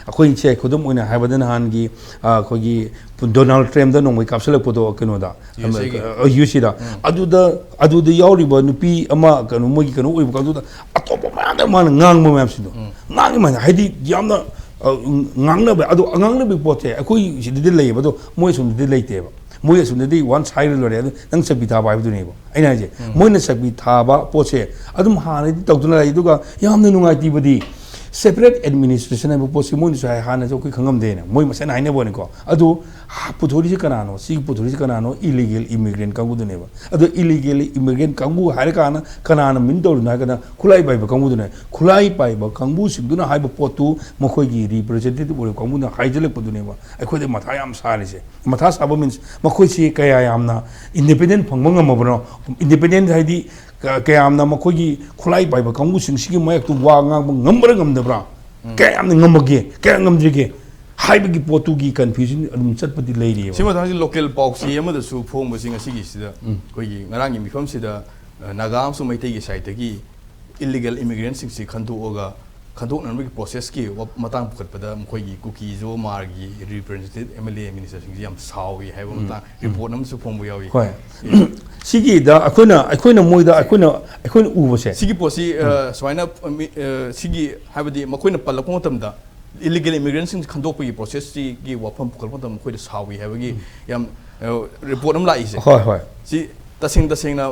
ꯑꯩꯈꯣꯏꯁꯦ ꯈꯨꯗꯝ ꯑꯣꯏꯅ ꯍꯥꯏꯕꯗ ꯅꯍꯥꯟꯒꯤ, ꯑ, ꯑꯩꯈꯣꯏꯒꯤ ꯗꯣꯅꯥꯜꯗ ꯇ꯭ꯔꯝꯞꯇ ꯅꯣꯡꯃꯩ ꯀꯥꯞꯁꯤꯜꯂꯛꯄꯗꯣ ꯀꯩꯅꯣꯗ, ꯌꯨ ꯑꯦꯁ ꯑꯦꯒꯤ꯫ ꯑ, ꯌꯨ ꯑꯦꯁ ꯑꯦꯗ꯫ ꯑꯗꯨꯗ, ꯑꯗꯨꯗ ꯌꯥꯎꯔꯤꯕ ꯅꯨꯄꯤ ꯑꯃ ꯀꯩꯅꯣ ꯃꯣꯏꯒꯤ ꯀꯩꯅꯣ ꯑꯣꯏꯕ ꯀꯥꯡꯕꯨꯗ ꯑꯇꯣꯞꯄ ꯃꯌꯥꯝꯗ ꯃꯥꯅ ꯉꯥꯡꯕ ꯃꯌꯥꯝꯁꯤꯡꯗꯣ꯫ ꯉꯥꯡꯉꯤ ꯃꯌꯥꯝ ꯍꯥꯏꯗꯤ ꯌꯥꯝꯅ, ꯑ, ꯉꯥꯡꯅꯕ, ꯑꯗꯣ ꯑꯉꯥꯡꯅꯕꯒꯤ ꯄꯣꯠꯁꯦ ꯑꯩꯈꯣꯏ ꯁꯤꯗꯗꯤ ꯂꯩꯌꯦꯕ, ꯑꯗꯣ ꯃꯣꯏ ꯑꯁꯣꯝꯗꯗꯤ ꯂꯩꯇꯦꯕ꯫ ꯃꯣꯏ ꯑꯁꯣꯝꯗꯗꯤ ꯋꯥꯟꯁ ꯍꯥꯏꯔ ꯂꯣꯏꯔꯦ, ꯑꯗꯨ ꯅꯪ ꯆꯠꯄꯤ ꯊꯥꯕ ꯍꯥꯏꯕꯗꯨꯅꯦꯕ꯫ ꯑꯩꯅ ꯍꯥꯏꯁꯦ, ꯃꯣꯏꯅ ꯆꯠꯄꯤ ꯊꯥꯕ ꯄꯣꯠꯁꯦ ꯑꯗꯨꯝ ꯍꯥꯟꯅꯗꯤ ꯇꯧꯗꯨꯅ ꯂꯥꯛꯏ꯫ ꯑꯗꯨꯒ ꯌꯥꯝꯅ ꯅꯨꯡꯉꯥꯏꯇꯦꯕꯗꯤ, ꯁꯦꯄꯔꯦꯠ ꯑꯦꯗꯃꯤꯅꯤꯁꯇ꯭ꯔꯦꯁꯟ ꯍꯥꯏꯕ ꯄꯣꯠꯁꯤ ꯃꯣꯏꯅꯁꯨ ꯍꯥꯏ, ꯍꯥꯟꯅꯁꯨ ꯑꯩꯈꯣꯏ ꯈꯪꯉꯝꯗꯦꯅ ꯃꯣꯏ ꯃꯁꯦꯟ ꯍꯥꯏꯅꯕꯅꯤꯀꯣ꯫ ꯑꯗꯨ ꯍꯥ-, ꯄꯨꯊꯣꯔꯤꯁꯤ ꯀꯅꯥꯅꯣ? ꯁꯤꯒꯤ ꯄꯨꯊꯣꯔꯤꯁꯤ ꯀꯅꯥꯅꯣ? ꯏꯂꯤꯒꯦꯜ ꯏꯃꯤꯒ꯭ꯔꯦꯟ ꯀꯥꯡꯕꯨꯗꯨꯅꯦꯕ꯫ ꯑꯗꯣ ꯏꯂꯤꯒꯦꯜ ꯏꯃꯤꯒ꯭ꯔꯦꯟ ꯀꯥꯡꯕꯨ ꯍꯥꯏꯔꯀꯥꯟꯗ ꯀꯅꯥꯅ ꯃꯤꯟ ꯇꯧꯔꯤꯅꯣ ꯍꯥꯏꯔꯒꯅ ꯈꯨꯠꯂꯥꯏ ꯄꯥꯏꯕ ꯀꯥꯡꯕꯨꯗꯨꯅꯦ꯫ ꯈꯨꯠꯂꯥꯏ ꯄꯥꯏꯕ ꯀꯥꯡꯕꯨꯁꯤꯡꯗꯨꯅ ꯍꯥꯏꯕ ꯄꯣꯠꯇꯨ ꯃꯈꯣꯏꯒꯤ ꯔꯤꯄ꯭ꯔꯖꯦꯟꯇꯦꯇꯤꯚ ꯑꯣꯏꯕ ꯀꯥꯡꯕꯨꯅ ꯍꯥꯏꯖꯜꯂꯛꯄꯗꯨꯅꯦꯕ ꯑꯩꯈꯣꯏꯗ ꯃꯊꯥ ꯌꯥꯝ ꯁꯥꯔꯤꯁꯦ꯫ ꯃꯊꯥ ꯁꯥꯕ ꯃꯤꯟꯁ ꯃꯈꯣꯏꯁꯤ ꯀꯌꯥ ꯌꯥꯝꯅ ꯏꯟꯗꯤꯄꯦꯟꯗꯦꯟ ꯐꯪꯕ ꯉꯝꯃꯕꯅꯣ? ꯏꯟꯗꯤꯄꯦꯟꯗꯦꯟ ꯍꯥꯏꯗꯤ ꯀ-, ꯀꯌꯥꯝꯅ ꯃꯈꯣꯏꯒꯤ ꯈꯨꯠꯂꯥꯏ ꯄꯥꯏꯕ ꯀꯥꯡꯕꯨꯁꯤꯡꯁꯤꯒꯤ ꯃꯥꯌꯣꯛꯇ ꯋꯥ ꯉꯥꯡꯕ ꯉꯝꯕ꯭ꯔꯥ ꯉꯝꯗꯕ꯭ꯔꯥ? ꯀꯌꯥ ꯌꯥꯝꯅ ꯉꯝꯃꯒꯦ, ꯀꯌꯥ ꯉꯝꯗ꯭ꯔꯤꯒꯦ ꯍꯥꯏꯕꯒꯤ ꯄꯣꯠꯇꯨꯒꯤ ꯀꯟꯐ꯭ꯌꯨꯖꯟ ꯑꯗꯨꯝ ꯆꯠꯄꯗꯤ ꯂꯩꯔꯤꯑꯕ꯫ ꯁꯤ ꯃꯇꯥꯡꯁꯤ ꯂꯣꯀꯦꯜ ꯄꯥꯎꯆꯦ ꯑꯃꯗꯁꯨ ꯐꯣꯡꯕꯁꯤ ꯉꯁꯤꯒꯤꯁꯤꯗ ꯑꯩꯈꯣꯏꯒꯤ ꯉꯔꯥꯡꯒꯤ ꯃꯤꯐꯝꯁꯤꯗ, ꯑ, ꯅꯥꯒꯥ ꯑꯃꯁꯨꯡ ꯃꯩꯇꯩꯒꯤ ꯁꯥꯏꯠꯇꯒꯤ ꯏꯂꯤꯒꯦꯜ ꯏꯃꯤꯒ꯭ꯔꯦꯟꯁꯤꯡꯁꯤ ꯈꯟꯗꯣꯛꯑꯒ, ꯈꯟꯗꯣꯛꯅꯅꯕꯒꯤ ꯄ꯭ꯔꯣꯁꯦꯁꯀꯤ ꯋꯥ-, ꯃꯇꯥꯡ ꯄꯨꯈꯠꯄꯗ ꯃꯈꯣꯏꯒꯤ ꯀꯨꯀꯤ ꯖꯣ ꯃꯥꯔꯒꯤ ꯔꯤꯄ꯭ꯔꯖꯦꯟꯇꯦꯇꯤꯚ ꯑꯦꯝ ꯑꯦꯜ ꯑꯦ ꯃꯤꯅꯤꯁꯇꯔꯁꯤꯡꯁꯤ ꯌꯥꯝ ꯁꯥꯎꯏ ꯍꯥꯏꯕ ꯃꯇꯥꯡ ꯔꯤꯄꯣꯔꯠ ꯑꯃꯁꯨ ꯐꯣꯡꯕ ꯌꯥꯎꯏ꯫ ꯍꯣꯏ꯫ ꯁꯤꯒꯤꯗ ꯑꯩꯈꯣꯏꯅ, ꯑꯩꯈꯣꯏꯅ ꯃꯣꯏꯗ ꯑꯩꯈꯣꯏꯅ, ꯑꯩꯈꯣꯏꯅ ꯎꯕꯁꯦ꯫ ꯁꯤꯒꯤ ꯄꯣꯠꯁꯤ, ꯑ, ꯁꯨꯃꯥꯏꯅ, ꯑ, ꯃꯤ-, ꯑ, ꯁꯤꯒꯤ ꯍꯥꯏꯕꯗꯤ ꯃꯈꯣꯏꯅ ꯄꯜꯂꯛꯄ ꯃꯇꯝꯗ ꯏꯂꯤꯒꯦꯜ ꯏꯃꯤꯒ꯭ꯔꯦꯟꯁꯤꯡ ꯈꯟꯗꯣꯛꯄꯒꯤ ꯄ꯭ꯔꯣꯁꯦꯁꯁꯤꯒꯤ ꯋꯥꯐꯝ ꯄꯨꯈꯠꯄ ꯃꯇꯝꯗ ꯃꯈꯣꯏꯗ ꯁꯥꯎꯏ ꯍꯥꯏꯕꯒꯤ ꯌꯥꯝ, ꯑ, ꯔꯤꯄꯣꯔꯠ ꯑꯃ ꯂꯥꯛꯏꯁꯦ꯫ ꯍꯣꯏ, ꯍꯣꯏ꯫ ꯁꯤ ꯇꯁꯦꯡ ꯇꯁꯦꯡꯅ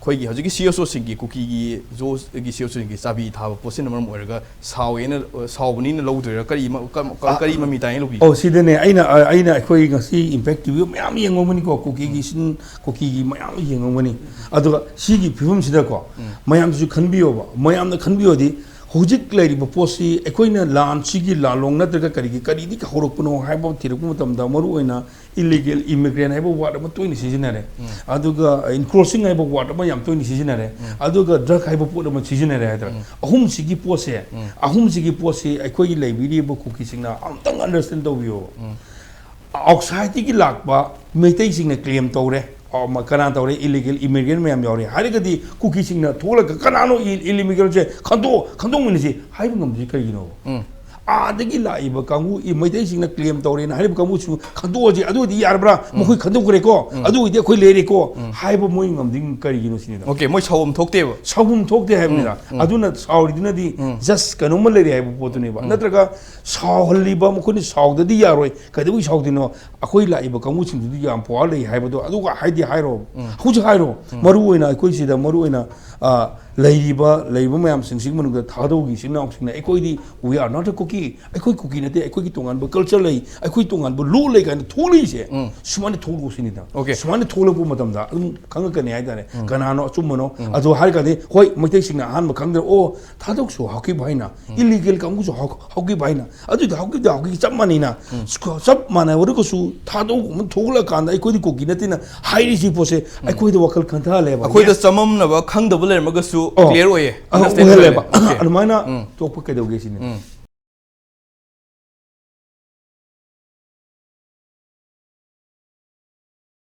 ꯑꯩꯈꯣꯏꯒꯤ ꯍꯧꯖꯤꯛꯀꯤ ꯁꯤ ꯑꯦꯁ ꯑꯣꯁꯤꯡꯒꯤ, ꯀꯨꯀꯤꯒꯤ ꯖꯣꯒꯤ ꯁꯤ ꯑꯦꯁ ꯑꯣꯁꯤꯡꯒꯤ ꯆꯥꯕꯤ ꯊꯥꯕ ꯄꯣꯠꯁꯤꯅ ꯃꯔꯝ ꯑꯣꯏꯔꯒ ꯁꯥꯎꯋꯦꯅ, ꯁꯥꯎꯕꯅꯤꯅ ꯂꯧꯗꯣꯏꯔꯥ? ꯀꯔꯤ ꯃ-, ꯀ-, ꯀ-, ꯑ, ꯀꯔꯤ ꯃꯃꯤ ꯇꯥꯏꯅ ꯂꯧꯕꯤ? ꯑꯣ, ꯁꯤꯗꯅꯦ ꯑꯩꯅ, ꯑ, ꯑꯩꯅ ꯑꯩꯈꯣꯏ ꯉꯁꯤ ꯏꯝꯄꯦꯛ ꯇꯤ ꯚꯤ ꯃꯌꯥꯝ ꯌꯦꯡꯉꯝꯒꯅꯤꯀꯣ, ꯀꯨꯀꯤꯒꯤ ꯁꯤꯟ, ꯀꯨꯀꯤꯒꯤ ꯃꯌꯥꯝ ꯌꯦꯡꯉꯝꯒꯅꯤ꯫ ꯑꯗꯨꯒ ꯁꯤꯒꯤ ꯐꯤꯕꯝꯁꯤꯗꯀꯣ, ꯃꯌꯥꯝꯁꯨ ꯈꯟꯕꯤꯌꯣꯕ, ꯃꯌꯥꯝꯅ ꯈꯟꯕꯤꯌꯣꯗꯤ ꯍꯧꯖꯤꯛ ꯂꯩꯔꯤꯕ ꯄꯣꯠꯁꯤ ꯑꯩꯈꯣꯏꯅ ꯂꯥꯟꯁꯤꯒꯤ ꯂꯥꯂꯣꯡ ꯅꯠꯇ꯭ꯔꯒ ꯀꯔꯤꯒꯤ ꯀꯔꯤꯗꯒꯤ ꯍꯧꯔꯛꯄꯅꯣ ꯍꯥꯏꯕ ꯊꯤꯔꯛꯄ ꯃꯇꯝꯗ ꯃꯔꯨꯑꯣꯏꯅ illegal immigrant ꯍꯥꯏꯕ word ꯑꯃ ꯇꯣꯏꯅ ꯁꯤꯖꯤꯟꯅꯔꯦ꯫ ꯑꯗꯨꯒ encroaching ꯍꯥꯏꯕ word ꯑꯃ ꯌꯥꯝ ꯇꯣꯏꯅ ꯁꯤꯖꯤꯟꯅꯔꯦ꯫ ꯑꯗꯨꯒ drug ꯍꯥꯏꯕ ꯄꯣꯠ ꯑꯃ ꯁꯤꯖꯤꯟꯅꯔꯦ ꯍꯥꯏꯇꯥꯔꯦ꯫ ꯑꯍꯨꯝꯁꯤꯒꯤ ꯄꯣꯠꯁꯦ, ꯑꯍꯨꯝꯁꯤꯒꯤ ꯄꯣꯠꯁꯤ ꯑꯩꯈꯣꯏꯒꯤ ꯂꯩꯕꯤꯔꯤꯕ ꯀꯨꯀꯤꯁꯤꯡꯅ ꯑꯃꯨꯛꯇꯪ understand ꯇꯧꯕꯤꯌꯣꯕ꯫ Outsideꯇꯒꯤ ꯂꯥꯛꯄ ꯃꯩꯇꯩꯁꯤꯡꯅ claim ꯇꯧꯔꯦ꯫ ꯑ, ꯃ-, ꯀꯅꯥ ꯇꯧꯔꯦ? Illegal immigrant ꯃꯌꯥꯝ ꯌꯥꯎꯔꯦ ꯍꯥꯏꯔꯒꯗꯤ ꯀꯨꯀꯤꯁꯤꯡꯅ ꯊꯣꯛꯂꯒ ꯀꯅꯥꯅꯣ illegalꯁꯦ ꯈꯟꯗꯣꯛ-, ꯈꯟꯗꯣꯛꯃꯤꯟꯅꯁꯤ ꯍꯥꯏꯕ ꯉꯝꯗ꯭ꯔꯤ ꯀꯔꯤꯒꯤꯅꯣ? ꯑꯥꯗꯒꯤ ꯂꯥꯛꯏꯕ ꯀꯥꯡꯕꯨ, ꯃꯩꯇꯩꯁꯤꯡꯅ claim ꯇꯧꯔꯦꯅ ꯍꯥꯏꯔꯤꯕ ꯀꯥꯡꯕꯨꯁꯨ ꯈꯟꯗꯣꯛꯑꯁꯤ, ꯑꯗꯨ ꯑꯣꯏꯗꯤ ꯌꯥꯔꯕ꯭ꯔꯥ? ꯃꯈꯣꯏ ꯈꯟꯗꯣꯛꯈ꯭ꯔꯦꯀꯣ, ꯑꯗꯨ ꯑꯣꯏꯗꯤ ꯑꯩꯈꯣꯏ ꯂꯩꯔꯦꯀꯣ ꯍꯥꯏꯕ ꯃꯣꯏ ꯉꯝꯗ꯭ꯔꯤ ꯀꯔꯤꯒꯤꯅꯣ ꯁꯤꯅꯤꯗ꯫ Okay, ꯃꯣꯏ ꯁꯥꯎꯐꯝ ꯊꯣꯛꯇꯦꯕ꯫ ꯁꯥꯎꯐꯝ ꯊꯣꯛꯇꯦ ꯍꯥꯏꯕꯅꯤꯗ꯫ ꯑꯗꯨꯅ ꯁꯥꯎꯔꯤꯗꯨꯅꯗꯤ just ꯀꯩꯅꯣꯝꯃ ꯂꯩꯔꯦ ꯍꯥꯏꯕ ꯄꯣꯠꯇꯨꯅꯦꯕ꯫ ꯅꯠꯇ꯭ꯔꯒ ꯁꯥꯎꯍꯜꯂꯤꯕ ꯃꯈꯣꯏꯅ ꯁꯥꯎꯗꯗꯤ ꯌꯥꯔꯣꯏ, ꯀꯩꯗꯧꯕꯩ ꯁꯥꯎꯗꯣꯏꯅꯣ? ꯑꯩꯈꯣꯏ ꯂꯥꯛꯏꯕ ꯀꯥꯡꯕꯨꯁꯤꯡꯗꯨꯗꯤ ꯌꯥꯝ power ꯂꯩ ꯍꯥꯏꯕꯗꯣ ꯑꯗꯨꯒ ꯍꯥꯏꯗꯤ ꯍꯥꯏꯔꯣ꯫ ꯍꯧꯖꯤꯛ ꯍꯥꯏꯔꯣ꯫ ꯃꯔꯨ ꯑꯣꯏꯅ ꯑꯩꯈꯣꯏ ꯁꯤꯗ ꯃꯔꯨ ꯑꯣꯏꯅ, ꯑ, ꯂꯩꯔꯤꯕ, ꯂꯩꯔꯤꯕ ꯃꯌꯥꯝꯁꯤꯡꯁꯤꯒꯤ ꯃꯅꯨꯡꯗ ꯊꯥꯗꯧꯒꯤ ꯏꯆꯤꯟ ꯏꯅꯥꯎꯁꯤꯡꯅ ꯑꯩꯈꯣꯏꯗꯤ we are not a Kuki, ꯑꯩꯈꯣꯏ ꯀꯨꯀꯤ ꯅꯠꯇꯦ, ꯑꯩꯈꯣꯏꯒꯤ ꯇꯣꯉꯥꯟꯕ culture ꯂꯩ, ꯑꯩꯈꯣꯏ ꯇꯣꯉꯥꯟꯕ ꯂꯣ ꯂꯩ ꯀꯥꯏꯅ ꯊꯣꯛꯂꯛꯏꯁꯦ꯫ ꯁꯨꯃꯥꯏꯅ ꯊꯣꯛꯂꯛꯑꯣ ꯁꯤꯅꯤꯗ꯫ Okay. ꯁꯨꯃꯥꯏꯅ ꯊꯣꯛꯂꯛꯄ ꯃꯇꯝꯗ ꯑꯗꯨꯝ ꯈꯪꯉꯛꯀꯅꯤ ꯍꯥꯏꯇꯥꯔꯦ꯫ ꯀꯅꯥꯅꯣ ꯑꯆꯨꯝꯕꯅꯣ? ꯑꯗꯣ ꯍꯥꯏꯔ ꯀꯥꯟꯗ ꯍꯣꯏ, ꯃꯩꯇꯩꯁꯤꯡꯅ ꯑꯍꯥꯟꯕ ꯈꯪꯗ꯭ꯔꯦ, ꯑꯣ, ꯊꯥꯗꯧꯁꯨ ꯍꯥꯎꯈꯤꯕ ꯍꯥꯏꯅ, illegal ꯀꯥꯡꯕꯨꯁꯨ ꯍꯥꯎ-, ꯍꯥꯎꯈꯤꯕ ꯍꯥꯏꯅ, ꯑꯗꯨꯗꯤ ꯍꯥꯎꯈꯤꯕꯗꯤ ꯍꯥꯎꯈꯤꯕ ꯆꯞ ꯃꯥꯟꯅꯩꯅ꯫ ꯁꯨ-, ꯆꯞ ꯃꯥꯟꯅꯔꯒꯁꯨ ꯊꯥꯗꯧꯒꯨꯝꯕ ꯊꯣꯛꯂꯛꯀꯥꯟꯗ ꯑꯩꯈꯣꯏꯗꯤ ꯀꯨꯀꯤ ꯅꯠꯇꯦꯅ ꯍꯥꯏꯔꯤꯁꯤ ꯄꯣꯠꯁꯦ ꯑꯩꯈꯣꯏꯗ ꯋꯥꯈꯜ ꯈꯟꯊꯍꯜꯂꯦꯕ꯫ ꯑꯩꯈꯣꯏꯗ ꯆꯃꯝꯅꯕ ꯈꯪꯗꯕ ꯂꯩꯔꯝꯃꯒꯁꯨ ꯑꯣ, clear ꯑꯣꯏꯌꯦ, ꯑ, understand ꯑꯣꯏꯍꯜꯂꯦꯕ꯫ ꯑꯣꯏꯍꯜꯂꯦ꯫ Okay. ꯑꯗꯨꯃꯥꯏꯅ ꯎꯝ. ꯇꯣꯛꯄ ꯀꯩꯗꯧꯒꯦ ꯁꯤꯅꯤ꯫ ꯎꯝ.